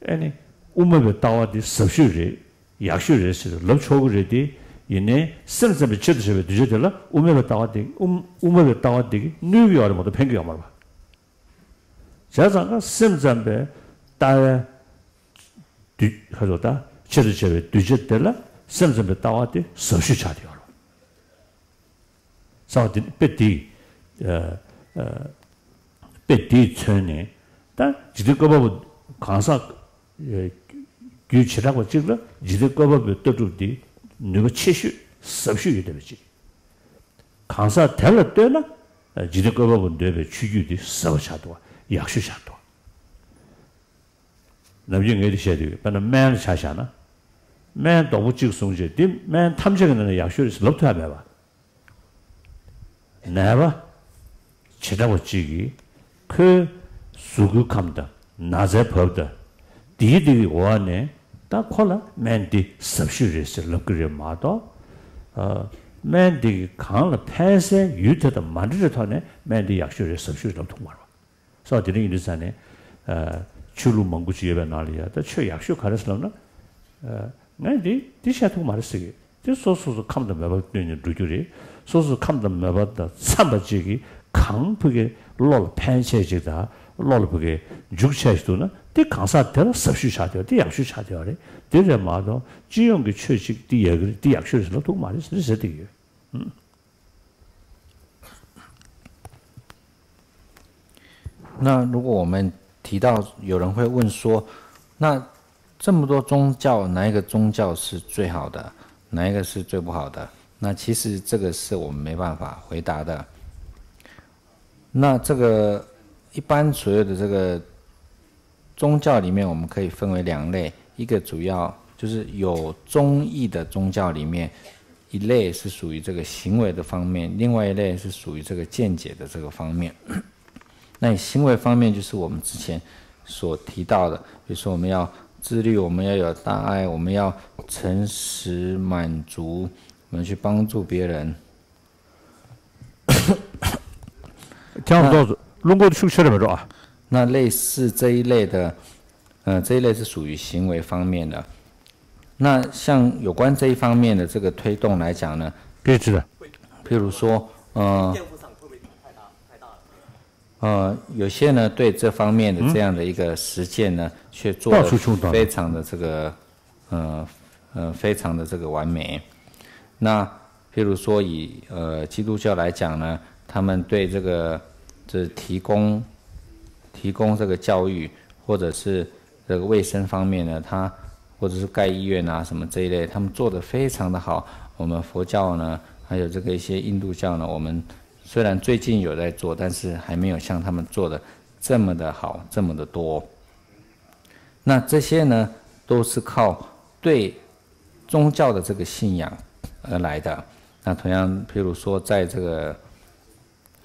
ཨེ་ནི་དབུ་མ་པའི་ལྟ་བ་འདི་ཟབ་ཤོས་རེད། ཡག་ཤོས་རེད་ཟེར་ལབ་ཆོག་གི་རེད་དེ། ཡིན་ནའི་སེམས་ཙམ་པའི་ཆེད་དུ་བྱས་པའི་གདུལ་བྱ་དེ་ལ་དབུ་མའི་ལྟ་བ་དེ་དབུ་དབུ་མ་པའི་ལྟ་བ་དེ་གིས་གནོད་ཀྱི་ཡོད་རེད་མ་གཏོགས་ཕན་གྱི་ཡོད་མ་རེད་པ། བྱས་ཙང་ཀ་སེམས་ཙམ་པའི་ལྟ་བའི་གདུལ་ཁ་རོ་ད་ཆེད་དུ་བྱས་པའི་གདུལ་བྱ་དེ་ལ་སེམས་ཙམ་པའི་ལྟ་བ་དེ་ཟབ་ཤོས་ཆགས་བསྡད་ཡོད་རེད། ས་བ་དེ་དཔེ་དེ་ཨ་ཨ་དཔེ་དེས་མཚོན་ནས་ད་འཇིག་རྟེན་བཀོད་པ་པོ་གང་ཟག་ཨ་རྒྱུད་བྱེ་བྲག་པ་གཅིག་ལ་འཇིག་རྟེན་བཀོད་པ་པོའི་ལྟ་གྲུབ་དེ་ནུས་པ་ཆེ་ཤོས་ཟབ་ཤོས་ཡོད་བསྡད་པ་ཅིག་གང་ཟག་དེ་ལ་ལྟོས་ན་འཇིག་རྟེན་བཀོད་པ་པོ་འདོད་པའི་ཆོས་བརྒྱུད་དེ་ཟབ་པ་ཆགས་འདུག་ཡག་ཤོས་ཆགས་འདུག་ནམ་རྒྱུན་ངས་འདི་བཤད་དུས་དཔེར་ན་སྨན་ལ་ཆ་བཞག་ན། སྨན་རྡོག་པོ་གཅིག་བཟུང་རྗེས་འདི་སྨན་ཐམས་ཅད་ཀྱི་ནང་ནས་ཡག་ཤོས་རེད་ཟེར་ལབ་ཐུབ་ཡ་མེད་པ། ནད་པ་བྱེ་བྲག་པ་གཅིག་གིས་ཁོའི་གཟུགས་པོའི་ཁམས་དང་ན་ཚའི་བབ་དང་དེའི་དེ་གི་འོག་ནས་ད་ཁོ་ལ་སྨན་འདི་ཟབ་ཤོས་རེད་ཟེར་ལབ་ཀྱི་རེད་མ་གཏོགས། ཨ། སྨན་འདི་གིས་གང་ལ་ཕན་སའི་ཡུལ་དེ་དང་མ་འདྲ་བའི་ཐོག་ནས་སྨན་འདི་ཡག་ཤོས་རེད་ཟབ་ཤོས་རེད་ལབ་ཐུབ་མ་རེད་པ། སོགས་དེ་འདྲ་ཡིན་དུས་ཙང་ནས། ཨ། ཆོས་ལུགས་མང་པོ་ཅིག་ཡོད་པའི་ནང་ལ་ཡ་ད་ཆོས་ཡག་ཤོས་ག་རེ་ཟེར་ལབ་ན། ཨ། ངས་འདི་འདི་བཤད་ཐུབ་མ་རེད་ཟེར་གི། དེ་སོ་སོ་སོ་ཁམས་དང་མོས་པ་བསྟུན་ནས་འགྲོ་རྒྱུ་རེད། སོ་སོ་ཁམས་དང་མོས་པ་དང་འཚམས་པ་ཅིག་གིས་གང་ཕ་གི་བློ་ལ་ཕན་ཆེ་ཅིག་དང་བློ་ལ་ཕ་གི་འཇུག་ཆེ་ཞིག་འདུག་ན་དེ་གང་ཟག་དེ་ལ་ཟབ་ཤོས་ཆགས་བསྡད་པ་དེ་ཡག་ཤོས་ཆགས་བསྡད་པ་རེད། དེ་རེད་མ་གཏོགས་སྤྱི་ཡོངས་ཀྱི་ཆོས་ཅིག་འདི་ཡག་གི་རེད་འདི་ཡག་ཤོས་རེད་ཟེར་ལབ་ཐུབ་མ་རེད་ཟེར་ཟེར་བསྡད་ཀྱི་ཡོད། 那如果我们提到有人会问说，那这么多宗教，哪一个宗教是最好的，哪一个是最不好的？那其实这个是我们没办法回答的。那这个一般所有的这个宗教里面，我们可以分为两类，一个主要就是有宗义的宗教里面，一类是属于这个行为的方面，另外一类是属于这个见解的这个方面。那以行为方面，就是我们之前所提到的，比如说我们要自律，我们要有大爱，我们要诚实、满足，我们去帮助别人。听不懂，弄过去吃了没有啊？那类似这一类的，呃，这一类是属于行为方面的。那像有关这一方面的这个推动来讲呢，可以吃的。譬如说，呃，呃，有些呢对这方面的这样的一个实践呢，却做得非常的这个，呃呃，非常的这个完美。那譬如说以呃基督教来讲呢，他们对这个这提供提供这个教育或者是这个卫生方面呢，他或者是盖医院啊什么这一类，他们做得非常的好。我们佛教呢，还有这个一些印度教呢，我们虽然最近有在做，但是还没有像他们做的这么的好，这么的多。那这些呢，都是靠对宗教的这个信仰而来的。那同样，譬如说，在这个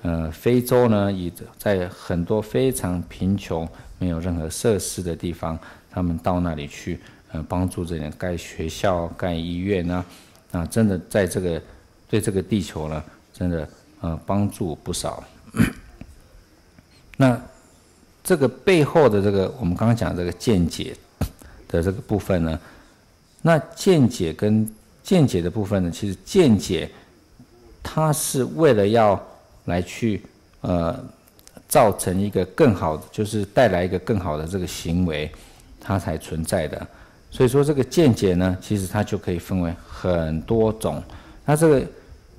呃非洲呢，也在很多非常贫穷、没有任何设施的地方，他们到那里去，呃，帮助这点盖学校、盖医院啊，啊，真的在这个对这个地球呢，真的呃帮助不少。那这个背后的这个，我们刚刚讲这个见解的这个部分呢，那见解跟见解的部分呢，其实见解它是为了要来去呃造成一个更好的，就是带来一个更好的这个行为，它才存在的。所以说这个见解呢，其实它就可以分为很多种。那这个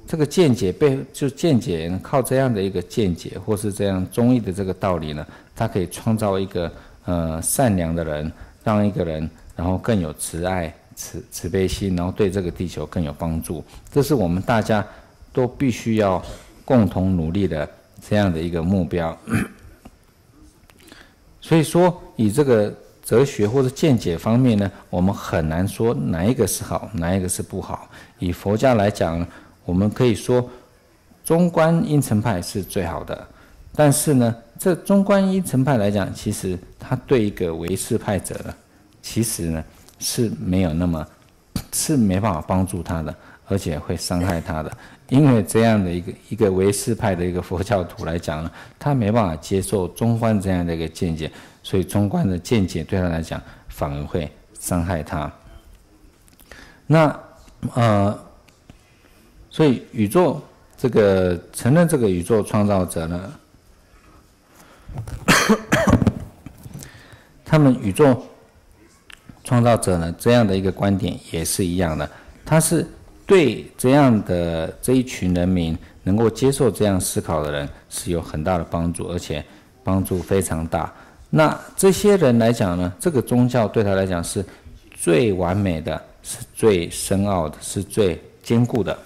这个见解被就见解呢，靠这样的一个见解，或是这样中医的这个道理呢，它可以创造一个呃善良的人，让一个人然后更有慈爱、慈慈悲心，然后对这个地球更有帮助。这是我们大家都必须要共同努力的这样的一个目标。所以说，以这个哲学或者见解方面呢，我们很难说哪一个是好，哪一个是不好。以佛家来讲，我们可以说中观应成派是最好的。但是呢，这中观应成派来讲，其实它对一个唯识派者呢，其实呢是没有那么是没办法帮助他的，而且会伤害他的。因为这样的一个一个唯识派的一个佛教徒来讲呢，他没办法接受中观这样的一个见解，所以中观的见解对他来讲反而会伤害他。那呃，所以宇宙这个承认这个宇宙创造者呢，他们宇宙创造者呢这样的一个观点也是一样的，他是对这样的这一群人民能够接受这样思考的人是有很大的帮助，而且帮助非常大。那这些人来讲呢，这个宗教对他来讲是最完美的，是最深奥的，是最坚固的。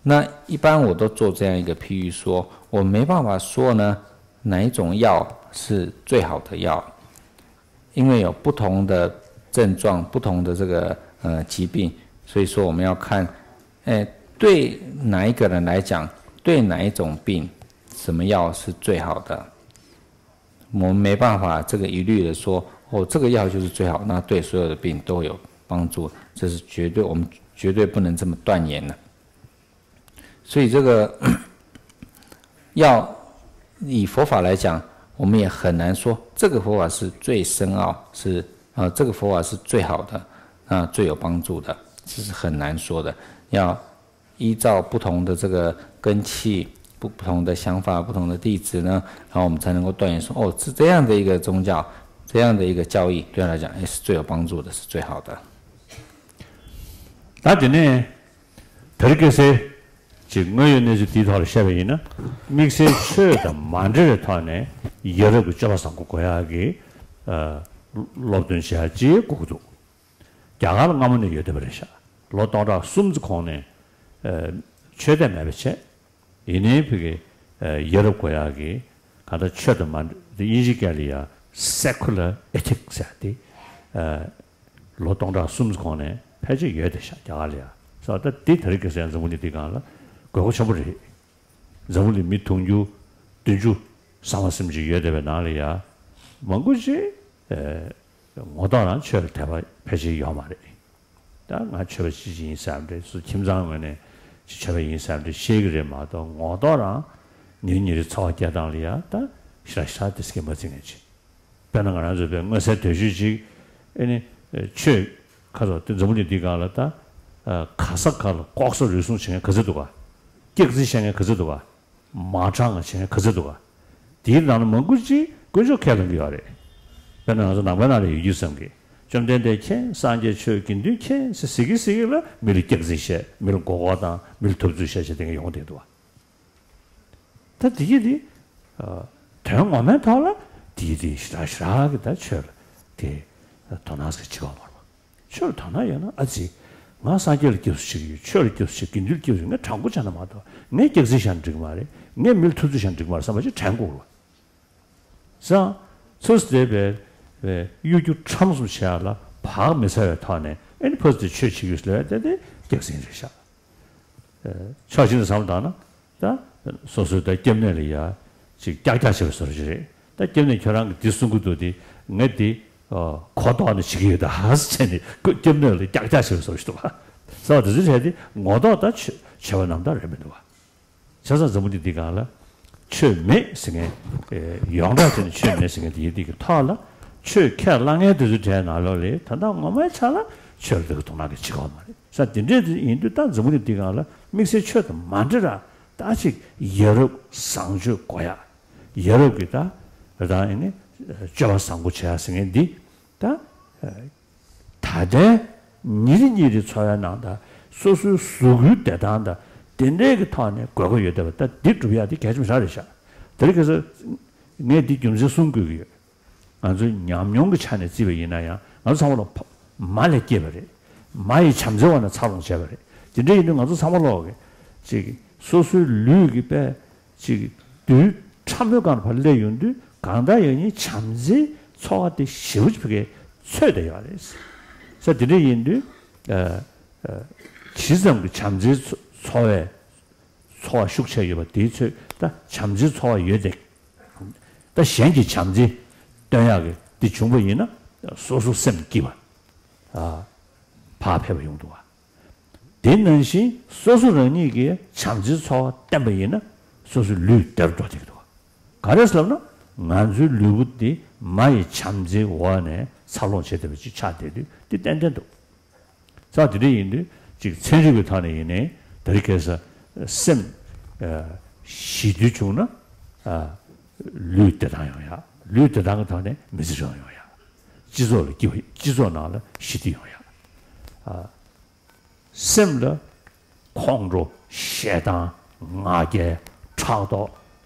那一般我都做这样一个譬喻说，我没办法说呢哪一种药是最好的药，因为有不同的症状、不同的这个呃疾病，所以说我们要看，哎，对哪一个人来讲，对哪一种病，什么药是最好的。我们没办法这个一律的说，哦，这个药就是最好，那对所有的病都有帮助，这是绝对我们绝对不能这么断言的。所以这个要以佛法来讲，我们也很难说这个佛法是最深奥，是啊，这个佛法是最好的，啊，最有帮助的，这是很难说的。要依照不同的这个根器、不不同的想法、不同的弟子呢，然后我们才能够断言说，哦，是这样的一个宗教，这样的一个教义，对他来讲，哎，是最有帮助的，是最好的。 ད་དེ་ནས་དེ་རིང་ཁ་སང་ཅིག་དངོས་ཡོད་གནས་ཚུལ་འདིའི་ཐོག་ལ་བཤད་པ་ཡིན་ན། དམིགས་བསལ་ཆོས་དང་མ་འབྲེལ་བའི་ཐོག་ནས་ཡ་རབས་ཀྱི་སྤྱོད་པ་བཟང་པོ་དགོས་ཡག་གི་ཨ་སློབ་སྟོན་བྱེད་ཡག་ཅིག་དགོས་ཀྱི་འདུག་རྒྱ་གར་ལ་སྔ་མོ་ནས་ཡོད་བསྡད་པ་རེད་ཤག་ལོ་སྟོང་ཕྲག་གསུམ་ཙམ་གོང་ནས་ཨ་ཆོས་དད་མེད་པ་བྱས། ཡིན་ནའི་ཕ་གི་ ཡ་རབས་གོ་ཡག་གི་གང་ལྟར་ཆོས་དང་མ་འདྲ་དེ་དབྱིན་ཇིའི་སྐད་ལ་ཡ་secular ethics ཟེར་ཏེ། ལོ་སྟོང་ཕྲག་གསུམ་གོང་ནས་ཕལ་ཆེར་ཡོད་དེ་ཤག་རྒྱ་གར་ལ་ཡ། སོ་ད་དེ་དེ་རིང་ཁ་སང་འཛམ་བུ་གླིང་འདི་སྒང་ལ་དགོས་མཁོ་ཆེན་པོ་རེད། འཛམ་བུ་གླིང་མི་དུང་ཕྱུར་བདུན་ཅུ་ས་མ་ཟིན་ཅིག་ཡོད་བསྡད་པའི་ནང་ལ་ཡ། མང་པོ་ཅིག་ངོ་ཐོག་རང་ཆོས་ལ་དད་པ་ཕལ་ཆེར་ཡོད་མ་རེད། ད་ང་ཆོས་པ་ཅིག་ཡིན་ཟེར་བ་འདྲ་སུ་ཁྱིམ་ཚང་ངོས་ནས་ཅིག་ཆོས་པ་ཡིན་ཟེར་བ་འདྲ་བཤད་ཀྱི་རེད་མ་གཏོགས་ངོ་ཐོག་རང་ཉིན་ཉིན་རེ་འཚོ་བ་སྐྱེལ་སྟངས་ལ་ཡ་ད་ཞེ་དྲག་ཞེ་དྲག་དེ་སྐད་མ་བརྩི་མཁན་ཅིག་དཔེར་ན་ང་རང་ཚོ་བས་མངོན་གསལ་དོད་ཤོས་ཅིག་ཨེ་ནི་ཆོས་ཁ་སོགས་དེ་འཛམ་བུ་གླིང་འདི་སྒང་ལ་ད་ག་ས་ག་ལ་ལྐོག་ཟ་རུལ་སུངས་བྱེད་མཁན་ག་ཚོད་འདུག་ག་སྐྱག་རྫུན་བཤད་མཁན་ག་ཚོད་འདུག་ག་མ་དྲང་ང་བྱེད་མཁན་ག་ཚོད་འདུག་ག་དེའི་ནང་ནས་མང་པོ་ཅིག་དཀོན་མཆོག་ཁས་ལེན་གྱི་ཡོད་རེད། དཔེར་ན་ང་ཚོ་ནང་པའི་ནང་ལ་ཡོད་རྒྱུ་བསམ་གི། བཅོམ་ལྡན་འདས་མཁྱེན། སངས་རྒྱས་ཆོས་དགེ་འདུན་མཁྱེན་ཟེར་ཟེར་གི་ཟེར་གི་ལ་མི་ལ་སྐྱག་རྫུན་བཤད། མི་ལ་མགོ་སྐོར་བཏང་། མི་ལ་འཐབ་རྩོད་བཤད་བྱས་དེ་འདྲ་ཡོང་བསྡད་འདུག་ག་ད་དེ་གི་དེ། དོན་ངོ་མའི་ཐོག་ལ་དེ་གི་དེ་ཞེ་དྲག་ཞེ་དྲག་གི་ད་ཆོས་ལ་དེ་དོ་སྣང་ཟེར་བྱེད་ཀྱི་ཡོད་མ་རེད་པ། ཆོས་ལ་དོ་སྣང་ཡོད་ན་ཨ་ཙི། ང་སངས་རྒྱས་ལ་སྐྱབས་སུ་མཆི་གི་ཡོད། ཆོས་ལ་སྐྱབས་སུ་མཆི། དགེ་འདུན་ལ་སྐྱབས་སུ་མཆི། ངས་དྲང་པོ་བྱས་ན་མ་གཏོགས་ངས་སྐྱག་རྫུན་བཤད་ན་འགྲིག་གི་མ་རེད། ངས་མི་ལ་འཐབ་རྩོད་བྱས་ན་འགྲིག་གི་མ་རེད་བསམ་པ་ཅིག་དྲན་དགོས་རེད་པ། སང་། སོ་སོ་དེ་བས་བས་གཡོ་སྒྱུ་ཁྲམ་གསུམ་བྱེད་ཡག་ལ་བག་མི་ཚ་བའི་ཐོག་ནས་ཨེ་ནི་ཕར་ཚུར་ཆོས་བྱེད་རྒྱུ་ལབ་ཡ་དེ་དེ་སྐྱག་རྫུན་རེད་ཤག་ཕྱོགས་གཅིག་ནས་བསམ་བློ་བཏང་ན་ད་སོ་སོའི་ད་སྐྱབས་གནས་ལ་ཡ་ཅིག་ཀྱག་ཀྱག་བྱེད་པའི་བཟོ་འདྲ་ཞིག་རེད། ད་སྐྱབས་གནས་ཁྱོད་རང་གིས་འདི་གསུང་གི་འདུག་དེ་ངས་འདི་གོ་ལྡོག་ནས་བྱེད་ཀྱི་ཡོད་ད་ཟེར་ནས་སྐྱབས་གནས་ལ་ཀྱག་ཀྱག་བྱེད་པའི་བཟོ་འདྲ་ཞིག་འདུག་བ། ཟེར་བ་དེ་ཚོའི་གྲས་དེ་ངོ་ཐོག་ད་ཆོས་བྱེད་པ་རྣམ་དག་རེད་མི་འདུག་བ། བྱས་ཙང་འཛམ་བུ་གླིང་འདི་སྒང་ལ་ཆོས་མེད་ཟེར་མཁན། ཡོངས་གྲགས་བྱས་ནས་ཆོས་མེད་ཟེར་མཁན་དེ་ཡིན་དེ་གི་ཐོག་ལ་ཆོས་ཁས་བླངས་མཁན་དེ་ཚོའི་གྲས་ནང་ལོགས་ལ་ད་ལྟ་ངོ་མའི་ཆ་ལ་ཆོས་ལ་དེ་གི་དོ་སྣང་གི་བྱེད་ཀྱི་ཡོད་མ་རེད་ས། དེ་འདྲས་དེ་ཡིན་དུས་ད་འཛམ་བུ་གླིང་འདི་སྒང་ལ་དམིགས་བསལ་ཆོས་དང་མ་འབྲེལ་ར་ད་ཅིག་ཡ་རབས་བཟང་སྤྱོད་དགོས་ཡ། ཡ་རབས་ཀྱི་ད་ད་ཡིན་ནི་སྤྱོད་པ་བཟང་པོ་བྱེད་ཡ་ཟེར་མཁན་འདི་ད། ད་ལྟའི་ཉིན་རེ་ཉིན་རེའི་འཚོ་བའི་ནང་དང་སོ་སོའི་གཟུགས་པོའི་བདེ་ཐང་དང་དེ་འདྲའི་གི་ཐོག་ནས་དགོས་མཁོ་ཡོད་བསྡད་པ་ད་འདི་སྒྲུབ་ཡག་འདི་གལ་ཆེན་པོ་ཞེ་དྲག་རེད་ཤག་དེ་རིང་ཁ་སང་ངས་འདི་རྒྱུ་མཚན་གསུང་དགོས་ཀྱི་ཡོད། ང་ཚོའི་ཉམས་མྱོང་གི་ཆ་ནས་བརྩིས་པ་ཡིན་ན་ཡང་ང་ཚོ་ཚང་མ་ལ་ཕ་མ་ལས་སྐྱེས་པ་རེད། མ་ཡི་བྱམས་བརྩེའི་འོག་ནས་འཚར་ལོངས་བྱས་པ་རེད། དེ་འདྲ་ཡིན་དུས་ང་ཚོ་ཚང་མ་ལོག་གི་ཅིག་སོ་སོའི་ལུས་ཀྱི་དཔེ་ཅིག་རྡུལ་ཕྲ་མོའི་སྒང་ལ་ཕར་སླེབས་ཡོང་དུས་གང་ལྟར་ཡང་སྙིང་བྱམས་བརྩེའི་ཚོར་བ་དེ་ཞེ་པོ་ཅིག་ཕ་གིར་ཚོད་བསྡད་ཡོད་རེད། ས་དེ་འདྲ་ཡིན་དུས་ཨ་ཨ་ཇི་ཙམ་གྱི་བྱམས་བརྩེའི་ཚོ་ཚོར་བའི་ཚོར་བ་ཤུགས་ཆེ་ཡོད་པ་དེའི་ཚོད་ད་བྱམས་བརྩེའི་ཚོར་བ་ཡོད་དེ། ད་གཞན་གྱིས་བྱམས་བརྩེ་སྟོན་ཡག་གི་འདི་བྱུང་བ་ཡིན་ན་སོ་སོ་སེམས་སྐྱིད་པ། ཨ། བག་ཕེབས་པ་ཡོང་འདུག་བ། དེ་ནང་བཞིན་སོ་སོ་རང་ཉིད་ཀྱིས་བྱམས་བརྩེའི་ཚོར་བ་བསྟན་པ་ཡིན་ན་སོ་སོའི་ལུས་བདེ་རུ་འགྲོ་བསྡད་ཀྱི་འདུག་བ། ག་རེ་ཟེར་ལབ་ན་ང་ཚོའི་ལུས་པོ་འདི་མ་ཡི་བྱམས་བརྩེའི་འོག་ནས་འཚར་ལོངས་བྱེད་བསྡད་པ་ཅིག་ཆགས་བསྡད་དུས་འདི་ཏན་ཏན་འདུག་ས་དེ་འདྲ་ཡིན་དུས་ཅིག་ཚན་རིག་པའི་ཐོག་ནས་ཡིན་ནའི་དེ་རིང་ཁ་སང་སེམས་ཨ་ཞི་དུལ་བྱུང་ན་ཨ་ལུས་བདེ་ཐང་ཡོང་ཡག་ལུས་བདེ་ཐང་གི་ཐོག་ནས་མི་ཚེ་རིང་ཡོང་ཡག་སྤྱི་ཚོགས་ལ་སྐྱིད་པ་སྤྱི་ཚོགས་ནང་ལ་ཞི་བདེ་ཡོང་ཡག་ཨ་སེམས་ལ་ཁོང་ཁྲོ་ཞེ་སྡང་ང་རྒྱལ་ཕྲག་དོག་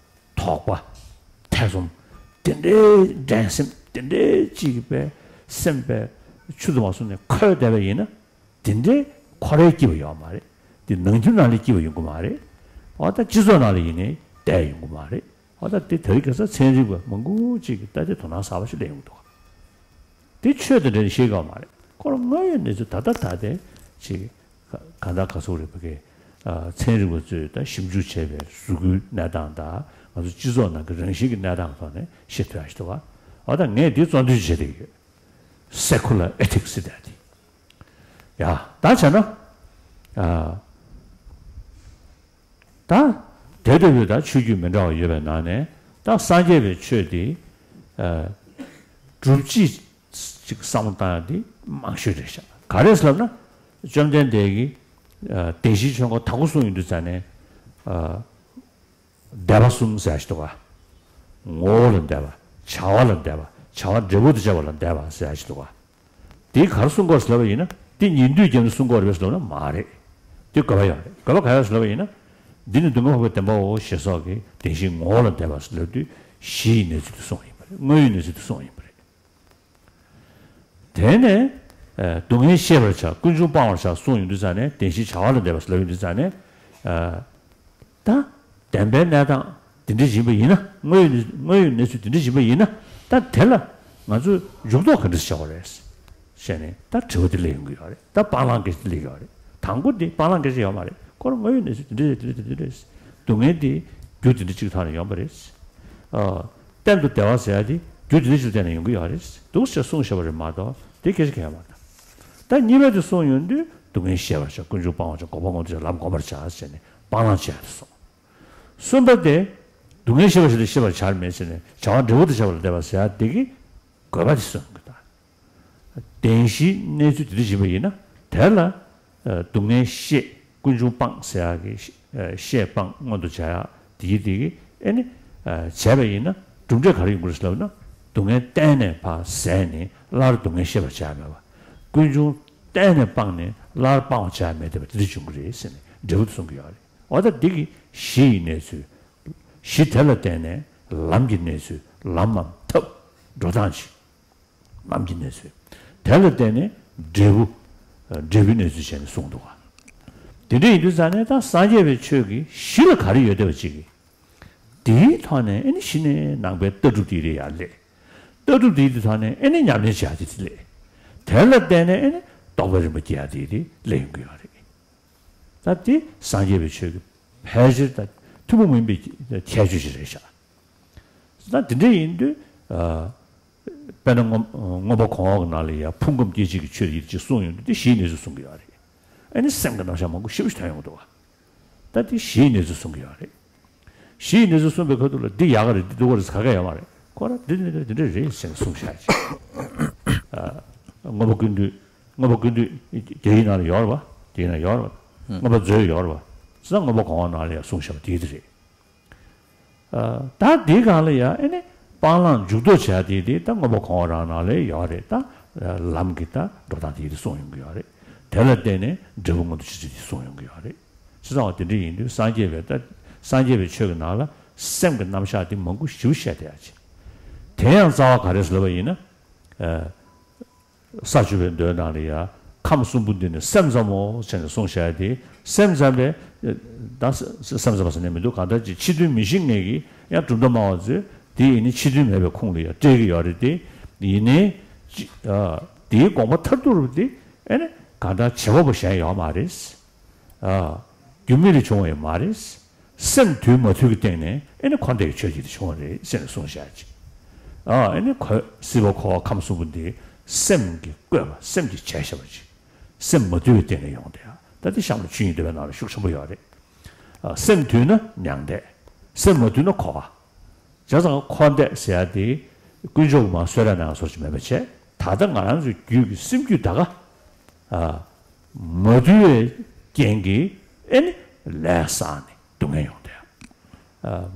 དོགས་པ། ཐེ་ཚོམ། དེ་འདྲའི་འགྲན་སེམས་དེ་འདྲའི་ཅིག་པའི་སེམས་པའི་ཆུ་དུ་མ་སོང་ནས་ཁོལ་བསྡད་པ་ཡིན་ན་དེ་འདྲའི་ཁོ་རའི་སྐྱིད་པ་ཡོད་མ་རེད། དེ་ནང་ཁུལ་ནང་ལ་སྐྱིད་པ་ཡོང་གི་མ་རེད། འོ་ད་སྤྱི་ཚོགས་ནང་ལ་ཡིན་ནའི་བསྡད་ཡོང་གི་མ་རེད། འོ་ད་དེ་དེ་རིང་ཁ་སང་ཚན་རིག་པ་མང་པོ་ཅིག་གིས་ད་དེ་དོ་སྣང་གསར་པ་ཞིག་སླེབས་ཡོང་གི་འདུག་དེ་ཆོས་དང་འབྲེལ་ནས་བཤད་ཀྱི་ཡོད་མ་རེད། ཁོ་རང་དངོས་ཡོད་གནས་ཚུལ་ད་ལྟ་ད་ལྟའི་ཅིག་ག་གང་ལྟར་ག་ཚོད་རེད་བ་གི། ཨ་ཚན་རིག་པ་ཚོས་ད་ཞིབ་འཇུག་བྱས་པའི་གཟུགས་པོའི་གནས་སྟངས་དང་ང་ཚོ་སྤྱི་ཚོགས་ནང་གི་རང་བཞིན་གྱི་གནས་སྟངས་ཐོག་ནས་བཤད་ཐུབ་ཡག་ཞིག་འདུག་ག་འོ་ད་ངས་འདི་གཙོ་འདོན་བྱེད་བསྡད་ཀྱི་ཡོད། Secular ethics ཟེར་དེ། ཡ་ད་བྱས་ན། ཨ་ད་དེ་ལྟ་བུའི་ད་ཆོས་བརྒྱུད་མི་འདྲ་བ་ཡོད་པའི་ནང་ནས་ད་སངས་རྒྱས་པའི་ཆོས་དེ་ཨ་སྒྲུབ་བྱེད་ཅིག་བསམ་བློ་བཏང་ཡག་དེ་མང་ཤོས་རེད་ཤག་ག་རེ་ཟེར་ལབ་ན་བཅོམ་ལྡན་འདས་ཀྱིས་ཨ་བདེན་བཞིའི་ཆོས་འཁོར་དང་པོ་གསུངས་ཡོང་དུས་ཙ་ནས་ཨ་འདས་པ་གསུམ་ཟེར་ཡག་ཞིག་འདུག་ག་ངོ་བོ་ལ་འདས་པ། བྱ་བ་ལ་འདས་པ། བྱ་བ་འབྲས་བུ་དང་བཅས་པ་ལ་འདས་པ་ཟེར་ཡག་ཞིག་འདུག་ག་དེ་ག་རེ་གསུང་གི་ཡོད་ཟེར་ལབ་པ་ཡིན་ན་དེ་ཉིང་རྡུལ་བརྒྱབ་ནས་གསུང་གི་ཡོད་རེད་ཟེར་ལབ་ན་མ་རེད། དེ་དགོས་པ་ཡོད་རེད། དགོས་པ་ག་རེ་ཟེར་ལབ་པ་ཡིན་ན། འདི་ནི་སྡུག་བསྔལ་འཕགས་པའི་བདེན་པའོ་ཞེས་སོགས་ཀྱི་བདེན་བཞིའི་ངོ་བོ་ལ་འདས་པ་ཟེར་ལབ་དུས་གཞི་ཡི་གནས་ཚུལ་དེ་གསུངས་པ་ཡིན་པ་རེད། དངོས་ཡོད་གནས་ཚུལ་དེ་གསུངས་པ་ཡིན་པ་རེད། དེ་ནས་ཨ་སྡུག་བསྔལ་ཤེས་པར་བྱ། ཀུན་འབྱུང་སྤང་བར་བྱ་གསུངས་ཡོང་དུས་ཙ་ནས་བདེན་བཞིའི་བྱ་བ་ལ་འདས་པ་ཟེར་ལབ་ཡོང་དུས་ཙ་ནས་ཨ་ད་བདེན་པའི་གནས་སྟངས་ དེ་འདྲ་ཡིན་པ་ཡིན་ན། དངོས་ཡོད་དངོས་ཡོད་གནས་ཚུལ་དེ་འདྲ་ཡིན་པ་ཡིན་ན། ད་དེ་ལ་ང་ཚོས་འཇུག་ལྡོག་ག་འདྲ་བྱ་བ་རེད། བྱས་ནས་ད་དྲི་བ་དེ་སླེབས་ཡོང་གི་ཡོད་རེད། ད་སྤང་བླང་གི་སླེབས་ཡོད་རེད། དང་པོ་དེ་སྤང་བླང་གི་ཡོད་མ་རེད། ཁོ་རང་དངོས་ཡོད་གནས་ཚུལ་དེ་འདྲ་རེད། དེ་འདྲ་རེད། སྡུག་བསྔལ་དེ་རྒྱུ་དེ་འདྲ་གཅིག་ཐོག་ནས་ཡོང་པ་རེད། ཨ། གཏན་དུ་བདེ་བ་ཟེར་ཡ་དེ་རྒྱུ་དེ་འདྲ་གཅིག་ལ་བརྟེན་ནས་ཡོང་གི་ཡོད་རེད། འདུག་ཟེར་གསུངས་བཞག་པ་རེད་མ་གཏོགས་དེ་སྐད་ཆ་གང་ཡང་མ་རེད། ད་གཉིས་པ་དེ་གསུངས་ཡོང་དུས་སྡུག་བསྔལ་ཤེས་པར་བྱ། ཀུན་འབྱུང་སྤང་བར་བྱ། འགོག་པ་སྔོན་དུ་བྱ། ལམ་བསྒོམ་པར་བྱ་ཟེར་ནས་སྤང་བླང་བྱས་ཏེ་གསུངས། གསུམ་པ་དེ་སྡུག་བསྔལ་ཤེས་པར་བྱ་སྟེ་ཤེས་པར་བྱར་མེད་ཟེར་ནས་བྱ་བ་འབྲས་བུ་དང་བཅས་པ་ལ་བརྟེན་པ་ཟེར་ཡ་དེ་གི་དགོས་པ་དེ་གསུངས་གི། ད་བདེན་བཞིའི་གནས་ཚུལ་དེ་འདྲ་ཡིན་པ་ཡིན་ན་དེ་ལ་སྡུག་བསྔལ་ཤེས། ཀུན་འབྱུང་སྤང་ཟེར་ཡག་གི་ཤེས་སྤང་མངོན་དུ་བྱ་ཡག་དེ་ཡི་དེ་གི་ཨེ་ནི་བྱས་པ་ཡིན་ན་གྲུབ་འབྲས་ག་རེ་ཡོང་གི་རེད་ཟེར་ལབ་ན། སྡུག་བསྔལ་གཏན་ནས་ཕར་ཟད་ནས་སླར་སྡུག་བསྔལ་ཤེས་པར་བྱ་ཡག་མེད་པ། ཀུན་འབྱུང་གཏན་ནས་སྤངས་ནས་སླར་སྤང་བར་བྱ་ཡག་མེད་བསྡད་པ་དེ་འདྲ་བྱུང་གི་རེད་ཟེར་ནས་འབྲས་བུ་དེ་གསུང་གི་ཡོད་རེད། འོ་ད་འདི་གི་གཞི་ཡི་གནས་ཚུལ། གཞི་དེ་ལ་བརྟེན་ནས་ལམ་གྱི་གནས་ཚུལ། ལམ་མམ་ཐབས། འགྲོ་སྟངས་ཀྱི་ལམ་གྱི་གནས་ཚུལ། དེ་ལ་བརྟེན་ནས་འབྲས་བུ། འབྲས་བུའི་གནས་ཚུལ་བྱས་ནས་གསུངས་འདུག་ག། དེ་འདྲ་ཡིན་དུས་ཙང་ནས་ད་སངས་རྒྱས་པའི་ཆོས་ཀྱི་གཞི་ལ་ག་རེ་ཡོད་བསྡད་པ་ཅིག་གིས། དེའི་ཐོག་ནས་ཨེ་ནི་གཞི་ནས་ནང་པའི་ལྟ་གྲུབ་དེ་རེད་ཡར་སླེབས། ལྟ་གྲུབ་དེའི་དེ་ཐོག་ནས་ཨེ་ནི་ཉམས་ལེན་བྱ་ཡག་དེ་དེ་སླེབས། དེ་ལ་བརྟེན་ནས་ཨེ་ནི་རྟོགས་པའི་རིམ་པ་སྐྱེ་ཡག་དེ་དེ་སླེབས་ཡོང་གི་ཡོད་རེད། ད་དེ་སངས་རྒྱས་པའི་ཆོས་ཀྱི་ཕལ་ཆེར་ད་ཐུན་མོང་མིན་པའི་ཁྱད་ཆོས་ཅིག་རེད་ཤག། ད་དེ་འདྲ་ཡིན་དུས། ཨ། དཔེར་ན་མངོན་མངོན་པ་གོང་འོག་གི་ནང་ལ་ཡང་ཕུང་ཁམས་སྐྱེ་མཆེད་ཀྱི་ཆོས་ཡིན་ཅེས་གསུངས་ཡོང་དུས་དེ་གཞིའི་གནས་ཚུལ་གསུང་གི་ཡོད་རེད། ཨ་ནི་སེམས་ཀྱི་རྣམ་གཞག་མང་པོ་ཞེ་པོ་ཞིག་ཐོན་ཡོང་གི་འདུག་བ། ད་དེ་གཞིའི་གནས་ཚུལ་གསུང་གི་ཡོད་རེད། གཞིའི་གནས་ཚུལ་གསུངས་པའི་ཁ་ཐུག་ལ་འདི་ཡག་ག་རེད། འདི་སྡུག་ག་རེད་ཟེར་ག་ག་ཡོད་མ་རེད། ཁོ་རང་འདི་འདི་འདི་འདི་འདྲ་རེད་ཟེར་ནས་གསུངས་བཞག་ཅིག། ཨ། མངོན་པ་ཀུན་བཏུས། མངོན་པ་ཀུན་བཏུས་རྒྱ་ཡིག་ནང་ལ་ཡོད་རེད་བ། རྒྱ་ཡིག་ནང་ཡོད་རེད་བ། མངོན་པ་མཛོད་ཡོད་རེད་བ། ཙང་མངོན་པ་གོང་འོག་ནང་ལ་ཡང་གསུངས་བཞག་པ་དེ་འདི་རེད། ཨ། ད་འདིའི་སྒང་ལ་ཡང་ཨེ་ནི་སྤང་བླང་འཇུག་ལྡོག་བྱ་དེ་དེ་ད་མངོན་པ་གོང་འོག་རང་ནང་ལ་ཡོད་རེད། ད་ལམ་གྱི་ད་འགྲོ་སྟངས་དེ་དེ་གསུངས་ཡོང་གི་ཡོད་རེད། དེ་ལ་བརྟེན་ནས་འབྲས་བུ་མངོན་དུ་བྱེད་ཚུལ་དེ་གསུངས་ཡོང་གི་ཡོད་རེད། བྱས་ཙང་བ་དེ་འདྲ་ཡིན་དུས་སངས་རྒྱས་པའི་ད་སངས་རྒྱས་པའི་ཆོས་ཀྱི་ནང་ལ་སེམས་ཀྱི་རྣམ་གཞག་དེ་མང་པོ་ཞེ་པོ་བཤད་བསྡད་ཡག་ཅིག། དེ་ཡང་རྩ་བ་ག་རེ་ཟེར་ལབ་པ་ཡིན་ན། ཨ། ས་བཅུ་པའི་མདོའི་ནང་ལ་ཡང་ཁམས་གསུམ་པོ་འདི་ནི་སེམས་ཙམ་མོ་ཟེར་ནས་གསུངས་བཞག་ཡ་དེ། སེམས་ཙམ་པས། ད་སེམས་ཙམ་པ་ཟེར་ནས་མི་འདུག། གང་ལྟར་ཅིག་ཕྱི་དོན་མི་ཤེས་མཁན་གྱི་ཡང་གྲུབ་མཐའ་སྨྲ་བ་ཚོས་དེ་ཡིན་ནི་ཕྱི་དོན་མེད་པའི་ཁུངས་ལ་ཡང་སྤྲད་ཀྱི་ཡོད་རེད་དེ། ཡིན་ནའི་ཅི། ཨ། དེའི་དགོངས་པ་མཐར་ཐུག་རུ་དེ་ཨེ་ནི་གང་ལྟར་བྱེད་པ་པོ་གཞན་ཡོད་མ་རེད། ཨ། རྒྱུ་མེད་ལས་བྱུང་བ་ཡང་མ་རེད། སེམས་དུལ་མ་དུལ་གྱི་སྟེང་ནས་ཨེ་ནི་འཁོར་འདས་ཀྱི་ཆོས་ཅིག་དེ་བྱུང་བ་རེད་ཟེར་ནས་གསུངས་བཞག་ཅིག། ཨ། ཨེ་ནི་ཁོ་སྲིད་པ་འཁོར་བ་ཁམས་གསུམ་པོ་འདི་སེམས་ཀྱིས་བཀོད་པ། སེམས་ཀྱིས་བྱས་བཞག་པ་ཅིག། སེམས་མ་དུལ་བའི་སྟེང་ནས་ཡོང་བསྡད་ཡ། ད་དེ་གཤམ་ལ་ཆོས་དབྱིངས་བསྟོད་པའི་ནང་ལ་ཤུགས་ཆེན་པོ་ཡོད་རེད། ཨ། སེམས་དུལ་ན་མྱང་འདས། སེམས་མ་དུལ་ན་འཁོར་བ། བྱས་ཙང་འཁོར་འདས་ཟེར་ཡ་དེ་དཀོན་མཆོག་གི་མར་གསོལ་རས་གནང་བ་སོགས་ཀྱི་མེད་པ་བྱས། ད་ལྟ་ང་རང་ཚོའི་རྒྱུད་ཀྱི་སེམས་རྒྱུད་ད་ག་ཨ། མ་དུལ་བའི་རྐྱེན་གྱིས་ཨེ་ནི་ལས་བསགས་ནས་སྡུག་བསྔལ་ཡོང་བསྡད། ཨ།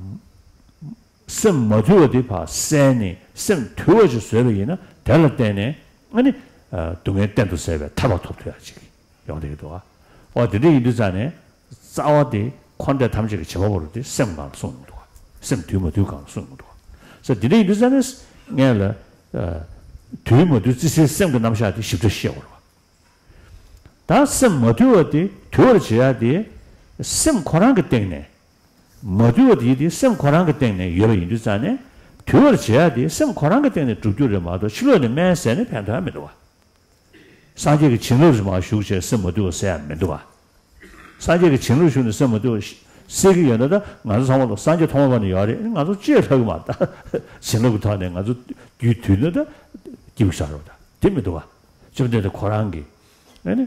སེམས་མ་དུལ་བ་དེ་ཕར་བསལ་ནས་སེམས་དུལ་བ་ཞིག་བཟོས་པ་ཡིན་ན་དེ་ལ་བརྟེན་ནས་ཨ་ནི། ཨ། སྡུག་བསྔལ་གཏན་དུ་བསལ་བའི་ཐར་པ་ཐོབ་ཐུབ་ཡ་ཅིག་ཡོང་བསྡད་ཀྱི་འདུག་ག། འོ་དེ་འདྲ་ཡིན་དུས་ཙང་ནས་རྩ་བ་དེ་འཁོར་འདས་ཐམས་ཅད་ཀྱི་བྱེད་པ་པོ་རུ་དེ་སེམས་སྒང་ལ་གསུངས་ཡོང་གི་འདུག་ག། སེམས་དུལ་མ་དུལ་སྒང་ལ་གསུངས་ཡོང་གི་འདུག་ག། ས་དེ་འདྲ་ཡིན་དུས་ཙང་ནས་སྔོན་ལ། ཨ། དུལ་མ་དུལ་བརྩི་སའི་སེམས་ཀྱི་རྣམ་གཞག་དེ་ཞིབ་ཕྲ་བཤད་དགོས་རེད་བ། ད་སེམས་མ་དུལ་བ་དེ་དུལ་བར་བྱེད་ཡ་དེ་སེམས་ཁོ་རང་གི་སྟེང་ནས། མ་དུལ་བ་དེ་དེ་སེམས་ཁོ་རང་གི་སྟེང་ནས་ཡོད་པ་ཡིན་དུས་ཙང་ནས་དུལ་བར་བྱེད་ཡ་དེ་སེམས་ཁོ་རང་གི་སྟེང་ནས་འགྲུབ་རྒྱུ་རེད་མ་གཏོགས་ཕྱི་ལོགས་ནས་སྨན་བཟས་ནས་ཕན་ཐོགས་ཡ་མི་འདུག་བ། སངས་རྒྱས་ཀྱི་བྱིན་རླབས་རེད་མ་ཞུགས་བྱས་སེམས་མ་དུལ་བ་སེལ་ཡ་མི་འདུག་བ། སངས་རྒྱས་ཀྱི་བྱིན་རླབས་ཞུགས་ནས་སེམས་མ་དུལ་བ་སེལ་གྱི་ཡོད་ན་ད་ང་ཚོ་ཚང་མ་ལ་སངས་རྒྱས་ཐོག་མ་བར་ནས་ཡོད་རེད། ང་ཚོ་ཅེས་ལྷག་གི་མ་རེད་ད། བྱིན་རླབས་ཀྱི་ཐོག་ནས་ང་ཚོ་རྒྱུད་དུལ་ན་ད་སྐྱིད་པོ་ཞིག་རེད་ད། དེ་མི་འདུག་བ། བཅོམ་ལྡན་འདས་ཁོ་རང་གིས་ཨ་ནི།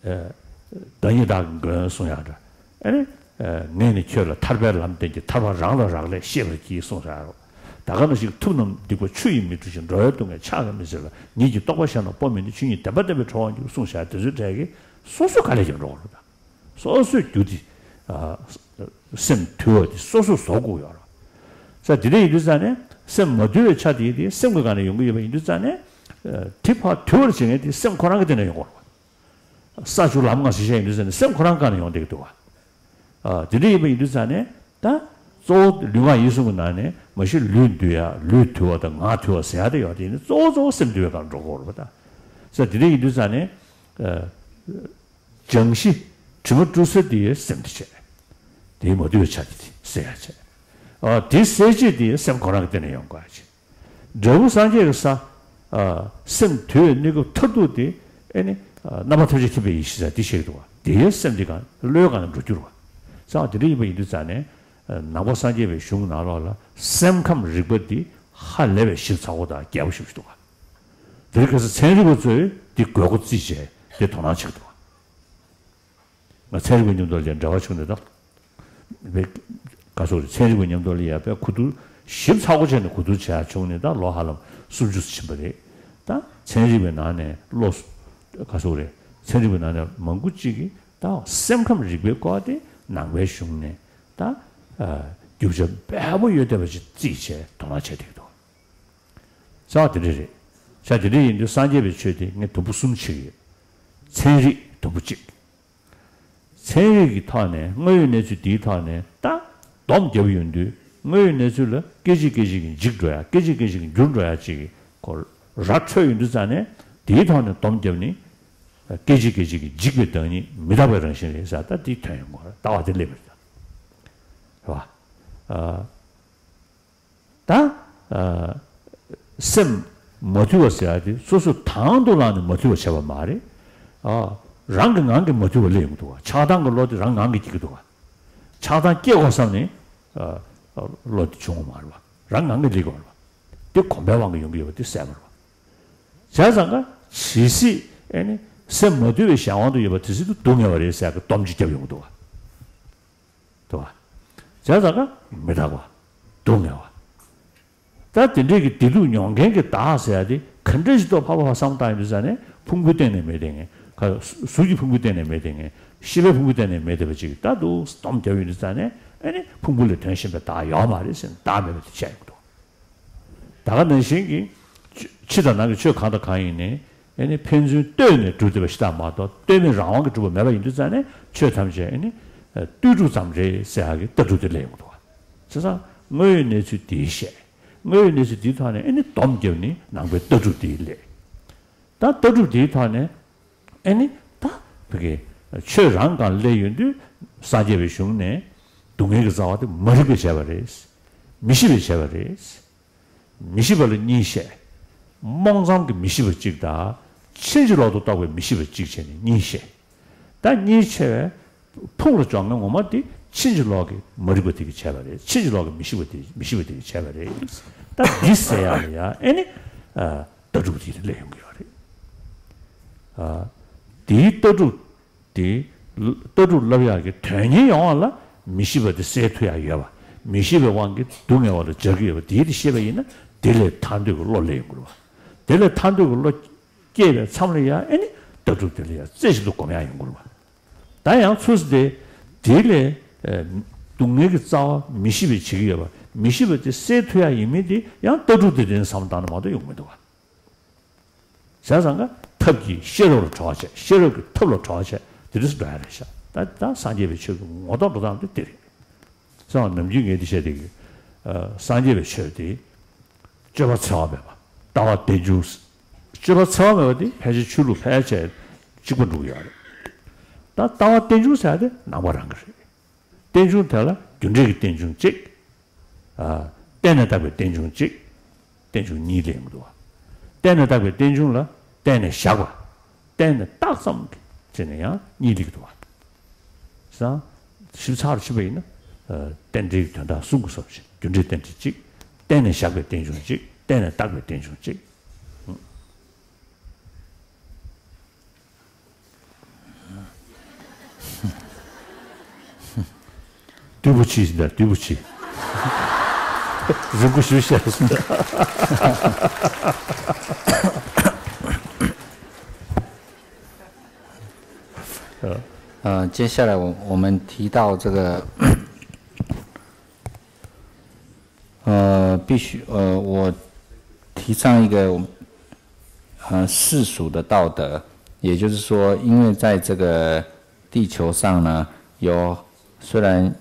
ཨ། བདག་ཉིད་བདག་གི་མགོན་གསུང་ཡག་འདྲ། ཨ་ནི། ཨ། ངས་ནི་ཁྱོད་ལ་ཐར་པའི་ལམ་བསྟན་གྱི། ཐར་པ་རང་ལ་རག་ལས་ཤེས་པར་གྱིས་གསུངས་ས་རོ། ད་ག་ནང་བཞིན་ཐུབ་རྣམས་སྡིག་པ་ཆུ་ཡིས་མི་འཁྲུ་ཞིང་། འགྲོ་བའི་སྡུག་བསྔལ་ཕྱག་གིས་མི་སེལ་བ། ཉིད་ཀྱི་རྟོགས་པ་གཞན་ལ་སྤོ་མི་ནུས། ཆོས་ཉིད་བདེན་པ་བསྟན་པའི་ཁྲོ་བོ་འགྱུར་གསུངས་ཤག། དེ་ཚོའི་གྲས་ཀྱིས་སོ་སོའི་དཀའ་ལས་ཀྱང་འགྲོ་གི་རེད་ད། སོ་སོའི་རྒྱུ་དེ། ཨ། སེམས་དུལ་བ་དེ་སོ་སོས་བཟོ་དགོས་ཡོད་རེད། ས་དེ་འདྲ་ཡིན་དུས་ཙང་ནས་སེམས་མ་དུལ་བའི་ཆ་དེ་དེ་སེམས་ཀྱི་སྒང་ནས་ཡོང་གི་ཡོད་པ་ཡིན་དུས་ཙང་ནས། ཨ། དེ་ཕར་དུལ་བར་བྱེད་མཁན་དེ་སེམས་ཁོ་རང་གི་སྟེང་ནས་ཡོང་དགོས་རེད། ས་བཅུ་ལམ་ལྔ་ཞེས་བཤད་ཡིན་དུས་ཙང་ནས་སེམས་ཁོ་རང་སྒང་ནས་ཡོང་བསྡད་ཀྱི་འདུག་བ། ཨ། དེ་འདྲ་ཡིན་པ་ཡིན་དུས་ཙང་ནས་ད་གཙོ་བོ་ལུས་ངག་ཡིད་གསུམ་གྱི་ནང་ནས་མ་གཞི་ལུས་འདུལ་ཡ། ལུས་དུལ་བ་དང་ངག་དུལ་བ་ཟེར་ཡ་དེ་ཡོད་དེ་ནི་གཙོ་བོ་གཙོ་བོ་སེམས་དུལ་བའི་སྒང་འགྲོ་དགོས་རེད་པ་ད། ས་དེ་འདྲ་ཡིན་དུས་ཙང་ནས། ཨ། སྦྱང་གཞི་དྲི་མ་བཀྲུ་ས་དེ་སེམས་དེ་བྱས། དེའི་མ་དུལ་བའི་ཆ་དེ་སེལ་ཡ་བྱས། ཨ་དེ་གསལ་བྱེད་དེ་སེམས་ཁོ་རང་གི་སྟེང་ནས་ཡོང་དགོས་ཡ་ཅིག་འབྲས་བུ་སངས་རྒྱས་ཀྱི་ས། ཨ་སེམས་དུལ་བའི་གནས་སྐབས་མཐར་ཐུག་དེ་ཨེ་ནི་ཨ་རྣམ་པ་ཐམས་ཅད་མཁྱེན་པའི་ཡེ་ཤེས་ས་དེ་ཤེས་ཀྱི་འདུག་བ། དེའི་སེམས་དེ་གང་བློའི་སྒང་ལ་འགྲོ་རྒྱུ་རེད་བ། ཙང་དེ་འདྲ་ཡིན་པ་ཡིན་དུས་ཙང་ནས་ནང་པ་སངས་རྒྱས་པའི་གཞུང་ནང་ལོགས་ལ་སེམས་ཁམས་རིག་པ་འདི་ཧ་ལས་པའི་ཞིབ་ཚགས་པོ་དང་རྒྱས་པོ་ཞེ་པོ་ཞིག་འདུག་བ། དེ་རིང་ཁ་སང་ཚན་རིག་པ་ཚོས་འདི་དགོས་མཁོ་བརྩིས་བྱས་དེ་དོ་སྣང་བྱེད་ཀྱི་འདུག་བ། ང་ཚན་རིག་པ་མཉམ་དུ་ལ་འབྲེལ་བ་བྱུང་ནས་ད། བའི་ག་སོགས་རེད། ཚན་རིག་པ་མཉམ་དུ་ལ་ཡ་བའི་གོ་བསྡུར་ཞིབ་ཚགས་པོ་བྱས་ནས་གོ་བསྡུར་བྱས་བྱུང་ནས་ད་ལོ་ཧ་ལམ་སུམ་ཅུ་ཙམ་ཕྱིན་པ་རེད། ད་ཚན་རིག་པའི་ནང་ནས་བློ་ག་སོགས་རེད། ཚན་རིག་པའི་ནང་ནས་མང་པོ་གཅིག་གིས་ད་སེམས་ཁམས་རིག་པའི་སྐོར་དེ་ནང་པའི་གཞུང་ནས་ད་རྒྱུ་ཆ་འབེལ་པོ་ཡོད་བསྡད་པ་ཅིག་བརྩིས་བྱས་དོ་སྣང་བྱས་བསྡད་ཀྱི་འདུག་ས་དེ་འདྲ་རེད། ས་དེ་འདྲ་ཡིན་དུས་སངས་རྒྱས་པའི་ཆོས་དེ་ངས་དུམ་བུ་གསུམ་ཕྱེ་གི་ཡོད། ཚན་རིག་དུམ་བུ་གཅིག་ཚན་རིག་གི་ཐོག་ནས་དངོས་ཡོད་གནས་ཚུལ་འདིའི་ཐོག་ནས་ད་སྡོམ་བརྒྱབ་ཡོང་དུས་དངོས་ཡོད་གནས་ཚུལ་ལ་སྐད་ཅིག་སྐད་ཅིག་གིས་འཇིག་འགྲོ་ཡ། སྐད་ཅིག་སྐད་ཅིག་གིས་འགྱུར་འགྲོ་ཡ་ཅིག་གི་སྐོར་ར་འཕྲོད་ཡོང་དུས་ཙང་ནས་དེའི་ཐོག་ནས་སྡོམ་བརྒྱབ་ནི། སྐད་ཅིག་སྐད་ཅིག་གིས་འཇིག་པའི་བདག་ཉིད་མི་རྟག་པའི་རང་བཞིན་རེད་ཟེར། ད་འདི་ཐོན་ཡོང་གི་རེད། ལྟ་བ་དེ་སླེབས་པ་རེད། རེད་བ། ཨ། ད། ཨ། སེམས་མ་དུལ་བ་ཟེར་ཡ་དེ་སོ་སོ་དང་དུ་བླངས་ནས་མ་དུལ་བ་བྱས་པ་མ་རེད། ཨ། རང་གི་ངང་གིས་མ་དུལ་བ་སླེབས་ཡོང་གི་འདུག་བ། ཆགས་སྡང་གི་བློ་དེ་རང་ངང་གིས་སྐྱེ་གི་འདུག་བ། ཆགས་སྡང་སྐྱེ་དགོས་བསམ་ནས། ཨ། བློ་དེ་བྱུང་བ་མ་རེད་བ། རང་ངང་གིས་སླེབས་དགོས་རེད་བ། དེ་གོམས་པའི་དབང་གིས་ཡོང་གི་ཡོད་པ་དེ་གསལ་པོ་རེད་བ། བྱས་ཙང་ཀ་ཇི་སྲིད་ཨེ་ནི་སེམས་མ་དུལ་བའི་གཞན་དབང་དུ་ཡོད་པ་དེ་སྲིད་དུ་སྡུག་བསྔལ་བ་རེད་ཟེར་ཡ་གི་སྡོམ་གཅིག་བརྒྱབ་ཡོང་གི་འདུག་བ། འདུག་བ། བྱས་ཙང་ཀ་མི་རྟག་པ། སྡུག་བསྔལ་བ། ད་དེ་འདྲའི་གི་བདེ་སྡུག་མྱོང་མཁན་གྱི་བདག་ཟེར་ཡ་དེ་ག་འདྲ་ཞིག་ཏུ་ཕར་ཕར་བསམ་བཏང་ཡོང་དུས་ཙང་ནས་ཕུང་པོའི་སྟེང་ནས་མེད་དེ་ངེས། ག་གཟུགས་ཀྱི་ཕུང་པོའི་སྟེང་ནས་མེད་དེ་ངེས། ཤེས་པའི་ཕུང་པོའི་སྟེང་ནས་མེད་དེ་བ་ཅིག་ད་དུ་སྡོམ་རྒྱབ་ཡོང་དུས་ཙང་ནས་ཨེ་ནི་ཕུང་པོ་ལས་དོན་གཞན་པའི་བདག་ཡོད་མ་རེད་ཟེར་ནས་བདག་མེད་པ་དེ་ཆགས་ཡོང་གི་འདུག་ད་ག་ནང་བཞིན་གྱི་ཕྱི་དང་ནང་གི་ཆོས་གང་དང་གང་ཡིན་ནའི་ཨེ་ནི་ཕན་ཚུན་ལྟོས་ནས་གྲུབ་བསྡད་པ་ཞིག་ལྟ་མ་གཏོགས་ལྟོས་མེད་རང་དབང་གིས་གྲུབ་པ་མེད་པ་ཡིན་དུས་ཙང་ནས་ཆོས་ཐམས་ཅད་ཨེ་ནི་ལྟོས་གྲུབ་ཙམ་རེད་ཟེར་ཡག་གི་ལྟ་གྲུབ་དེ་སླེབས་ཡོང་གི་འདུག་བ། བྱས་ཙང་དངོས་ཡོད་གནས་ཚུལ་དེའི་བཤད། དངོས་ཡོད་གནས་ཚུལ་དེའི་ཐོག་ནས་ཨེ་ནི་སྡོམ་བརྒྱབ་ནི་ནང་པའི་ལྟ་གྲུབ་དེའི་སླད། ད་ལྟ་གྲུབ་དེའི་ཐོག་ནས་ཨེ་ནི་ད་བི་གེ་ཆོས་རང་གང་སླེབས་ཡོང་དུས་སངས་རྒྱས་པའི་གཞུང་ནས་སྡུག་བསྔལ་གྱི་རྩ་བ་དེ་མ་རིག་པས་བྱས་པ་རེད། མི་ཤེས་པས་བྱས་པ་རེད། མི་ཤེས་པ་ལ་གཉིས་བཤད། རྨོངས་ཙམ་གྱི་མི་ཤེས་པ་གཅིག་དང་ཕྱིན་ཅི་ལོག་ཏུ་རྟོག་པའི་མི་ཤེས་པ་གཅིག་བྱས་ནས་གཉིས་བཤད། ད་གཉིས་ཕྱེ་བས་ཕུང་ལ་སྦྱོར་མཁན་ངོ་མ་དེ་ཕྱིན་ཅི་ལོག་གི་མ་རིག་པ་དེ་གིས་བྱས་པ་རེད། ཕྱིན་ཅི་ལོག་གི་མི་ཤེས་པ་དེ་མི་ཤེས་པ་དེ་གིས་བྱས་པ་རེད། ད་འདི་ཟེར་ཡག་ལ་ཡང་ཨེ་ནི་ལྟ་གྲུབ་དེ་སླེབས་ཡོང་གི་ཡོད་རེད། དེའི་ལྟ་གྲུབ་དེ་ལྟ་གྲུབ་ལབ་ཡག་གི་དོན་གཉེར་ཡོང་བ་ལ་མི་ཤེས་པ་དེ་སེལ་ཐུབ་ཡག་ཡོད་པ། མི་ཤེས་པའི་དབང་གིས་སྡུག་བསྔལ་བ་ལ་སྦྱར་གྱི་ཡོད་པ་དེའི་དེ་ཤེས་པ་ཡིན་ན་དེ་ལས་ཐར་འདོད་ཀྱི་བློ་སླེབས་ཡོང་གི་རེད་བ། དེ་ལས་ཐར་འདོད་ཀྱི་བློ་སྐྱེས་པའི་མཚམས་ལ་ཡང་ཨེ་ནི་ལྟ་གྲུབ་དེ་ལ་ཡང་རྩེ་གཅིག་ཏུ་སྒོམ་ཡག་ཡོང་གི་རེད་བ། ད་ཡང་ཚུལ་དེ་དེ་ལས་སྡུག་བསྔལ་གྱི་རྩ་བ་མི་ཤེས་པའི་བྱེད་ཀྱི་ཡོད་པ། མི་ཤེས་པ་དེ་སེལ་ཐུབ་ཡག་ཡིན་མིན་དེ་ཡང་ལྟ་གྲུབ་དེ་དེ་ནས་བསམ་བློ་བཏང་ན་མ་གཏོགས་ཡོང་མི་འདུག་བ། བྱས་ཙང་ཀ་ཐབས་ཀྱིས་ཤེས་རབ་ལ་གྲོགས་བྱས། ཤེས་རབ་ཀྱིས་ཐབས་ལ་གྲོགས་བྱས། དེ་འདྲ་སུ་འགྲོ་ཡ་རེད་ཤག་ད་ད་སངས་རྒྱས་པའི་ཆོས་ཀྱི་ངོ་ཐོག་འགྲོ་སྟངས་དེ་དེ་རེད། བྱས་ཙང་ནམ་རྒྱུན་ངས་འདི་བཤད་དེ་གི་སངས་རྒྱས་པའི་ཆོས་དེ་སྤྱོད་པ་འཚེ་བ་མེད་པ། ལྟ་བ་རྟེན་འབྱུང་། སྤྱོད་པ་འཚེ་བ་མེད་པ་དེ་ཕལ་ཆེར་ཆོས་ལུགས་ཕལ་ཆེར་གཅིག་པ་འགྲོ་གི་ཡོད་རེད། ད་ལྟ་བ་རྟེན་འབྱུང་ཟེར་ཡ་དེ་ནང་པ་རང་གི་རེད། རྟེན་འབྱུང་དེ་ལ་རྒྱུ་འབྲས་ཀྱི་རྟེན་འབྱུང་གཅིག་ཨ། བརྟེན་ནས་བཏགས་པའི་རྟེན་འབྱུང་གཅིག་རྟེན་འབྱུང་གཉིས་ལེན་གྱི་འདུག་བ། བརྟེན་ནས་བཏགས་པའི་རྟེན་འབྱུང་ལ་བརྟེན་ནས་བཞག་པ། བརྟེན་ནས་བཏགས་ཙམ་གྱི་བྱས་ནས་ཡང་གཉིས་ལེན་གྱི་འདུག་བ། བྱས་ཙང་ཞིབ་ཚགས་རུ་ཕྱིན་པ་ཡིན་ན། ཨ། རྟེན་འབྲེལ་གྱི་དོན་དག་གསུམ་གྱི་སོ་བྱེད། རྒྱུ་འབྲས་རྟེན་འབྲེལ་གཅིག་བརྟེན་ནས་བཞག་པའི་རྟེན་འབྱུང་གཅིག་བརྟེན་ནས་བཏགས་པའི་རྟེན་འབྱུང་གཅིག་བདུད་པོ་ཆེ་ཟིན་ད། བདུད་པོ་ཆེ། རིང་པོ་ཞུ་བཤད་ཟིན་ད། 呃，接下来我我们提到这个，呃，必须呃，我提倡一个呃世俗的道德，也就是说，因为在这个地球上呢，有虽然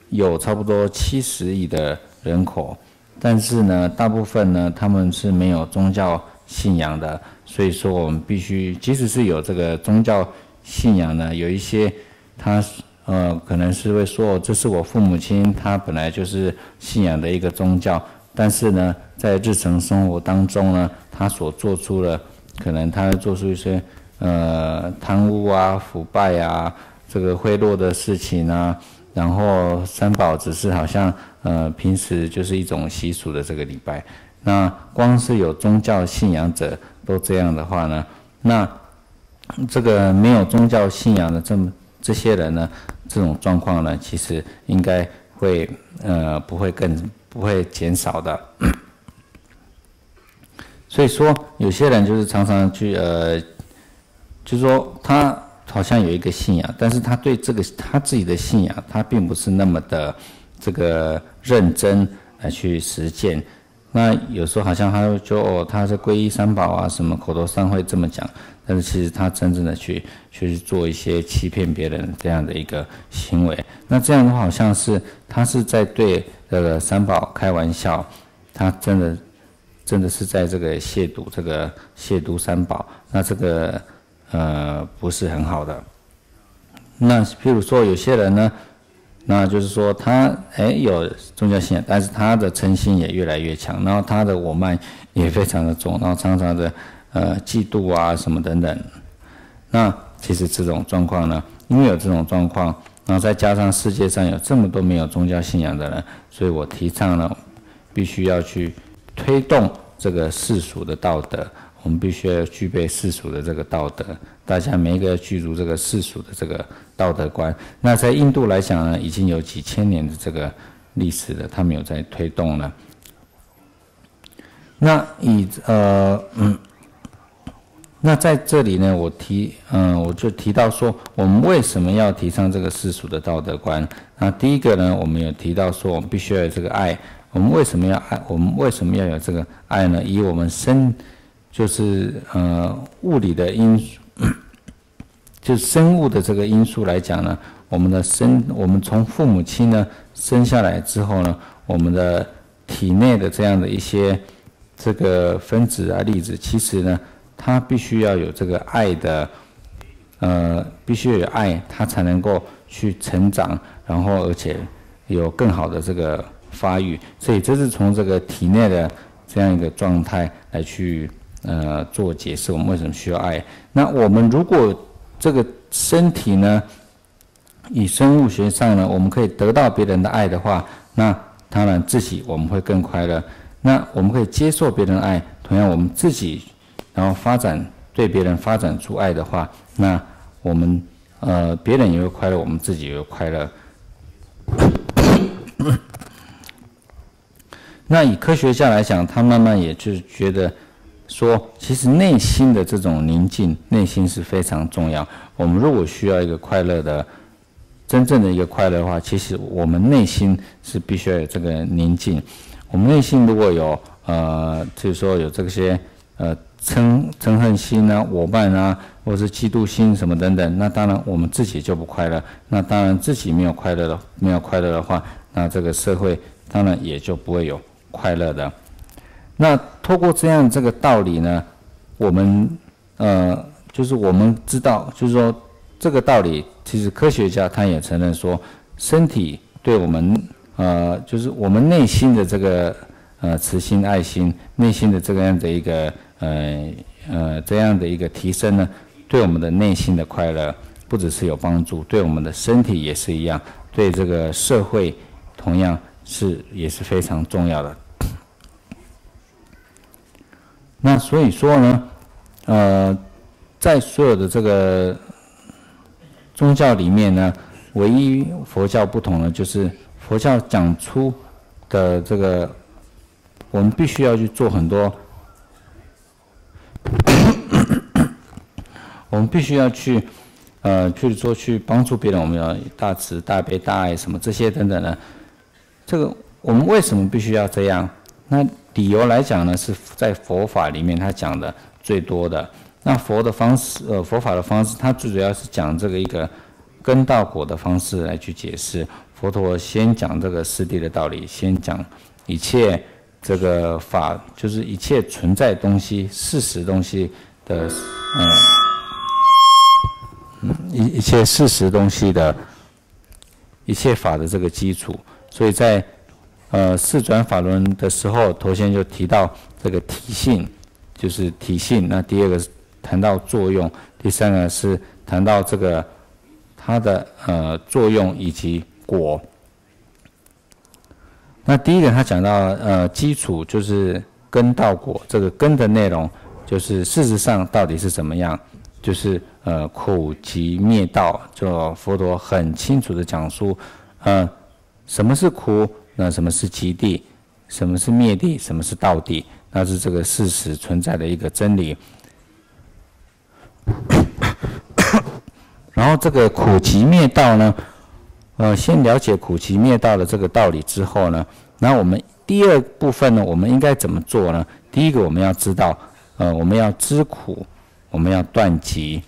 有差不多七十亿的人口，但是呢，大部分呢他们是没有宗教信仰的，所以说我们必须，即使是有这个宗教信仰呢，有一些他呃，可能是会说，哦，这是我父母亲他本来就是信仰的一个宗教，但是呢，在日常生活当中呢，他所做出了，可能他会做出一些呃贪污啊、腐败啊、这个贿赂的事情啊，然后三宝只是好像呃平时就是一种习俗的这个礼拜。那光是有宗教信仰者都这样的话呢，那这个没有宗教信仰的这么这些人呢，这种状况呢，其实应该会呃不会更不会减少的。所以说，有些人就是常常去呃，就是说他好像有一个信仰，但是他对这个他自己的信仰，他并不是那么的这个认真来去实践。那有时候好像他就哦，他是皈依三宝啊，什么口头上会这么讲，但是其实他真正的去去做一些欺骗别人这样的一个行为。那这样的话，好像是他是在对这个三宝开玩笑，他真的真的是在这个亵渎这个亵渎三宝，那这个呃不是很好的。那譬如说有些人呢，那就是说他哎有宗教信仰，但是他的嗔心也越来越强，然后他的我慢也非常的重，然后常常的呃嫉妒啊什么等等。那其实这种状况呢，因为有这种状况，然后再加上世界上有这么多没有宗教信仰的人，所以我提倡呢，必须要去推动这个世俗的道德，我们必须要具备世俗的这个道德，大家每一个要具足这个世俗的这个道德观。那在印度来讲呢，已经有几千年的这个历史了，他们有在推动了。那以呃嗯，那在这里呢，我提嗯，我就提到说，我们为什么要提倡这个世俗的道德观？那第一个呢，我们有提到说，我们必须要有这个爱。我们为什么要爱？我们为什么要有这个爱呢？以我们生就是呃物理的因素，就生物的这个因素来讲呢，我们的生，我们从父母亲呢生下来之后呢，我们的体内的这样的一些这个分子啊粒子，其实呢，它必须要有这个爱的，呃，必须要有爱，它才能够去成长，然后而且有更好的这个发育。所以这是从这个体内的这样一个状态来去呃做解释，我们为什么需要爱。那我们如果这个身体呢，以生物学上呢，我们可以得到别人的爱的话，那当然自己我们会更快乐。那我们可以接受别人的爱，同样我们自己然后发展对别人发展出爱的话，那我们呃别人也会快乐，我们自己也会快乐。那以科学家来讲，他慢慢也就是觉得说，其实内心的这种宁静，内心是非常重要。我们如果需要一个快乐的、真正的一个快乐的话，其实我们内心是必须要有这个宁静。我们内心如果有呃，就是说有这些呃嗔嗔恨心啊、我慢啊，或是嫉妒心什么等等，那当然我们自己就不快乐。那当然自己没有快乐的，没有快乐的话，那这个社会当然也就不会有快乐的。那透过这样这个道理呢，我们呃，就是我们知道，就是说这个道理，其实科学家他也承认说，身体对我们呃，就是我们内心的这个呃慈心爱心，内心的这个样的一个呃呃这样的一个提升呢，对我们的内心的快乐不只是有帮助，对我们的身体也是一样，对这个社会同样是也是非常重要的。那所以说呢，呃，在所有的这个宗教里面呢，唯一佛教不同的就是佛教讲出的这个，我们必须要去做很多，我们必须要去，呃，譬如说去帮助别人，我们要大慈大悲大爱什么这些等等的。这个我们为什么必须要这样？那理由来讲呢，是在佛法里面他讲的最多的。那佛的方式，呃，佛法的方式，它最主要是讲这个一个根道果的方式来去解释。佛陀先讲这个四谛的道理，先讲一切这个法，就是一切存在东西、事实东西的，嗯，一一切事实东西的一切法的这个基础。所以在呃四转法轮的时候，头先就提到这个体性，就是体性。那第二个谈到作用，第三个是谈到这个它的呃作用以及果。那第一个他讲到呃基础就是根道果，这个根的内容就是事实上到底是怎么样，就是呃苦集灭道，就佛陀很清楚的讲述，呃什么是苦，那什么是集地，什么是灭地，什么是道地，那是这个事实存在的一个真理。然后这个苦集灭道呢，呃，先了解苦集灭道的这个道理之后呢，那我们第二部分呢，我们应该怎么做呢？第一个，我们要知道，呃，我们要知苦，我们要断集，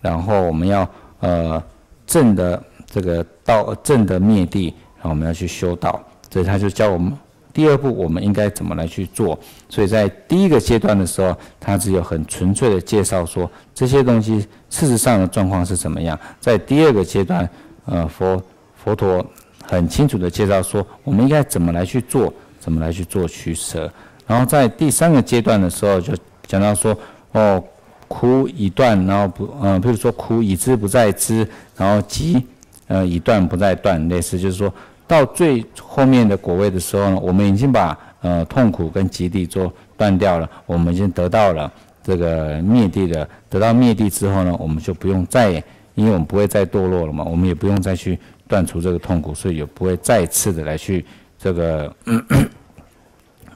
然后我们要呃证的这个道，证的灭地，然后我们要去修道。所以他就教我们第二步我们应该怎么来去做。所以在第一个阶段的时候，他只有很纯粹的介绍说这些东西事实上的状况是怎么样。在第二个阶段，呃，佛佛陀很清楚的介绍说我们应该怎么来去做，怎么来去做取舍。然后在第三个阶段的时候，就讲到说，哦，苦已断，然后不，呃，譬如说苦已知不再知，然后集，呃，已断不再断，类似就是说到最后面的果位的时候呢，我们已经把呃痛苦跟集地做断掉了，我们已经得到了这个灭地的，得到灭地之后呢，我们就不用再，因为我们不会再堕落了嘛，我们也不用再去断除这个痛苦，所以也不会再次的来去这个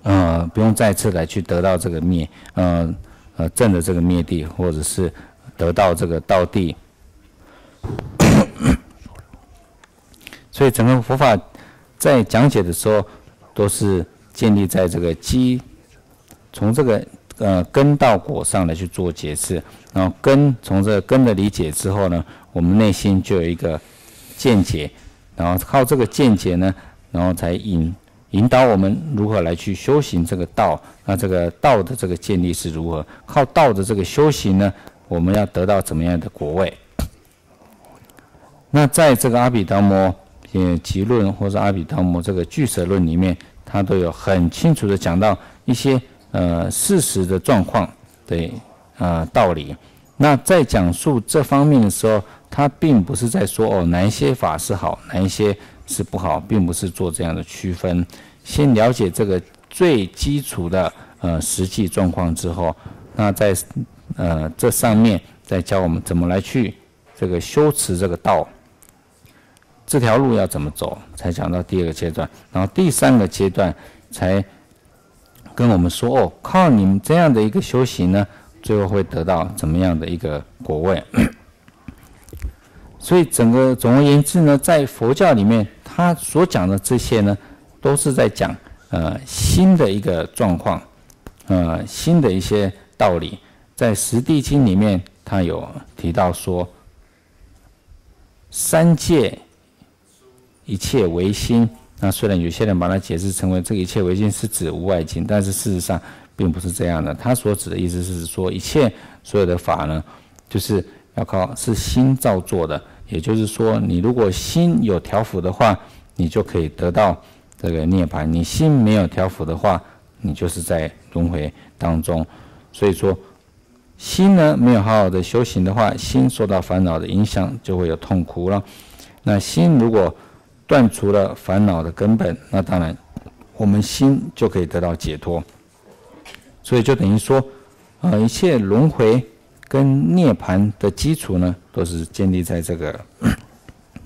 呃不用再次来去得到这个灭呃呃证的这个灭地，或者是得到这个道地。所以整个佛法在讲解的时候，都是建立在这个基，从这个呃根到果上来去做解释。然后根从这个根的理解之后呢，我们内心就有一个见解，然后靠这个见解呢，然后才引引导我们如何来去修行这个道。那这个道的这个建立是如何？靠道的这个修行呢，我们要得到怎么样的果位？那在这个阿毗达摩呃集论或者阿毗达摩这个俱舍论里面，它都有很清楚的讲到一些呃事实的状况的呃道理。那在讲述这方面的时候，他并不是在说哦哪一些法是好，哪一些是不好，并不是做这样的区分。先了解这个最基础的呃实际状况之后，那在呃这上面再教我们怎么来去这个修持这个道，这条路要怎么走，才讲到第二个阶段。然后第三个阶段才跟我们说，哦，靠你们这样的一个修行呢，最后会得到怎么样的一个果位。所以整个总而言之呢，在佛教里面，他所讲的这些呢，都是在讲呃心的一个状况，呃心的一些道理。在《十地经》里面，他有提到说，三界一切唯心。那虽然有些人把它解释成为这个一切唯心是指无外境，但是事实上并不是这样的。他所指的意思是说，一切所有的法呢，就是要靠是心造作的。也就是说，你如果心有调伏的话，你就可以得到这个涅槃；你心没有调伏的话，你就是在轮回当中。所以说，心呢没有好好的修行的话，心受到烦恼的影响，就会有痛苦了。那心如果断除了烦恼的根本，那当然我们心就可以得到解脱。所以就等于说，呃，一切轮回跟涅槃的基础呢，都是建立在这个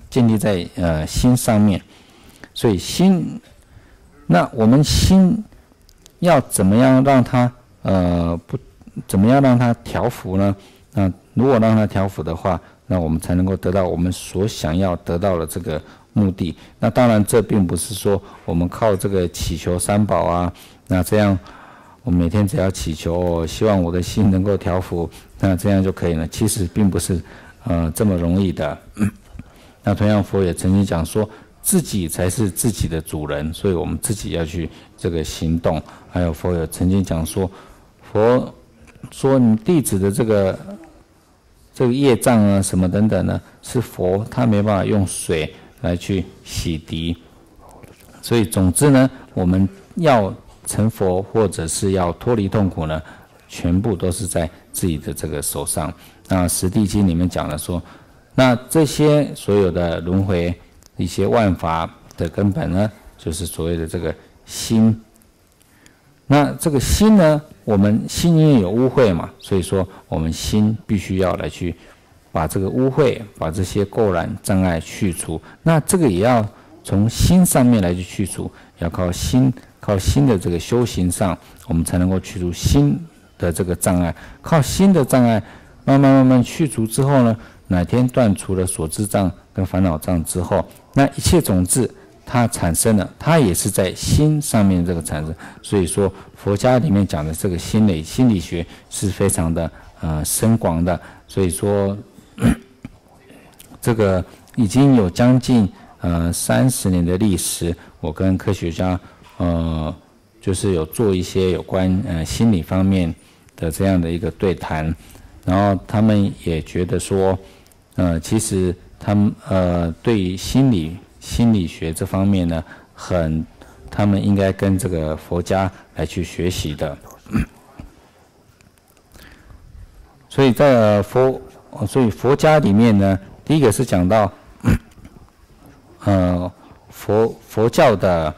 建立在呃心上面。所以心，那我们心要怎么样让它呃不怎么样让它调伏呢？那如果让它调伏的话，那我们才能够得到我们所想要得到的这个目的。那当然，这并不是说我们靠这个祈求三宝啊，那这样我每天只要祈求，哦，希望我的心能够调伏，那这样就可以了。其实并不是呃这么容易的。那同样，佛也曾经讲说，自己才是自己的主人，所以我们自己要去这个行动。还有佛也曾经讲说，佛说你弟子的这个这个业障啊什么等等呢，是佛他没办法用水来去洗涤。所以总之呢，我们要成佛或者是要脱离痛苦呢，全部都是在自己的这个手上。那《十地经》里面讲了说，那这些所有的轮回、一些万法的根本呢，就是所谓的这个心。那这个心呢，我们心因为有污秽嘛，所以说我们心必须要来去把这个污秽、把这些垢染障碍去除。那这个也要从心上面来去去除，要靠心，靠心的这个修行上，我们才能够去除心的这个障碍。靠心的障碍慢慢慢慢去除之后呢，哪天断除了所知障跟烦恼障之后，那一切种子它产生了，它也是在心上面这个产生。所以说，佛家里面讲的这个心理心理学是非常的呃深广的。所以说，这个已经有将近呃三十年的历史，我跟科学家呃就是有做一些有关呃心理方面的这样的一个对谈，然后他们也觉得说，呃，其实他们呃对于心理心理学这方面呢，很他们应该跟这个佛家来去学习的。所以在呃佛，所以佛家里面呢，第一个是讲到呃佛佛教的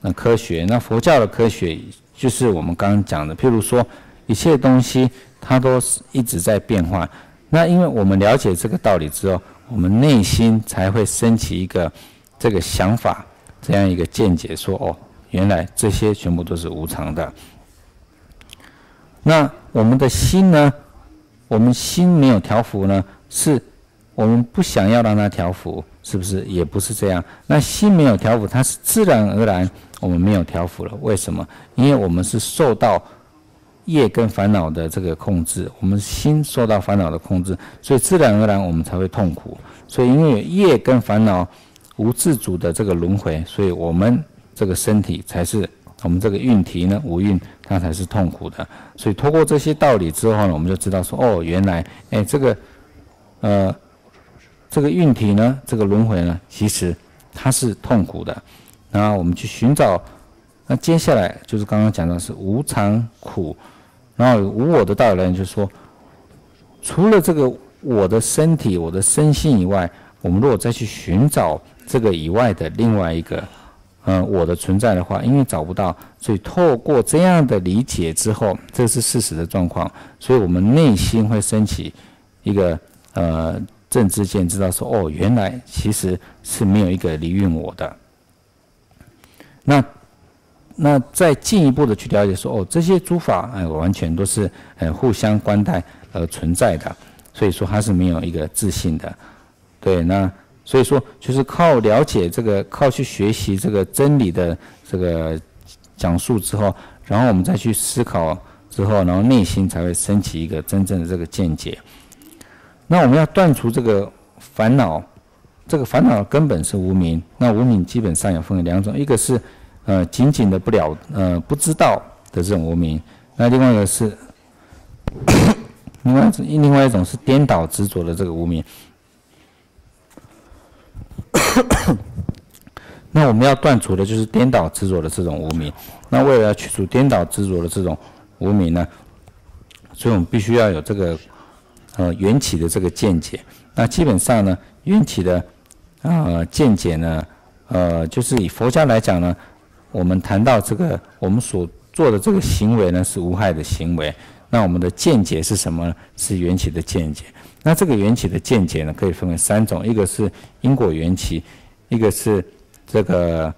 呃科学。那佛教的科学就是我们刚刚讲的，譬如说一切东西它都是一直在变化。那因为我们了解这个道理之后，我们内心才会升起一个这个想法，这样一个见解，说哦，原来这些全部都是无常的。那我们的心呢？我们心没有调伏呢，是我们不想要让它调伏，是不是？也不是这样。那心没有调伏，它是自然而然我们没有调伏了。为什么？因为我们是受到业跟烦恼的这个控制，我们心受到烦恼的控制，所以自然而然我们才会痛苦。所以因为有业跟烦恼无自主的这个轮回，所以我们这个身体才是，我们这个运体呢，五蕴它才是痛苦的。所以透过这些道理之后呢，我们就知道说，哦，原来，哎，这个，呃，这个运体呢，这个轮回呢，其实它是痛苦的。然后我们去寻找，那接下来就是刚刚讲的是无常苦，然后无我的道理呢，就是说，除了这个我的身体、我的身心以外，我们如果再去寻找这个以外的另外一个，呃，我的存在的话，因为找不到，所以透过这样的理解之后，这是事实的状况，所以我们内心会升起一个呃正知见，知道说，哦，原来其实是没有一个离运我的。那那再进一步的去了解说，哦，这些诸法，哎，完全都是呃互相关待而存在的，所以说它是没有一个自性的。对，那所以说就是靠了解这个，靠去学习这个真理的这个讲述之后，然后我们再去思考之后，然后内心才会升起一个真正的这个见解。那我们要断除这个烦恼，这个烦恼的根本是无明。那无明基本上有分为两种，一个是呃仅仅的不了呃不知道的这种无明，那另外一个是另外一种另外一种是颠倒执着的这个无明。那我们要断除的就是颠倒执着的这种无明。那为了要去除颠倒执着的这种无明呢，所以我们必须要有这个呃缘起的这个见解。那基本上呢，缘起的呃见解呢，呃，就是以佛家来讲呢，我们谈到这个，我们所做的这个行为呢是无害的行为。那我们的见解是什么呢？是缘起的见解。那这个缘起的见解呢，可以分为三种，一个是因果缘起，一个是这个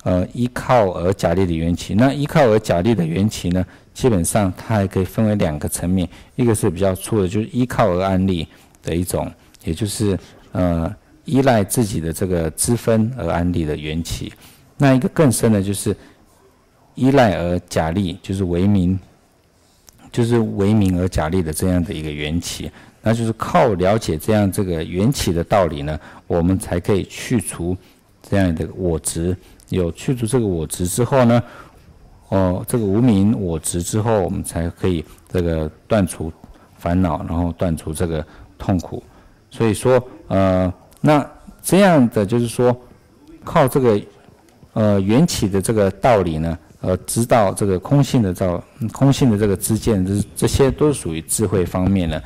呃依靠而假立的缘起。那依靠而假立的缘起呢，基本上它还可以分为两个层面，一个是比较粗的，就是依靠而安立的一种，也就是呃依赖自己的这个知分而安立的缘起。那一个更深的，就是依赖而假立，就是唯名，就是唯名而假立的这样的一个缘起。那就是靠了解这样这个缘起的道理呢，我们才可以去除这样的我执。有去除这个我执之后呢，哦，这个无明我执之后，我们才可以这个断除烦恼，然后断除这个痛苦。所以说，呃，那这样的就是说，靠这个呃缘起的这个道理呢，呃，知道这个空性的道，空性的这个知见，这这些都属于智慧方面的。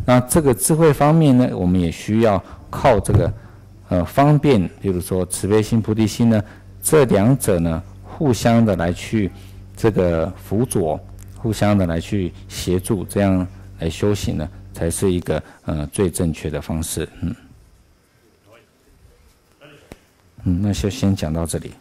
那这个智慧方面呢，我们也需要靠这个呃方便，比如说慈悲心、菩提心呢，这两者呢互相的来去这个辅佐，互相的来去协助，这样来修行呢，才是一个呃最正确的方式。嗯。嗯，那就先讲到这里。